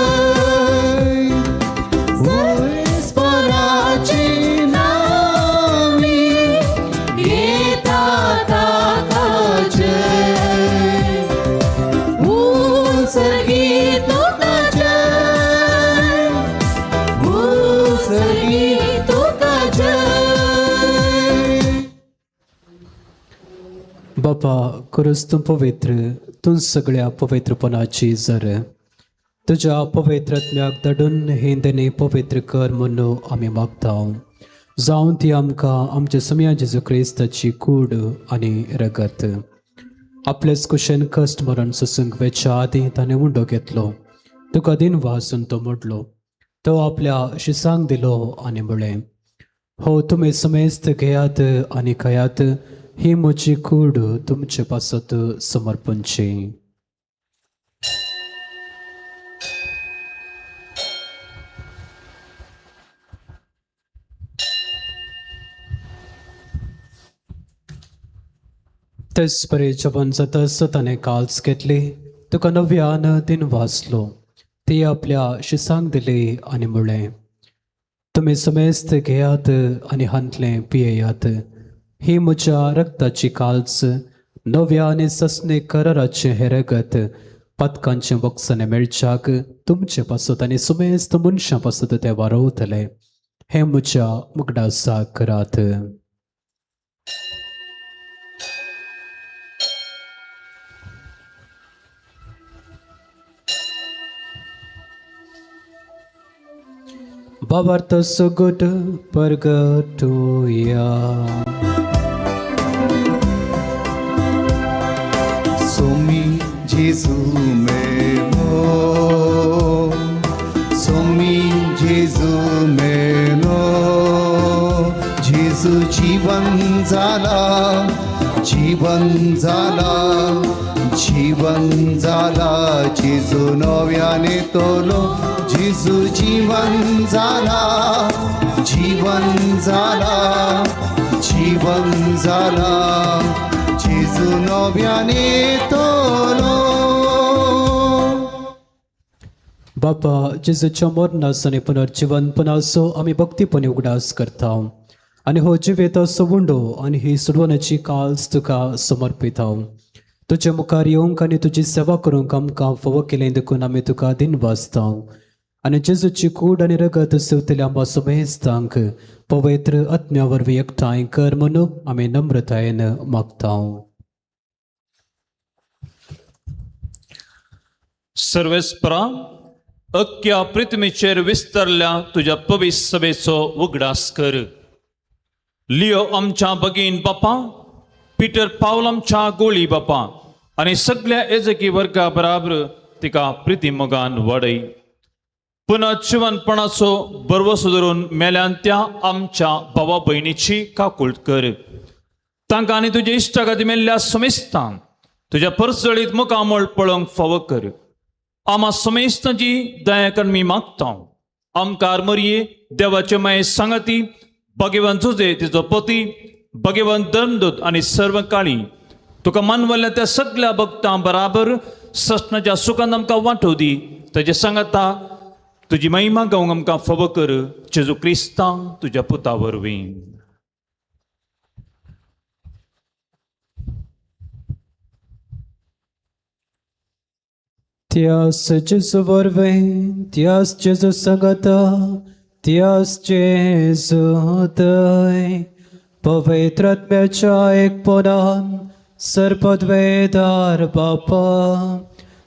सर्वेस्पराचे नामी येता ताका जय. उत्सर्गी तुका जय, उत्सर्गी तुका जय.
बापा, खरंच तूं पवित्र, तूं सगळ्या पवित्रपणाची जर तुज्या पवित्र आत्म्याक धाडून ही देणी पवित्र कर म्हणून आमी मागता. जावं ती आमकां आमच्या समया जेजू क्रिस्ताची कूड आनी रगत. आपलेच कुशेन कश्ट मरण सोसूंक वेच्या आदीं ताणें उंडो घेतलो, तुका दिन वासून तो मोडलो, तो आपल्या शिसांक दिलो आनी म्हळें, हो तुमी समेस्त घेयात आनी खायात, ही म्हजी कूड तुमचे पासत समर्पणची. तेच परी जेवण जातच ताणें काल्स घेतली, तुका नव्यान दिन वाचलो, ती आपल्या शिसांक दिली आनी म्हळें, तुमी समेस्त घेयात आनी हांतलें पियेयात, ही म्हज्या रक्ताची काल्स, नव्या आनी ससने कराराचें हें रगत पातकांचें बक्षाणें मेळच्याक तुमचे पासत आनी सुमेस्त मनशां पासत तें वारोवतलें. हें म्हज्या मुगडासाक करात. भावार्थ सगट परगटुया.
सोमी जेजू मेलो, सोमी जेजू मेलो, जेजू जीवन जाला, जीवन जाला, जीवन जाला जेजू. जेजू नव्यान येतलो, जेजू जीवन जाला, जीवन जाला, जीवन जाला, जेजू नव्यान येतलो.
बापा, जेजूच्या मरणाचो आनी पुनर्जिवनपणाचो आमी भक्तीपणी उगडास करता आनी हो जिवेताचो उंडो आनी ही सोडवण्याची काल्स तुका समर्पिता. तुजे मुखार येवंक आनी तुजी सेवा करूंक आमकां फावो केलें देखून आमी तुका दिनवासता आनी जेजूची कूड आनी रगत सेवतल्या आमकां समेस्तांक पवित्र आत्म्या वरवीं एकठांय कर म्हणून आमी नम्रतायेन मागता.
सर्वेस्परा, अख्ख्या पृथ्वीचेर विस्तारल्या तुज्या पवित्र सभेचो उगडास कर. लियो आमच्या भगीन बापा, पिटर पावल आमच्या गोळी बापा आनी सगळ्या एजकी वर्गा बराबर तिका प्रिती मोगान वाडय. पुनः जिवनपणाचो बरवसो धरून मेल्यान त्या आमच्या भावा भयणीची काकूळट कर. तांकां आनी तुज्या इश्टागती मेल्ल्या समेस्तांक तुज्या परजळीत मुखामळ पळोवंक फावो कर. आमा समेस्तांची दया कर मी मागता. आमकार मरये देवाचे माये सांगाती भगवान जुजे तिचो पती भगवान धर्मदूत आनी सर्व काळी तुका मानवल्ल्या त्या सगळ्या भक्तां बराबर ससनाच्या सुखान आमकां वांटो दी. ताजे सांगाता तुजी महिमा गावंक आमकां फावो कर, जेजू क्रिस्तां तुज्या पुता वरवीं.
त्यास जेजू वरवीं, त्यास जेजू सांगाता, त्यास जेजू थंय पवित्र आत्म्याच्या एकपणान सर्पद्वेदार बापा,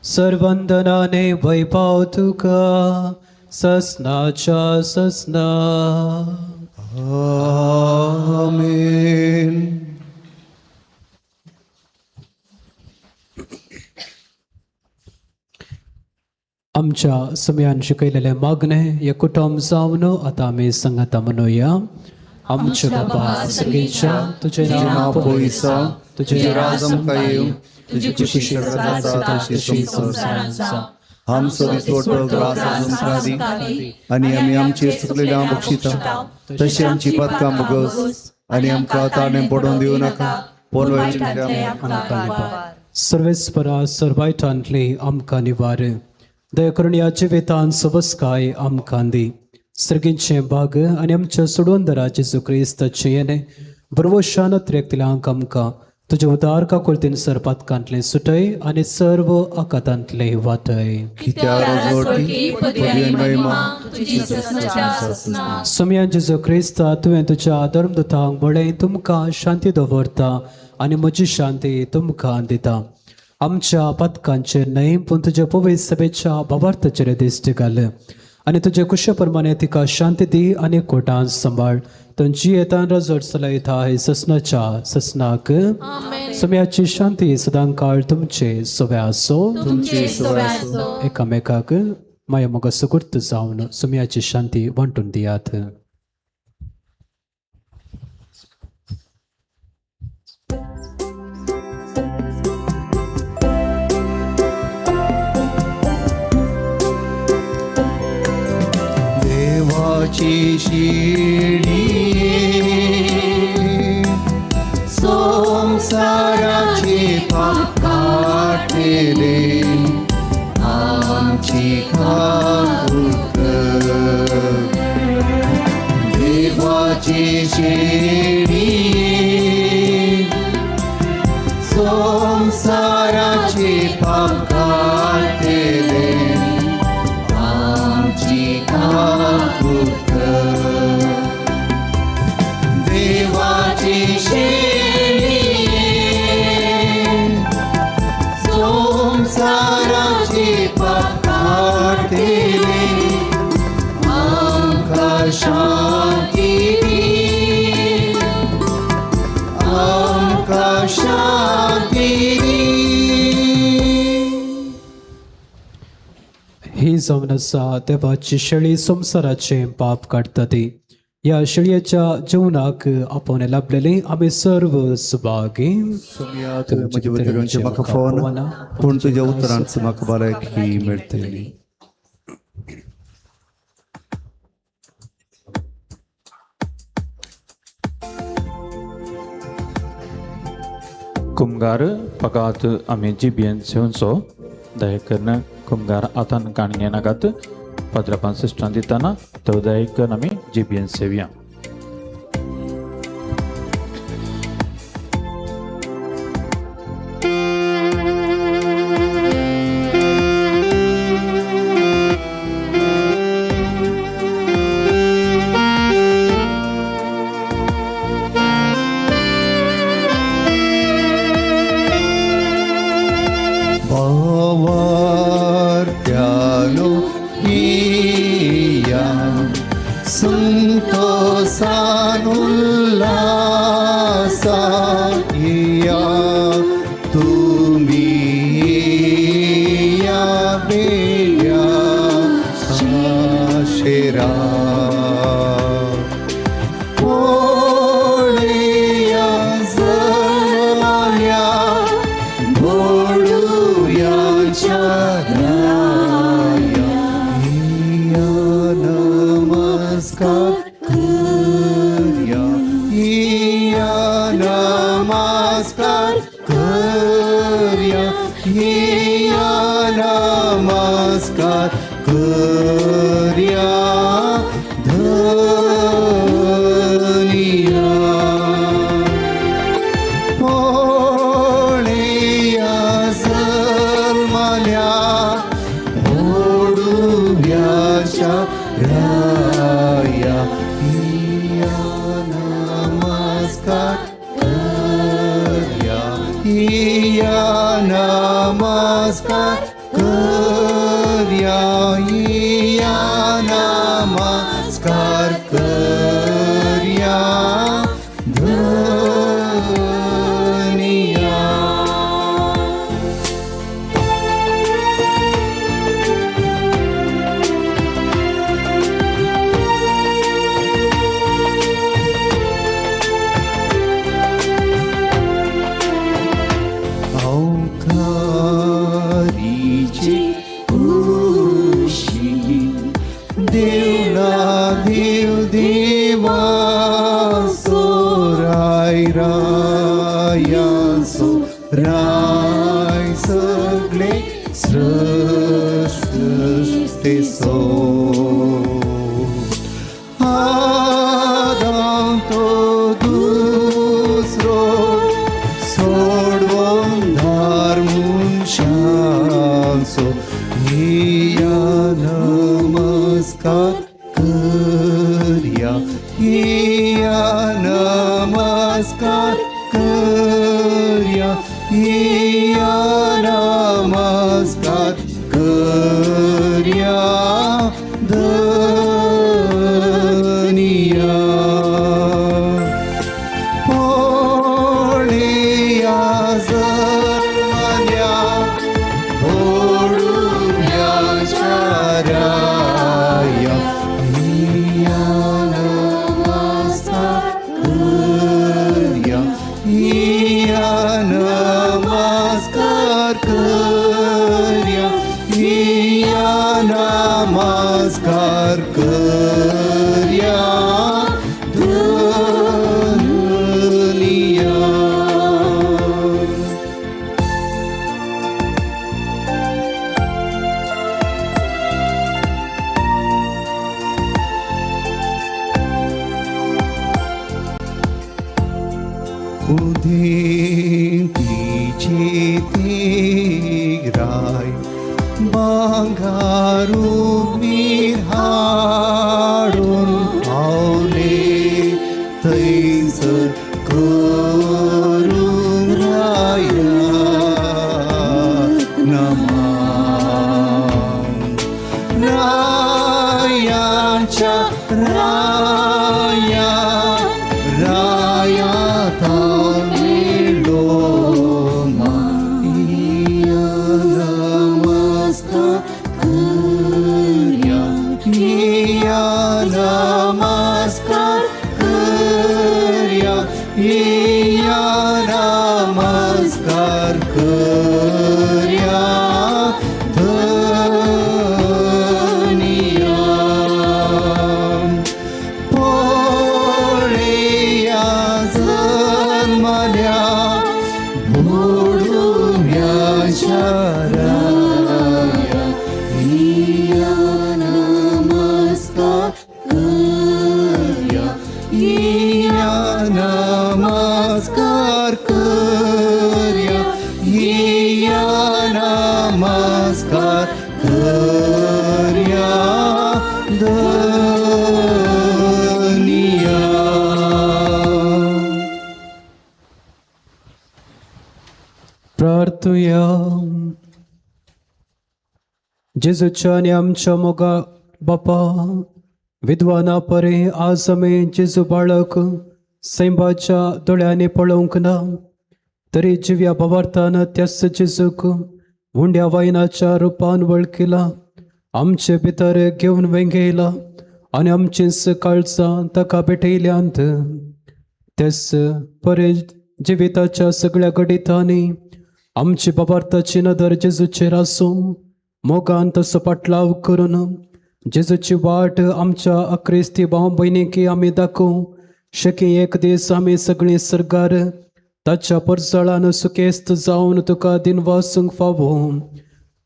सर्वंदनाने वैभाव तुका ससनाच्या ससना.
आमेन.
आमच्या समयान शिकयलेलें मागणें हे कुटुंब जावन आतां आमी सांगाता म्हणुया. आमच्या बाबा सगळीच्या, तुजें नांव
पवित्र जावं,
तुजें
तुजें राज आमकां येवं, तुजी खुशी स्वर्गांत जाता तशी
संवसारांत जावं.
आमचो दिसवडो ग्रास आमकां दी आनी आमी आमचेर चुकलेल्या बक्षिता तशी आमची पदकां मुगस आनी आमकां ताणें पडोवन दिवं नाका, पूण वायटांतले आमकां
निवार.
सर्वेस्परा सर्वायटांतली आमकां निवार. दया करून ह्या जिवितान सवस्काय आमकां दी. सर्गींचें भाग आनी आमच्या सोडवंदरा जेजू क्रिस्ताचें येणें बरवशान अत्रेकतल्यांक आमकां तुज्या उदार काकुळतीन सरपातकांतलें सुटय आनी सर्व आकातांतलें वाटय.
कित्याक रोजवटी, पदवी आनी महिमा
तुजी ससनाच्या ससना.
सोमयान जेजू क्रिस्ता, तुवें तुज्या धर्मदूतांक म्हळें, तुमकां शांती दवरता आनी म्हजी शांती तुमकां दिता. आमच्या पातकांचेर न्हय पूण तुज्या पवित्र सभेच्या भावार्थाचेर दिश्टी घाल आनी तुजे कुशे प्रमाणे तिका शांती दी आनी कोटान सांबाळ. तुमची येतान रजोट चलयता हे ससनाच्या ससनाक. समयाची शांती सदां काळ तुमचे सव्या आसो.
तुमचे सव्या आसो.
एकामेकाक माया मोगा सुगूर्त जावन सुम्याची शांती वांटून दियात.
देवाची शिडी, संसाराचे पाप काडले, आमची काकूळ कर. देवाची शिडी, संसाराचे पाप काडले, आमची काकूळ कर. देवाची शेळी, संसाराचे पाप काडले, आमकां शांती दी, आमकां शांती दी.
ही जावन आसा देवाची शेळी, संवसाराचें पाप काडटा ती. ह्या शेळयेच्या जेवणाक आपोवणें लाभलेलें आमी सर्व सुभागी.
सोमया, तुवें म्हजे वतीन म्हाका फोन, पूण तुज्या उतरांच म्हाका भलायकी मेळटली.
कुमगार पगात आमी जिबेन सेवचो. दया करून कुमगार आतान काणगे नाकात. पद्रपान सिस्टान दितना तो दया करून आमी जिबेन सेवया.
भावार्त्यानो हिया, संतोसान उल्हासा या, तुमी या बेल्या आशेरा. पोळया जल्मल्या भोळुयाच्या राया, हिया नमस्कार करया, हिया नमस्कार करया, हिया नमस्कार करया धनिया. पोळया जल्मल्या भोडुव्याच्या राया, हिया नमस्कार करया, हिया नमस्कार करया, हिया नमस्कार करया धनिया. अवकारीची खुशी देव ना देव देवा सोराय रायांसो राय सगळे सृष्टीसो. आदाम तो दुसरो सोडवून धार मनशांचो, हिया नमस्कार करया, हिया नमस्कार करया, हिया नमस्कार करया धनिया. पोळया जल्मल्या भोडुव्याच्या राया, हिया नमस्कार करया, हिया नमस्कार करया, हिया नमस्कार करया धनिया. उदेंतीचे ते राय बांगारू मीर हाडून पावले थंयसर करूंक राया नमन. रायांच्या राया, राया मेळ्ळो हिया नमस्कार करया, हिया नमस्कार.
राया, या नमस्कार करया,
या नमस्कार करया, या नमस्कार करया धनिया.
प्रार्थुया. जेजूच्या आनी आमच्या मोगा बापा, विद्वाना परे आज आमी जेजू बाळक सैंबाच्या दोळ्यांनी पळोवंक ना, तरी जिव्या भावार्थान त्याच जेजूक उंड्या वायनाच्या रुपान वळखिला, आमचे भितर घेवन वेंगयला आनी आमचींच काळजां ताका भेटयल्यांत. त्याच परे जिविताच्या सगळ्या घडितांनी आमची बाबार्थाची नदर जेजूचेर आसूं, मोगान तसो पाटलाव करून जेजूची वाट आमच्या अक्रिस्ती भाव भयणीक आमी दाखोवं शकी. एक दीस आमी सगळीं सरकार ताच्या परजळान सुकेस्त जावन तुका दिनवासूंक फावो,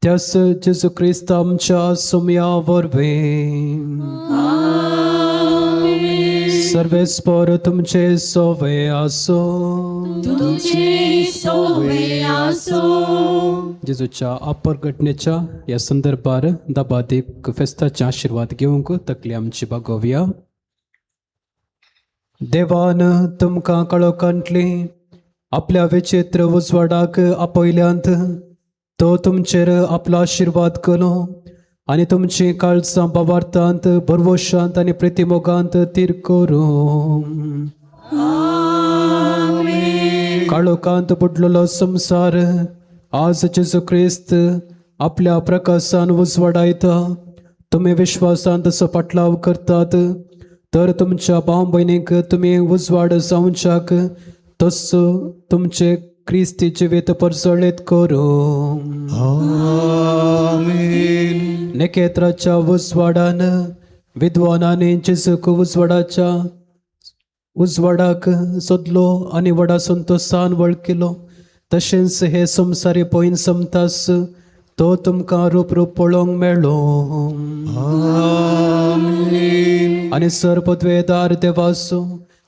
त्यास जेजू क्रिस्त आमच्या सोम्या वरवीं. सर्वेस्पर तुमचे सोवे आसो.
तुमचे सोवे आसो.
जेजूच्या अपरघटनेच्या ह्या संदर्भार दबादीक फेस्ताचे आशिर्वाद घेवंक तकली आमची बागोवया. देवान तुमकां कळोकांतली आपल्या विचित्र उजवाडाक आपयल्यांत, तो तुमचेर आपलो आशिर्वाद करूं आनी तुमची काळजां बावार्थांत, भरवशांत आनी प्रितीमोगांत तीर करूं. काळोखांत बुडलेलो संवसार आज जेजू क्रिस्त आपल्या प्रकाशान उजवाडायता. तुमी विश्वासान तसो पाटलाव करतात तर तुमच्या भाव भयणीक तुमी उजवाड जावच्याक तसो तुमचे क्रिस्ती जिवीत परजळीत करूं. नखेत्राच्या उजवाडान विद्वानांनी जेजूक उजवाडाच्या उजवाडाक सोदलो आनी व्हडा संतोशान वळखिलो, तशेंच हे संवसारी पळोवन समतास तो तुमकां रूप रूप पळोवंक मेळ्ळो. आनी सर पदवेदार देवाचो,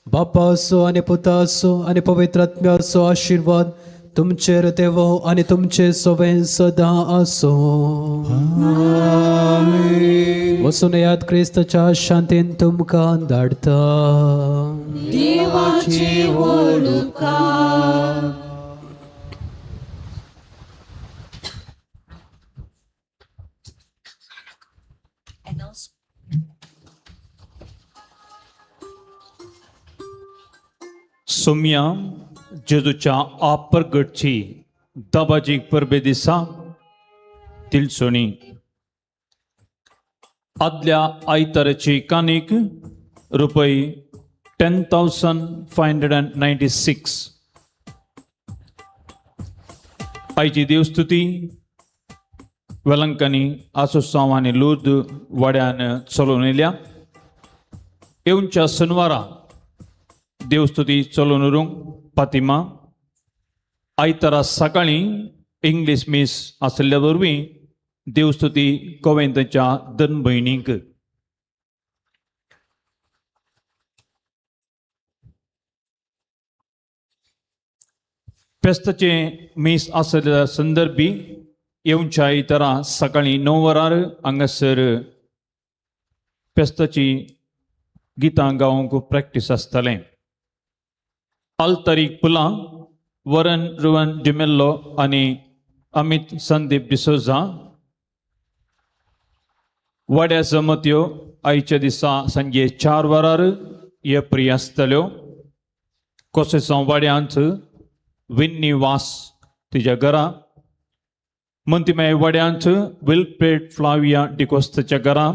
बापाचो आनी पुताचो आनी पवित्र आत्म्याचो आशिर्वाद तुमचेर देवो आनी तुमचे सवें सदां आसो. वचून याद, क्रिस्ताच्या शांतीन तुमकां धाडटा.
देवाची व्हडुका.
सोम्या जेजूच्या आपरगटची दबाजीक परबे दिसा तिलसोणी आदल्या आयताराची कानीक रुपये 10,596. आयची देवस्तुती वेलंकांनी आसोसांव आनी लुर्द वाड्यान चलोवन येयल्या. येवच्या शनवारा देवस्तुती चलोवन उरूंक पातिमा. आयतारा सकाळीं इंग्लीश मीस आशिल्ल्या वरवीं देवस्तुती कोवेंतच्या दन भयणींक. फेस्ताचें मीस आशिल्ल्या संदर्भी येवच्या आयतारा सकाळीं 9 वरार हांगासर फेस्ताची गितां गावंक प्रॅक्टीस आसतलें. आल्तारीक पुलां वरन रुवन डिमेल्लो आनी अमित संदीप डिसोजा. वाड्या जमत्यो आयच्या दिसा सांजे 4 वरार येप्री आसतल्यो. कोसेसांव वाड्यांत विन्नी वास तिच्या घरा, मंतिमाय वाड्यांत विल्फ्रेड फ्लाविया डिकोस्ताच्या घरा,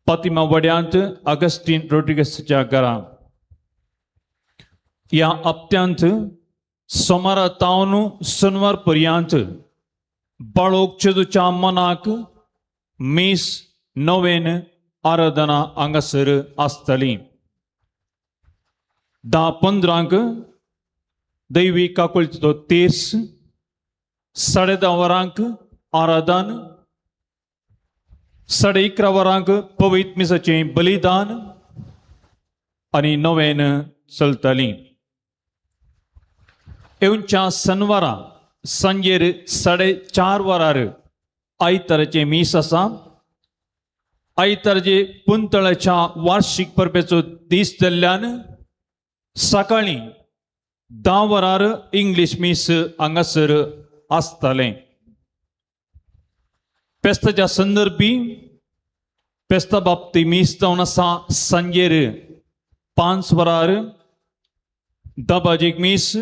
पातिमा वाड्यांत अगस्टीन रोड्रिगसाच्या घरा. ह्या हप्त्यांत सोमारा तावन शनवार पर्यंत बाळोक चेदूच्या मनाक मीस नवेन आराधना हांगासर आसतली. 10:15 दैवी काकुळतीचो तेर्स, 10:30 वरांक आराधन, 11:30 वरांक पवित्र मिसाचें बलिदान आनी नवेन चलताली. येवच्या शनवारा सांजेर 4:30 वरार आयताराचें मीस आसा. आयताराचे पुंतळाच्या वार्षिक परबेचो दीस जाल्ल्यान सकाळीं 10 वरार इंग्लीश मीस हांगासर आसतालें. पेस्ताच्या संदर्भी पेस्ता बाबती मीस जावन आसा सांजेर 5 वरार दबाजीक मीस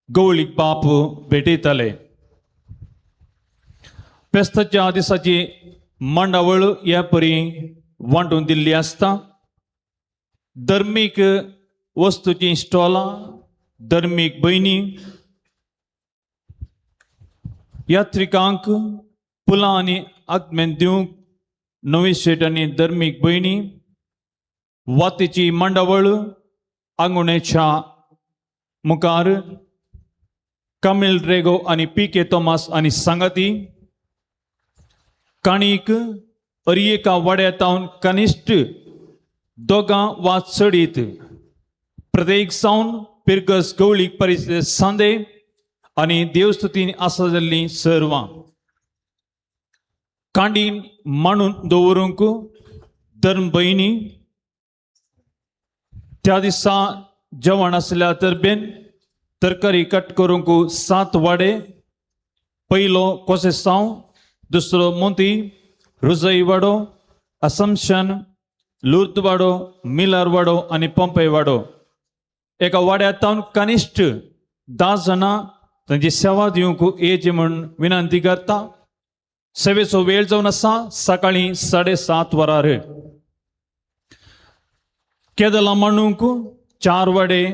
गवळीक बाप भेटयताले. पेस्ताच्या दिसाची मांडावळ ह्या परी वांटून दिल्ली आसता. धर्मीक वस्तूचीं स्टॉलां, धर्मीक भयणी, यात्रिकांक फुलां आनी आत्मेन दिवंक नवी शेट आनी धर्मीक भयणी, वातीची मांडावळ आंगुणेच्या मुखार कामील रेगो आनी पी के तोमास आनी सांगाती, काणीक अरयेका वाड्या तावन कनिश्ट दोगां वा चडीत प्रत्येक सावन पिरगस गवळीक परिस्थिती सांदे आनी देवस्तुतीन आसा जाल्लीं सर्वां कांडीन मांडून दवरूंक धर्म भयणी. त्या दिसा जेवण आसल्या तरबेन तरकारी कट करूंक 7 वाडे, पयलो कोसेसांव, दुसरो मोती, रुजई वाडो, असमशन, लुर्द वाडो, मिलार वाडो आनी पंपय वाडो. एका वाड्यात तावन कनिश्ट 10 जाणां तांची सेवा दिवंक येची म्हूण विनंती करता. सेवेचो वेळ जावन आसा सकाळीं 7:30 वरार. केदलां मांडूंक 4 वाडे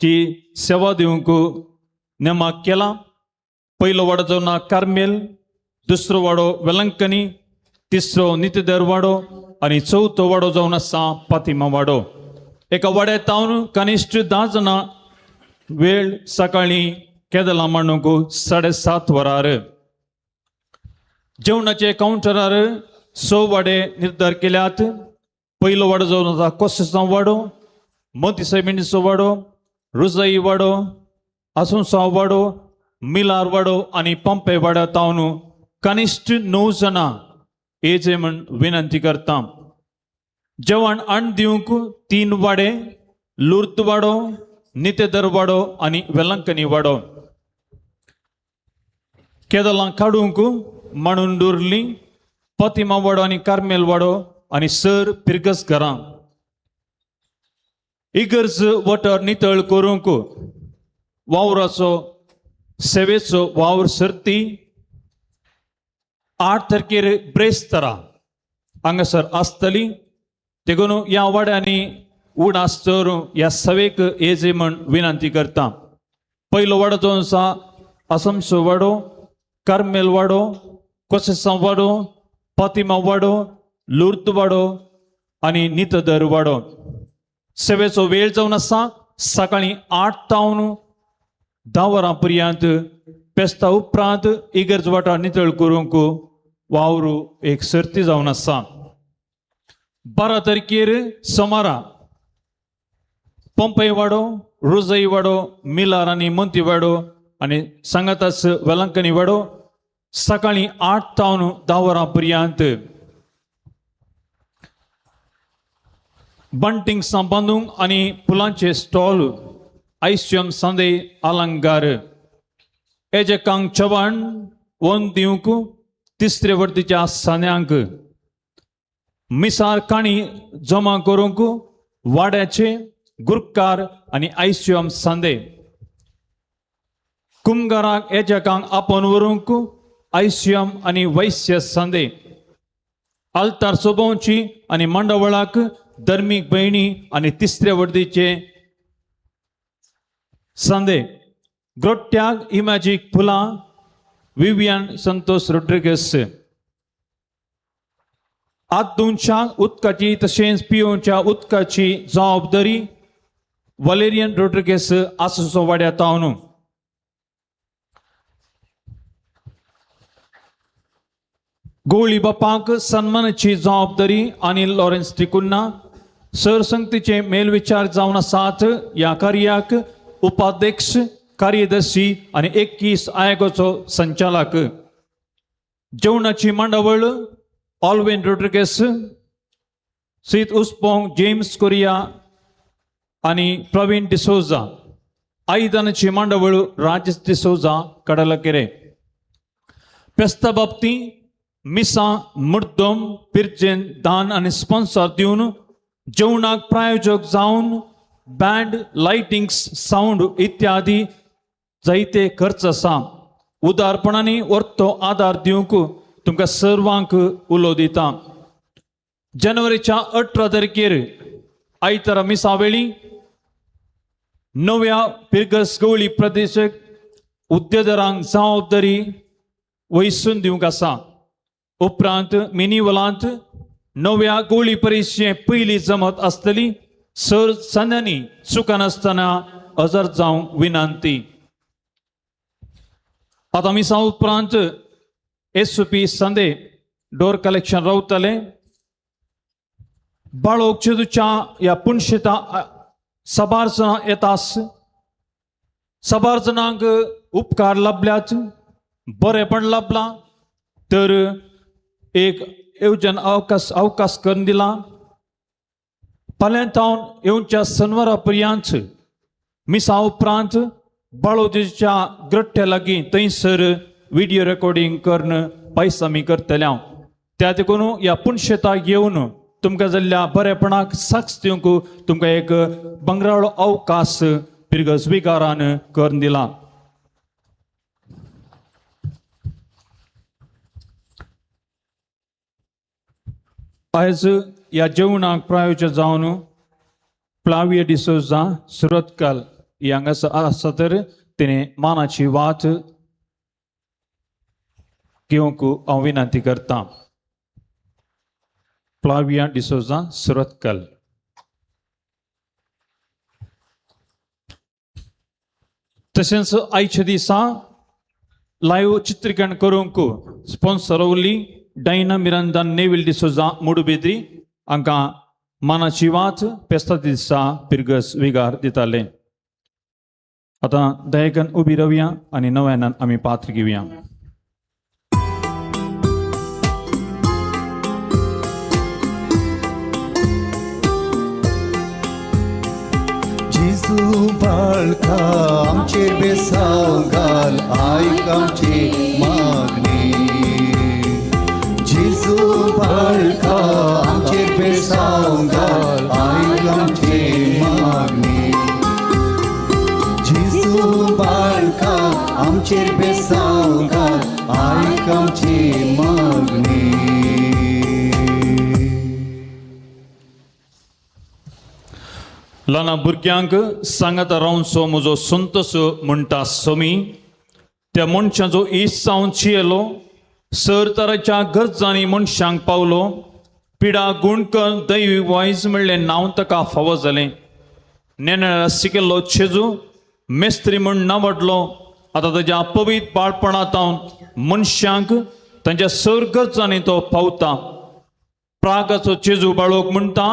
ची सेवा दिवंक नेमाक केला. पयलो वाडो जावन कार्मेल, दुसरो वाडो वेलंकनी, तिसरो नितीदर वाडो आनी चवथो वाडो जावन आसा पातिमा वाडो. एका वाड्या तावन कनिश्ट 10 जाणां वेळ सकाळीं केदलां मांडूंक 7:30 वरार. जेवणाचे कावंटरार 6 वाडे निर्धार केल्यात. पयलो वाडो जावन आसा कोसेसांव वाडो, मोती सायबिणीचो वाडो, रुजई वाडो, आसुंसांव वाडो, मिलार वाडो आनी पंपे वाड्या तावन कनिश्ट 9 जाणां येचे म्हूण विनंती करता. जेवण अन्न दिवंक 3 वाडे, लुर्द वाडो, नितेदर वाडो आनी वेलंकनी वाडो. केदलां काडूंक मांडून दवरलीं पतिमा वाडो आनी कार्मेल वाडो आनी सर पिरगस घरां. इगर्ज वटर नितळ करूंक वावराचो सेवेचो वावर सर्ती 8 तारखेर ब्रेस्तारा हांगासर आसतली. देखून ह्या वाड्यांनी उडास दवरून ह्या सवेक येजे म्हूण विनंती करता. पयलो वाडो जो आसा आसमसो वाडो, कार्मेल वाडो, कोसेसांव वाडो, पातिमा वाडो, लुर्द वाडो आनी नितदर वाडो. सेवेचो वेळ जावन आसा सकाळीं 8 तावन 10 वरां पर्यंत. पेस्ता उपरांत इगर्ज वाठार नितळ करूंक वावरू एक सर्ती जावन आसा. 12 तारखेर सोमारा पंपय वाडो, रोजई वाडो, मिलार आनी मोंती वाडो आनी सांगाताच वेलंकनी वाडो सकाळीं 8 तावन 10 वरां पर्यंत. बंटिंग्सां बांदूंक आनी फुलांचे स्टॉल आयस्यम सांदे अलंकार एजेकांक चव्हाण वन दिवंक तिसरे वर्तीच्या सान्यांक मिसार काणी जमा करूंक वाड्याचे गुरकार आनी आयस्यम सांदे कुमगाराक एजेकांक आपोवन व्हरूंक आयस्यम आनी वैश्य सांदे आल्तार सोबोवची आनी मांडावळाक धर्मीक भयणी आनी तिसरे वर्दीचे सांदे ग्रोट्याक इमॅजीक फुलां विवियन संतोष रोड्रिगस आदूंच्या उदकाची तशेंच पियोवच्या उदकाची जबाबदारी वलेरियन रोड्रिगेस आसोसो वाड्या तावन. गोळी बापाक सन्मानाची जबाबदारी आनी लॉरेन्स टिकुन्ना सरसंगतीचे मेलविचार जावन आसात. ह्या कार्याक उपाध्यक्ष, कार्यदर्शी आनी 21 आयोगाचो संचालक. जेवणाची मांडावळ ऑलवेन रोड्रिगेस, सीत उस्पोंग, जेम्स कोरिया आनी प्रवीण डिसोजा. आयदनाची मांडावळ राजेश डिसोजा, कडलकेरे. पेस्ता बाबती मिसां मुर्दम पिर्जेन दान आनी स्पॉन्सर दिवन जेवणाक प्रायोजक जावन बँड, लायटिंग्स, सावंड इत्यादी जायते खर्च आसा. उदारपणांनी वर्तो आदार दिवंक तुमकां सर्वांक उलो दिता. जानेवारीच्या 18 तारखेर आयतारा मिसावेळी नव्या पिरगस गवळी प्रदेशक उद्देदारांक जबाबदारी वयसून दिवंक आसा. उपरांत मिनीवलांत नव्या गोळी परिशे पयली जमत आसतली. सर संद्यांनी चुकनासतना हजर जावंक विनंती. आतां मिसा उपरांत एसपी संदे डोर कलेक्शन रावतले. बाळोक चेदूच्या ह्या पुणशेता साबार जाणां येतास, साबार जाणांक उपकार लाबल्यात, बरेपण लाबलां. तर एक येवजण अवकाश अवकाश करून दिला. फाल्यां तावन येवच्या सनवारा पर्यंत मिसा उपरांत बाळोदेच्या ग्रट्ट्या लागीं थंयसर व्हिडियो रेकॉर्डिंग करून पयस आमी करतले हांव. त्या देखून ह्या पुणशेताक येवन तुमकां जाल्ल्या बरेपणाक साक्ष दिवंक तुमकां एक बंगराळो अवकाश पिरगस विकारान करून दिला. आयज ह्या जेवणाक प्रायोजक जावन प्लाविया डिसोजा सुरतकाल ही हांगासर आसा, तर तिणें मानाची वात घेवंक हांव विनंती करता. प्लाविया डिसोजा, सुरतकल. तशेंच आयच्या दिसा लायव्ह चित्रीकरण करूंक स्पॉन्सर उरली डायना मिरांदा नेविल डिसोजा, मुडुबेद्री. हांकां मानाची वात पेस्ता दिसा पिरगस विगार दिताले. आतां दयेकन उबी रावया आनी नव्यान आमी पात्र घेवया.
जेजू बाळका आमचेर बेसांव घाल, आयक आमची मागणी. जेजू बाळका आमचेर बेसांव घाल, आयक आमची मागणी. जेजू बाळका आमचेर बेसांव घाल, आयक आमची मागणी.
ल्हान भुरग्यांक सांगात रावचो म्हजो संतोस म्हणटा समी. त्या मनशाचो इस जावन चियेलो सर तराच्या गरजांनी मनशांक पावलो. पिडा गुणकन दैवी वायज म्हणलें नांव ताका फावो जालें. नेणारा शिकिल्लो चेजू मेस्त्री म्हूण नांवाडलो. आतां ताज्या पवीत बाळपणांत मनशांक तांच्या सर गरजांनी तो पावता. प्रागाचो चेजू बाळोक म्हणटा,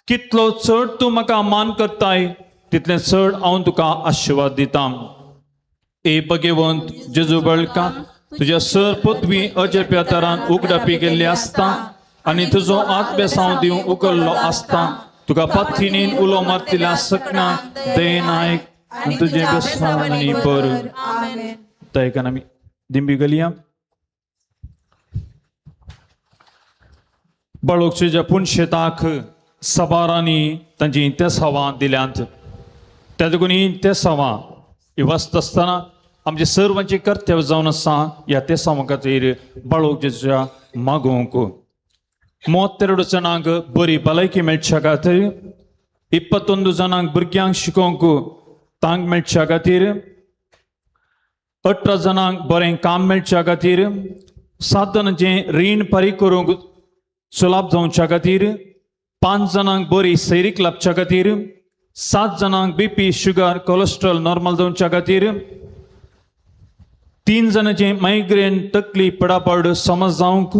कितलो चड तूं म्हाका मान करताय तितलें चड हांव तुका आशिर्वाद दितां. ए भगवंत जेजू बळका, तुज्या सर पदवी अजप्या तरान उगडापी गेल्ली आसता आनी तुजो आत्मेसांव दिवंक उगल्लो आसता. तुका पाथिनीन उलो मारतिल्या सकना दयेन आयक आनी तुजें बेसांव आनी बर. दयेकान आमी दिंबी गलया. बाळोकच्या पुनशेताक सबारांनी तांची तेसावां दिल्यांत. त्या देखून ही तेसावां ही वाचता आसतना आमचे सर्वांचे कर्तव्य जावन आसा ह्या तेसावां खातीर बाळोक जेजूच्या मागोवंक. 32 जाणांक बरी भलायकी मेळच्या खातीर, 21 जाणांक भुरग्यांक शिकोवंक तांक मेळच्या खातीर, 18 जाणांक बरें काम मेळच्या खातीर, 7 जाणांचें रीण फारीक करूंक सुलाभ जावच्या खातीर, 5 जाणांक बरी सैरीक लाबच्या खातीर, 7 जाणांक बीपी, शुगर, कोलेस्ट्रॉल नॉर्मल जावच्या खातीर, 3 जाणांचे मायग्रेन, तकली पडापड समज जावंक,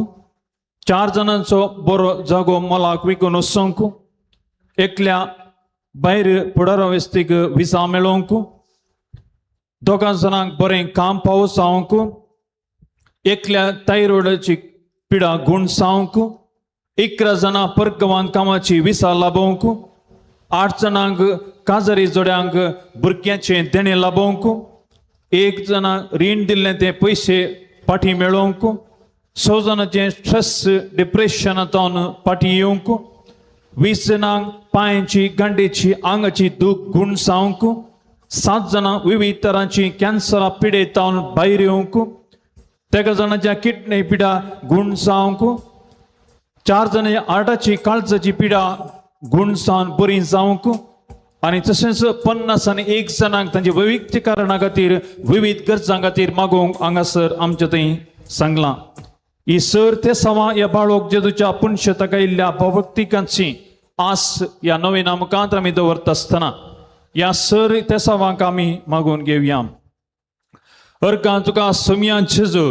4 जाणांचो बरो जागो मोलाक विकून वचोंक, एकल्या भायर फुडारा वेस्तीक विसा मेळोवंक, 2 जाणांक बरें काम पावस जावंक, एकल्या थायरॉयडाची पिडा गूण जावंक, 11 जाणां परगवान कामाची विसा लाभोवंक, 8 जाणांक काजारी जोड्यांक भुरग्यांचें देणें लाभोवंक, 1 जाणांक रीण दिल्लें ते पयशे फाटीं मेळोवंक, 6 जाणांचें स्ट्रेस डिप्रेशनांतल्यान फाटीं येवंक, 20 जाणांक पांयांची गांडेची आंगाची दूख गूण जावंक, 7 जाणां विविध तरांची कॅन्सरा पिडेतावन भायर येवंक, 13 जाणांच्या किडनी पिडा गूण जावंक, 4 जाणांच्या हार्टाची काळजाची पिडा गूण जावन बरी जावंक आनी तशेंच 51 जाणांक तांचे वैयक्तीक कारणा खातीर विविध गरजां खातीर मागोवंक हांगासर आमचे थंय सांगलां. ही सर ते सवा ह्या बाळोक जेजूच्या पुनशताक आयिल्ल्या भक्तिकांची आस ह्या नवीन मुखांत आमी दवरता आसतना ह्या सर ते सवांक आमी मागून घेवया. अर्गां तुका सोमयान जेजू,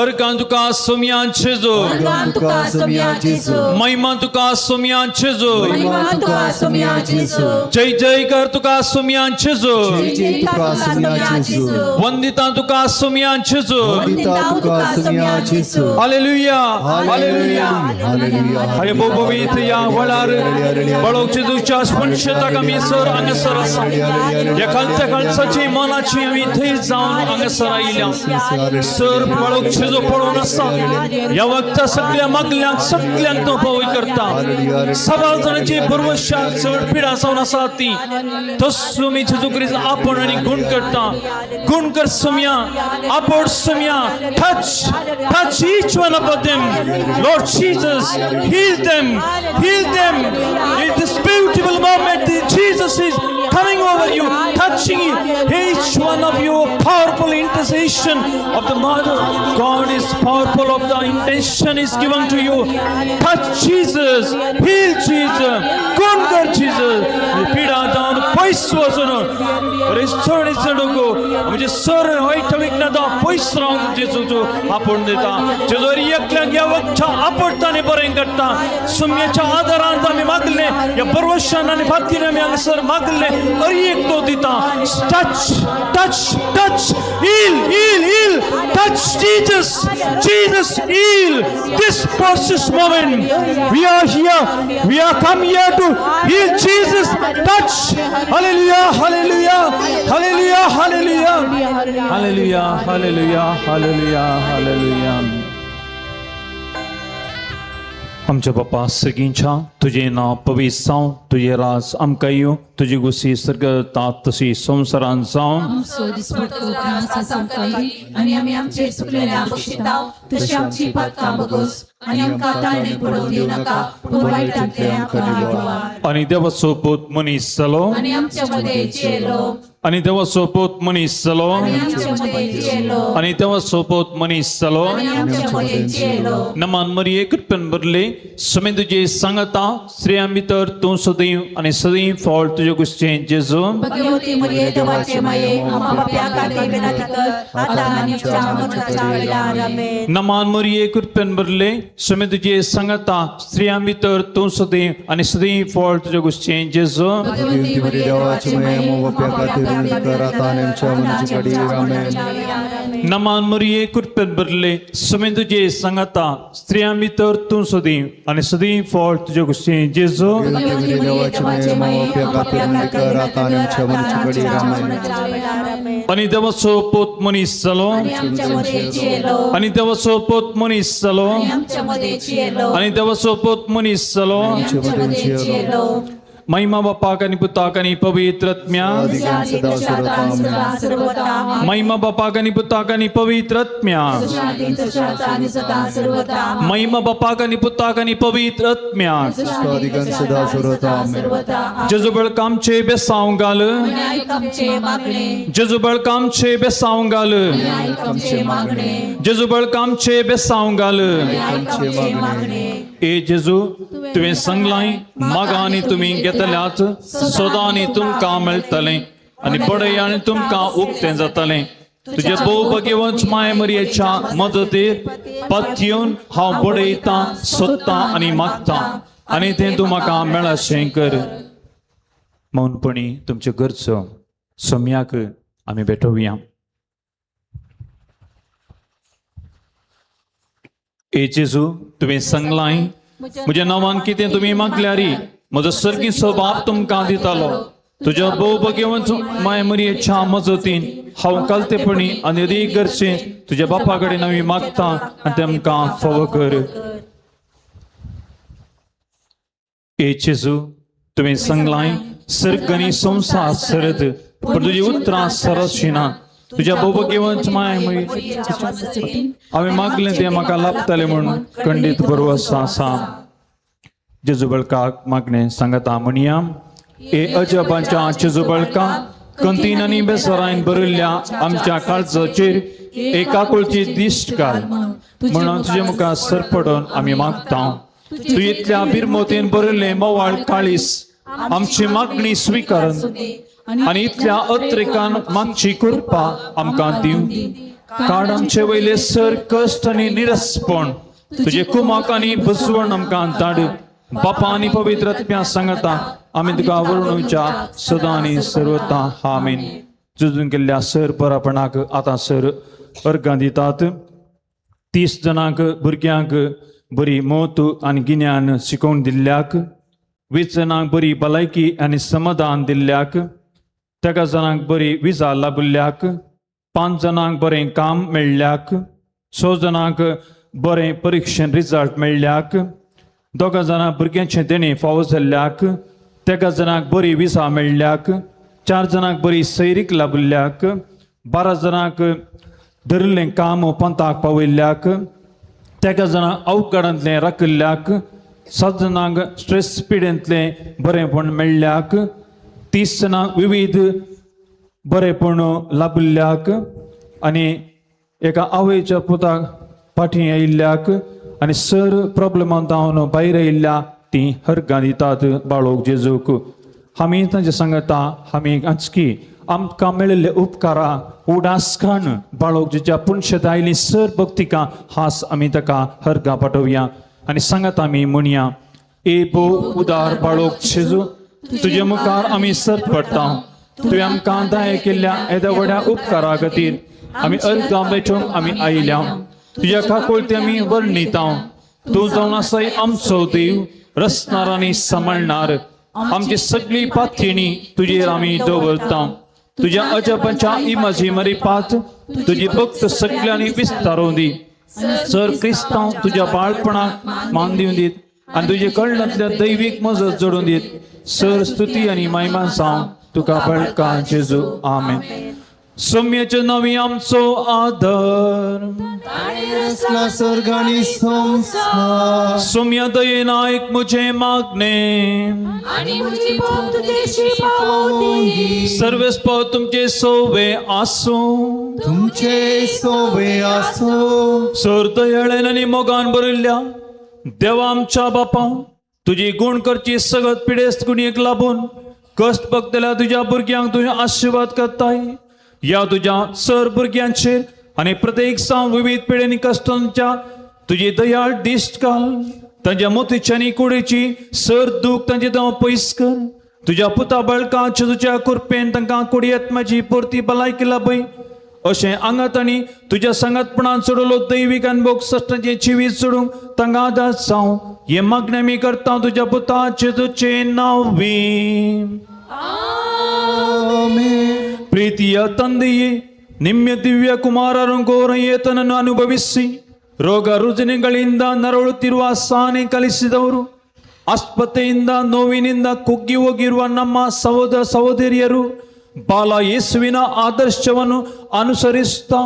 अर्गां तुका सोमयान जेजू, महिमा तुका सोमयान जेजू, जय जयकार तुका सोमयान जेजू, वंदिता तुका सोमयान जेजू. Hallelujah, hallelujah. हरे बोबवीत या वळार बळोक जेजूच्या स्पंशताक आमी सर हांगासर आसा. ह्या खालच्या खालसाची मनाची आमी थंय जावन हांगासर आयल्या. सर बळोक जेजू पळोवन आसा. ह्या वखता सगळ्या मागल्यांक सगल्यांक तो पावय करता. सवाल जाणांची पुर्वशा चड पिडा जावन आसा ती तसो मी जेजू क्रिस्त आपण आनी गुण करता. गुण कर सुमया, आपण Somaiya. Touch, touch each one of them. Lord Jesus, heal them, heal them. In this beautiful moment, Jesus is coming over you, touching each one of you. Powerful intercession of the Mother. God is powerful of the intention is given to you. Touch Jesus, heal Jesus, गुण कर Jesus. पिडा जावन पयस वचून restore नको म्हणजे sir वायट विघ्नता पयस रावंक जेजूचो आपूण दिता. जेजू एकल्याक ह्या वखच्या आपडता आनी बरें करता. सुम्याच्या आदारान आमी मागले, ह्या बरवशान आनी फातीन आमी हांगासर मागले, अरी एक तो दिता. Touch, touch, touch, heal, heal, heal. Touch Jesus, Jesus, heal this precious moment. We are here, we are come here to heal Jesus. Touch. Hallelujah, hallelujah, hallelujah, hallelujah, hallelujah, hallelujah, hallelujah, hallelujah. आमच्या बापा सगळींच्या तुजें नांव पवित्र जावं, तुजें राज आमकां येवं, तुजी गुसी सर्गता तशी संवसारान जावं.
आमचो दिसपट्टो ग्रास आमकां दी आनी आमी आमचेर चुकलेल्या बक्षिताव तशी आमची पातकां बगोस आनी आमकां ताळणे पडोवंक दिवं नाका, पूण वायटांतले आमकां आडवार.
आनी देवाचो पूत मनीस जालो
आनी आमच्या मदें जियेलो.
आनी देवाचो पूत मनीस जालो
आनी आमच्या मदें जियेलो.
आनी देवाचो पूत मनीस जालो
आनी आमच्या मदें जियेलो.
नमान मरिये, कृपेन भरले, समे तुजे सांगता, स्त्रियां भितर तूं सदैव आनी सदैव फळ तुजे कुसचें जेजू.
भगवती मरिये, देवाचे माये, आम्हा पाप्या खातीर विनंती कर, आता आनी आमच्या मरणाच्या वेळार. आमेन.
नमान मरिये, कृपेन भरले, समे तुजे सांगता, स्त्रियां भितर तूं सदैव आनी सदैव फळ तुजे कुसचें जेजू.
भगवती मरिये,
देवाचे माये, आम्हा पाप्या खातीर विनंती कर, आता आनी आमच्या मरणाच्या घडयेर. आमेन.
नमान मरिये, कृपेन भरले, समे तुजे सांगता, स्त्रियां भितर तूं सदैव आनी सदैव फळ तुजे कुसचें जेजू.
भगवती मरिये, देवाचे माये, आम्हा पाप्या खातीर विनंती कर, आता आनी आमच्या मरणाच्या घडयेर. आमेन.
आनी देवाचो पूत मनीस जालो
आनी आमच्या मदें जियेलो.
आनी देवाचो पूत मनीस जालो
आनी आमच्या मदें जियेलो.
आनी देवाचो पूत मनीस जालो
आनी आमच्या मदें जियेलो.
महिमा बापाक आनी पुताक आनी पवित्र आत्म्याक.
सदा सर्वथा. आमेन.
सर्वथा.
महिमा बापाक आनी पुताक आनी पवित्र आत्म्याक.
आनी सदा सर्वथा.
महिमा बापाक आनी पुताक आनी पवित्र आत्म्याक.
सदा सर्वथा. आमेन.
जेजू बळकामचे बेसांव घाल.
आमचे मागणे.
जेजू बळकामचे बेसांव घाल.
आमचे मागणे.
जेजू बळकामचे बेसांव घाल.
आमचे मागणे.
ए जेजू, तुवें सांगलाय, मागा आनी तुमी घेतल्यात, सोदा आनी तुमकां मेळटलें आनी पडय आनी तुमकां उक्तें जातलें. तुजे भोव भगवंत माय मरियेच्या मदतीर पत्यून हांव बडयतां, सोदतां आनी मागतां आनी तें तूं म्हाका मेळाशें कर. मौनपणी तुमच्यो गरजो सोम्याक आमी भेटोवया. ए जेजू, तुवें सांगलाय म्हज्या नांवान कितें तुमी मागल्यारी म्हजो सर्गीचो बाप तुमकां दितालो. तुज्या भोव भगेवंत माय मरियेच्या मजतीन हांव कालतेपणी आनी अदीक गरजे तुज्या बापा कडेन हांव मागता आनी तेमकां फावो कर. ए जेजू, तुवें सांगलाय सर्ग आनी संवसार सरत पूण तुजी उतरां सरशिना. तुज्या भोव माय हांवें मागलें तें म्हाका लाभतलें म्हूण खंडीत बरोवस आसा. जेजू बळकाक मागणें सांगता म्हणया. ए अजबांच्या जेजू बळका, कंतीन आनी बेसरायन भरिल्ल्या आमच्या काळजाचेर एकाकुळची दिश्ट घाल म्हणून तुजे मुखार सरपडून आमी मागता. तूं इतल्या बिरमोतीन भरिल्लें मोवाळ काळीस आमची मागणी स्विकारन आनी इतल्या अत्रेकान मागची कृपा आमकां दिवं. काड आमचे वयले सर कश्ट आनी निरसपण, तुजे कुमाक आनी बसवण आमकां धाड. बापा आनी पवित्र आत्म्या सांगता आमी तुका वर्णुच्या सदां आनी सर्वता. आमीन. झुजून केल्ल्या सर बरापणाक आतां सर अर्गां दितात. 30 जाणांक भुरग्यांक बरी मत आनी गिन्यान शिकोवन दिल्ल्याक, 20 जाणांक बरी भलायकी आनी समाधान दिल्ल्याक, 13 जाणांक बरी विजा लाबिल्ल्याक, 5 जाणांक बरें काम मेळ्ळ्याक, 6 जाणांक बरें परिक्षण रिजल्ट मेळ्ळ्याक, 2 जाणांक भुरग्यांचें देणें फावो जाल्ल्याक, 13 जाणांक बरी विजा मेळ्ळ्याक, 4 जाणांक बरी सैरीक लाबिल्ल्याक, 12 जाणांक धरिल्लें काम पंथाक पावयल्ल्याक, 13 जाणांक अवघडांतलें राखिल्ल्याक, 7 जाणांक स्ट्रेस पिडेंतलें बरेंपण मेळ्ळ्याक, 30 जाणांक विविध बरेंपण लाबिल्ल्याक आनी एका आवयच्या पुताक फाटीं आयिल्ल्याक आनी सर प्रॉब्लमान जावन भायर आयिल्ल्या तीं हरगां दितात बाळोक जेजूक. आमी तांचे सांगता आमी आजकी आमकां मेळिल्ले उपकारा उडास खाण बाळोक जेच्या पुनशेत आयली सर भक्तिका हास आमी ताका हरगां पाठोवया आनी सांगता आमी म्हणया. ए भोव उदार बाळोक जेजू, तुजे मुखार आमी सर पडटा. तुवें आमकां दाय केल्ल्या येद्या व्हड्या उपकारा खातीर आमी अर्गां भेटूंक आमी आयल्या. तुज्या काकुळती आमी वर्णिता. तूं जावन आसाय आमचो देव, रचणार आनी सांबाळणार. आमची सगळी पाथेणी तुजेर आमी दवरता. तुज्या अजपाच्या इमाजी मरिपात तुजी भक्त सगळ्यांनी विस्तारोवन दी. सर क्रिस्तांव तुज्या बाळपणाक मान दिवन दीत आनी तुजे कळणांतल्या दैवीक मजत जोडून दीत. सर स्तुती आनी महिमा जावं तुका बळका जेजू. आमेन. सोम्याचे नवी आमचो आदर
स्वर्ग आनी संवसार.
सोम्या दयेन आयक म्हजें मागणें,
आनी म्हजी भक्त तुजेशी पावोवंदी.
सर्वेस्पर तुमचे सोवे आसूं.
तुमचे सोवे आसूं.
सर दयाळेन आनी मोगान भरिल्ल्या देवा आमच्या बापा, तुजी गुण करची सगळत पिडेस्त गुणयेक लाबून कश्ट बघतल्या तुज्या भुरग्यांक तुजें आशिर्वाद करताय. ह्या तुज्या सर भुरग्यांचेर आनी प्रत्येक जावन विविध पिडेनी कश्टांच्या तुजी दयाळ दिश्ट घाल. तांच्या मोतीची आनी कुडीची सर दूख तांचे दाव पयस कर. तुज्या पुता बळका जेजूच्या कृपेन तांकां कुडी आत्म्याची पुरती भलायकी लाभय. अशें आंगात आनी तुज्या सांगातपणान चडवलो दैवीक अनभोग सश्टांचें जिवीत चडूंक तांकां आदार जावं. हें मागणें आमी करता तुज्या पुता जेजूचें नांवी. ಪ್ರೀತಿಯ ತಂದೆಯೇ, ನಿಮ್ಮ ದಿವ್ಯ ಕುಮಾರರು ಘೋರ ಏತನನ್ನು ಅನುಭವಿಸಿ ರೋಗ ರುಜಿನಗಳಿಂದ ನರಳುತ್ತಿರುವ ಸಹನೆ ಕಲಿಸಿದವರು, ಆಸ್ಪತ್ರೆಯಿಂದ ನೋವಿನಿಂದ ಕುಗ್ಗಿ ಹೋಗಿರುವ ನಮ್ಮ ಸಹೋದರ ಸಹೋದರಿಯರು ಬಾಲ ಯೇಸುವಿನ ಆದರ್ಶವನ್ನು ಅನುಸರಿಸುತ್ತಾ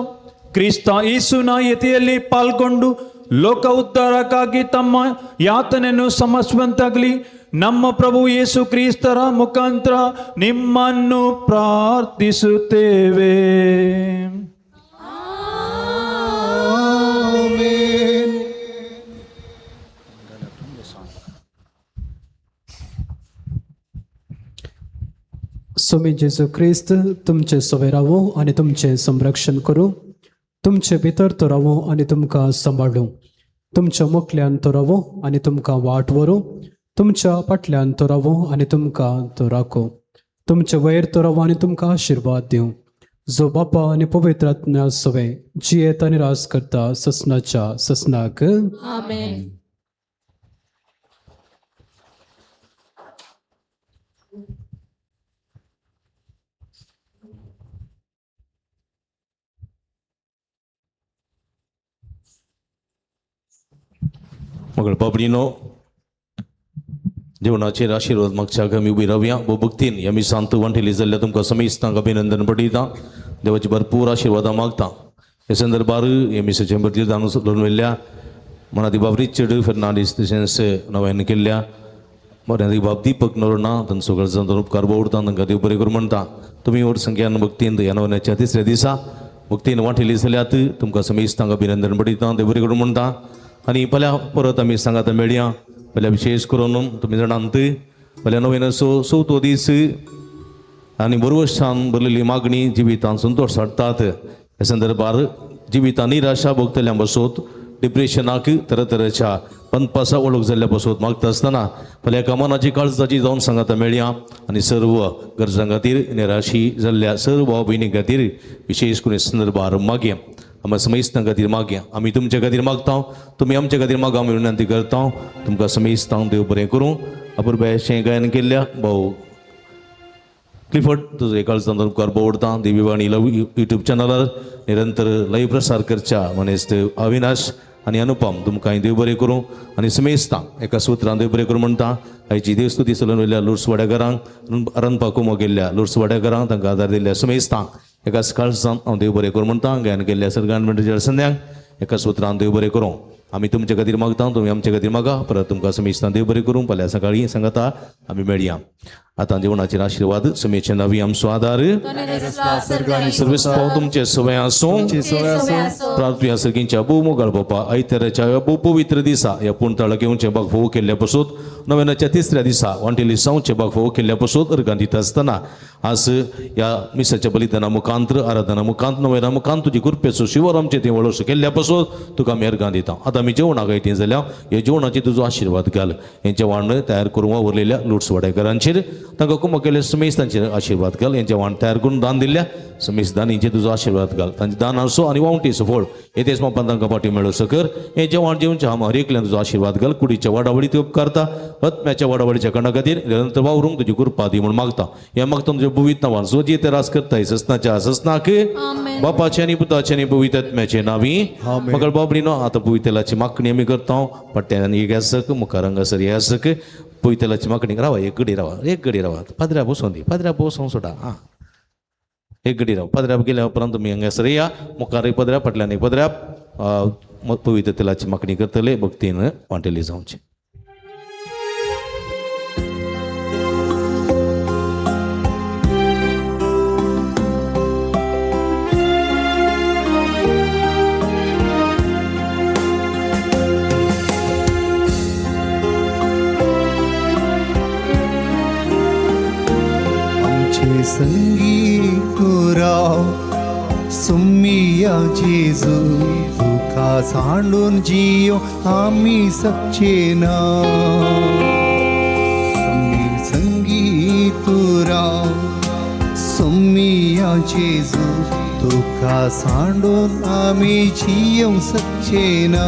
ಕ್ರಿಸ್ತ ಯೇಸುವಿನ ಯತಿಯಲ್ಲಿ ಪಾಲ್ಗೊಂಡು ಲೋಕ ಉದ್ಧಾರಕ್ಕಾಗಿ ತಮ್ಮ ಯಾತನೆಯನ್ನು ಸಮರ್ಪಿಸುವಂತಾಗಲಿ. ನಮ್ಮ ಪ್ರಭು ಯೇಸು ಕ್ರಿಸ್ತರ ಮುಖಾಂತರ ನಿಮ್ಮನ್ನು ಪ್ರಾರ್ಥಿಸುತ್ತೇವೆ.
ಆಮೆನ್.
स्वामी जेजू क्रिस्त तुमचे सोवे रावो आनी तुमचें संरक्षण करूं. तुमचे भितर तो रावूं आनी तुमकां सांबाळूं. तुमच्या मुखल्यान तो रावूं आनी तुमकां वाट व्हरूं. तुमच्या फाटल्यान तो रावूं आनी तुमकां तो राखूं. तुमचे वयर तो रावूं आनी तुमकां आशिर्वाद दिवं. जो बापा आनी पवित्र आत्म्या सवे जियेत आनी राज करता ससनाच्या ससनाक.
आमेन.
मगळ बाबडीनो, जेवणाचेर आशिर्वाद मागच्याक आमी उबी रावया. भोव भक्तीन ह्या मिसांत वांटेली जाल्ल्या तुमकां समेस्तांक अभिनंदन पडयता. देवाची भरपूर आशिर्वादां मागता. ह्या संदर्भार ह्या मिसाचें बदली चलून व्हेल्ल्या मनादी बाब रिचर्ड फेर्नांडीस, तशेंच नव्यान केल्ल्या मर्यादीक बाब दीपक नोरना, तांचो गरजांचो उपकार बोवडता. तांकां देव बरें करूं म्हणटा. तुमी व्हड संख्यान भक्तीन ह्या नवन्याच्या तिसऱ्या दिसा भक्तीन वांटेली जाल्यात, तुमकां समेस्तांक अभिनंदन पडयता. देव बरें करूं म्हणटा. आनी फाल्यां परत आमी सांगात मेळया. फाल्यां विशेश करून तुमी जाणांत, फाल्यां नव्यान चवथो दीस आनी बरवशान भरलेली मागणी जिवितान संतोश हाडटात. ह्या संदर्भार जिवितान निराशा भोगतल्या बसोत, डिप्रेशनाक तरेतरेच्या पंदपासा वळख जाल्ल्या बसोत मागता आसतना फाल्यां एका मनाची काळजाची जावन सांगात मेळया. आनी सर्व गरजां खातीर, निराशी जाल्ल्या सर्व भाव भयणी खातीर विशेश करून संदर्भार मागया. आमी समेस्तां खातीर मागया. आमी तुमच्या खातीर मागता, तुमी आमच्या खातीर मागा आमी विनंती करता. तुमकां समेस्तांक देव बरें करूं. अपुरबायेचें गायन केल्ल्या भाऊ क्लिफर्ड, तुजो एकाळ उपकार बोवडता. देवीवाणी लव युट्यूब चॅनलार निरंतर लाईव्ह प्रसार करच्या मनेस्त अविनाश आनी अनुपम, तुमकां देव बरें करूं. आनी समेस्तां एका सुत्रान देव बरें करूं म्हणटा. आयची देवस्तुती चलून वयल्या लोर्स वाड्याघरांक, रांदपाक कुमो केल्ल्या लोर्स वाड्याघरांक, तांकां आदार दिल्ल्या समेस्तांक एका काळजान हांव देव बरें करूं म्हणटा. गायन केल्ल्या सरगान मंडळाच्या संध्यांक एका सुत्रान देव बरें करूं. आमी तुमच्या खातीर मागता, तुमी आमच्या खातीर मागा. परत तुमकां समेस्तां देव बरें करूं. फाल्यां सकाळीं सांगाता आमी मेळया. आतां जेवणाचेर आशिर्वाद. समेचे नवी आमचो आदार सर्वेस्पाव तुमचे सवय आसूं. प्रार्थना सर्गींच्या भोव मोगाळ बापा, आयताराच्या ह्या भोव पवित्र दिसा ह्या पूण घेवचे बाग फोव केल्ल्या पसून नव्यानाच्या तिसऱ्या दिसा वांटेली सावचे बाग फोव केल्ल्या पसून अर्गां दिता आसतना आज ह्या मिसाच्या बलिदाना मुखांत्र, आराधना मुखांत, नव्याना मुखांत तुजी कृपेचो शिवर आमचे थंय वळोसो केल्ल्या पसून तुका आमी अर्गां दिता. आतां आमी जेवणाक येती जाल्यार ह्या जेवणाची तुजो आशिर्वाद घाल. हें जेवण तयार करून वावुरलेल्या लुट्स वाडेकरांचेर, तांकां कुमक केल्ल्या समेस तांचेर आशिर्वाद घाल. हें जेवण तयार करून दान दिल्ल्या समेस दानींचेर तुजो आशिर्वाद घाल. तांचें दान आसो आनी वावटीचो फळ येतेच मापान तांकां फाटी मेळोसो कर. हें जेवण जेवचें हांव हर एकल्यान तुजो आशिर्वाद घाल. कुडीच्या वाडावळी ती उपकारता, आत्म्याच्या वाडावळीच्या कारणा खातीर निरंतर वावरूंक तुजी कृपा दी म्हूण मागता. हें मागता तुज्या भुवीत नांवान, सो जे ते रास करताय ससनाच्या ससनाक, बापाचे आनी पुताचे आनी पवित्र आत्म्याचे नांवी. मगळ बाबडीनो, आतां पवितेलाची मागणी आमी करता. पट्ट्यान एक आसक, मुखार हांगासर हे आसक. पवितेलाची मागणी रावा, एक गडी रावा, एक गडी रावा. पाद्र्या बसोन दी, पाद्र्या बसोन सोडा. आं, एक गडी राव. पाद्र्या गेल्या उपरांत तुमी हांगासर या. मुखार एक पदऱ्या, फाटल्यान एक पदऱ्या. पवित्र तेलाची मागणी करतले, भक्तीन वांटेली जावची.
आमचे संगी तूं सुम्मिया जेजू, तुका सांडून जियो आमी सकचे ना. आमी संगी तूं सुम्मिया जेजू, तुका सांडून आमी जियोंक सकचे ना.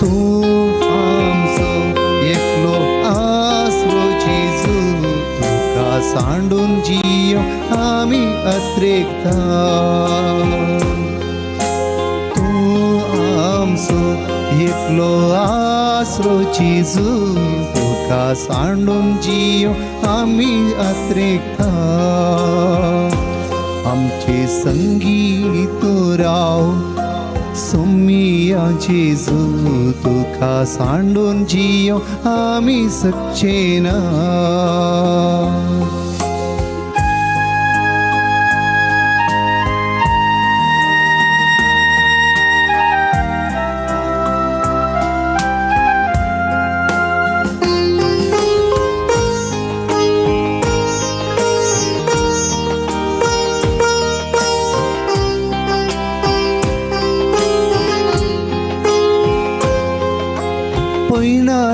तूं आमचो एकलो आसरो जेजू, तुका सांडून जियो आमी अत्रेकता. तूं आमचो एकलो आसरो जेजू, तुका सांडून जियो आमी अत्रेकता. आमचे संगी तूं राव सुम्मिया जेजू, तुका सांडून जियो आमी सकचे ना.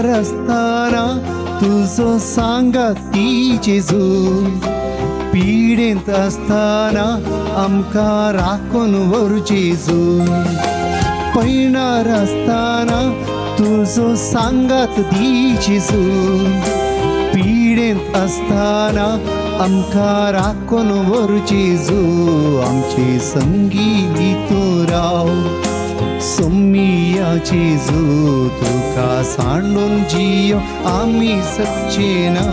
पयणार आसतना तुजो सांगात दी जेजू, पिडेंत आसतना आमकां राखून व्हर जेजू। पयणार आसतना तुजो सांगात दी जेजू, पिडेंत आसतना आमकां राखून व्हर जेजू। आमचे संगी तूं राव सोमिया जेजू, तुका सांडून जियो आमी सकचे ना।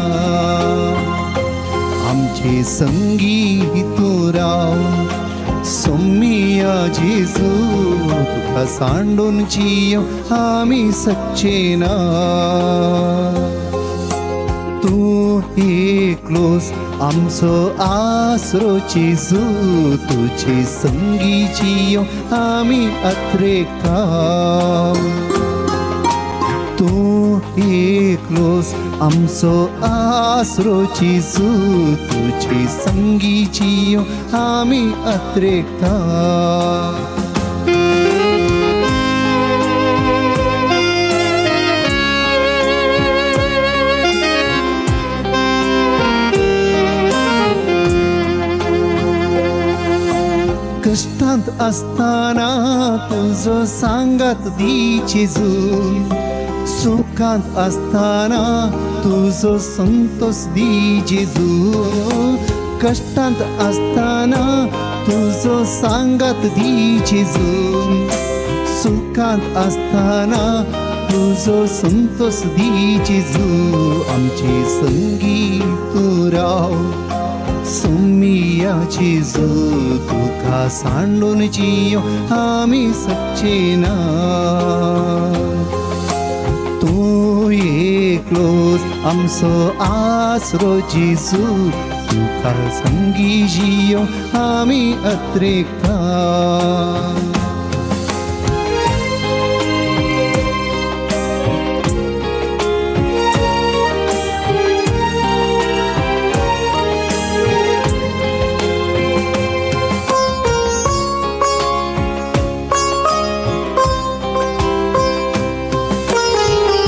आमचे संगी तूं राव सोमिया जेजू, तुका सांडून जियो आमी सकचे ना। तूं एकलोच आमचो आसरो जेजू, तुजे संगी जियो आमी अत्रेकता। तूं एकलोच आमचो आसरो जेजू, तुजे संगी जियो आमी अत्रेकता। कश्टांत आसतना तुजो सांगात दी जेजू, सुखांत आसतना तुजो संतोष दी जेजू। कश्टांत आसतना तुजो सांगात दी जेजू, सुखांत आसतना तुजो संतोष दी जेजू। आमचे संगी तूं राव सोमिया जेजू, तुका सांडून जियो आमी सकचे ना। तूं एकलोच आमचो आसरो जेजू, तुका संगी जियो आमी अत्रेकता।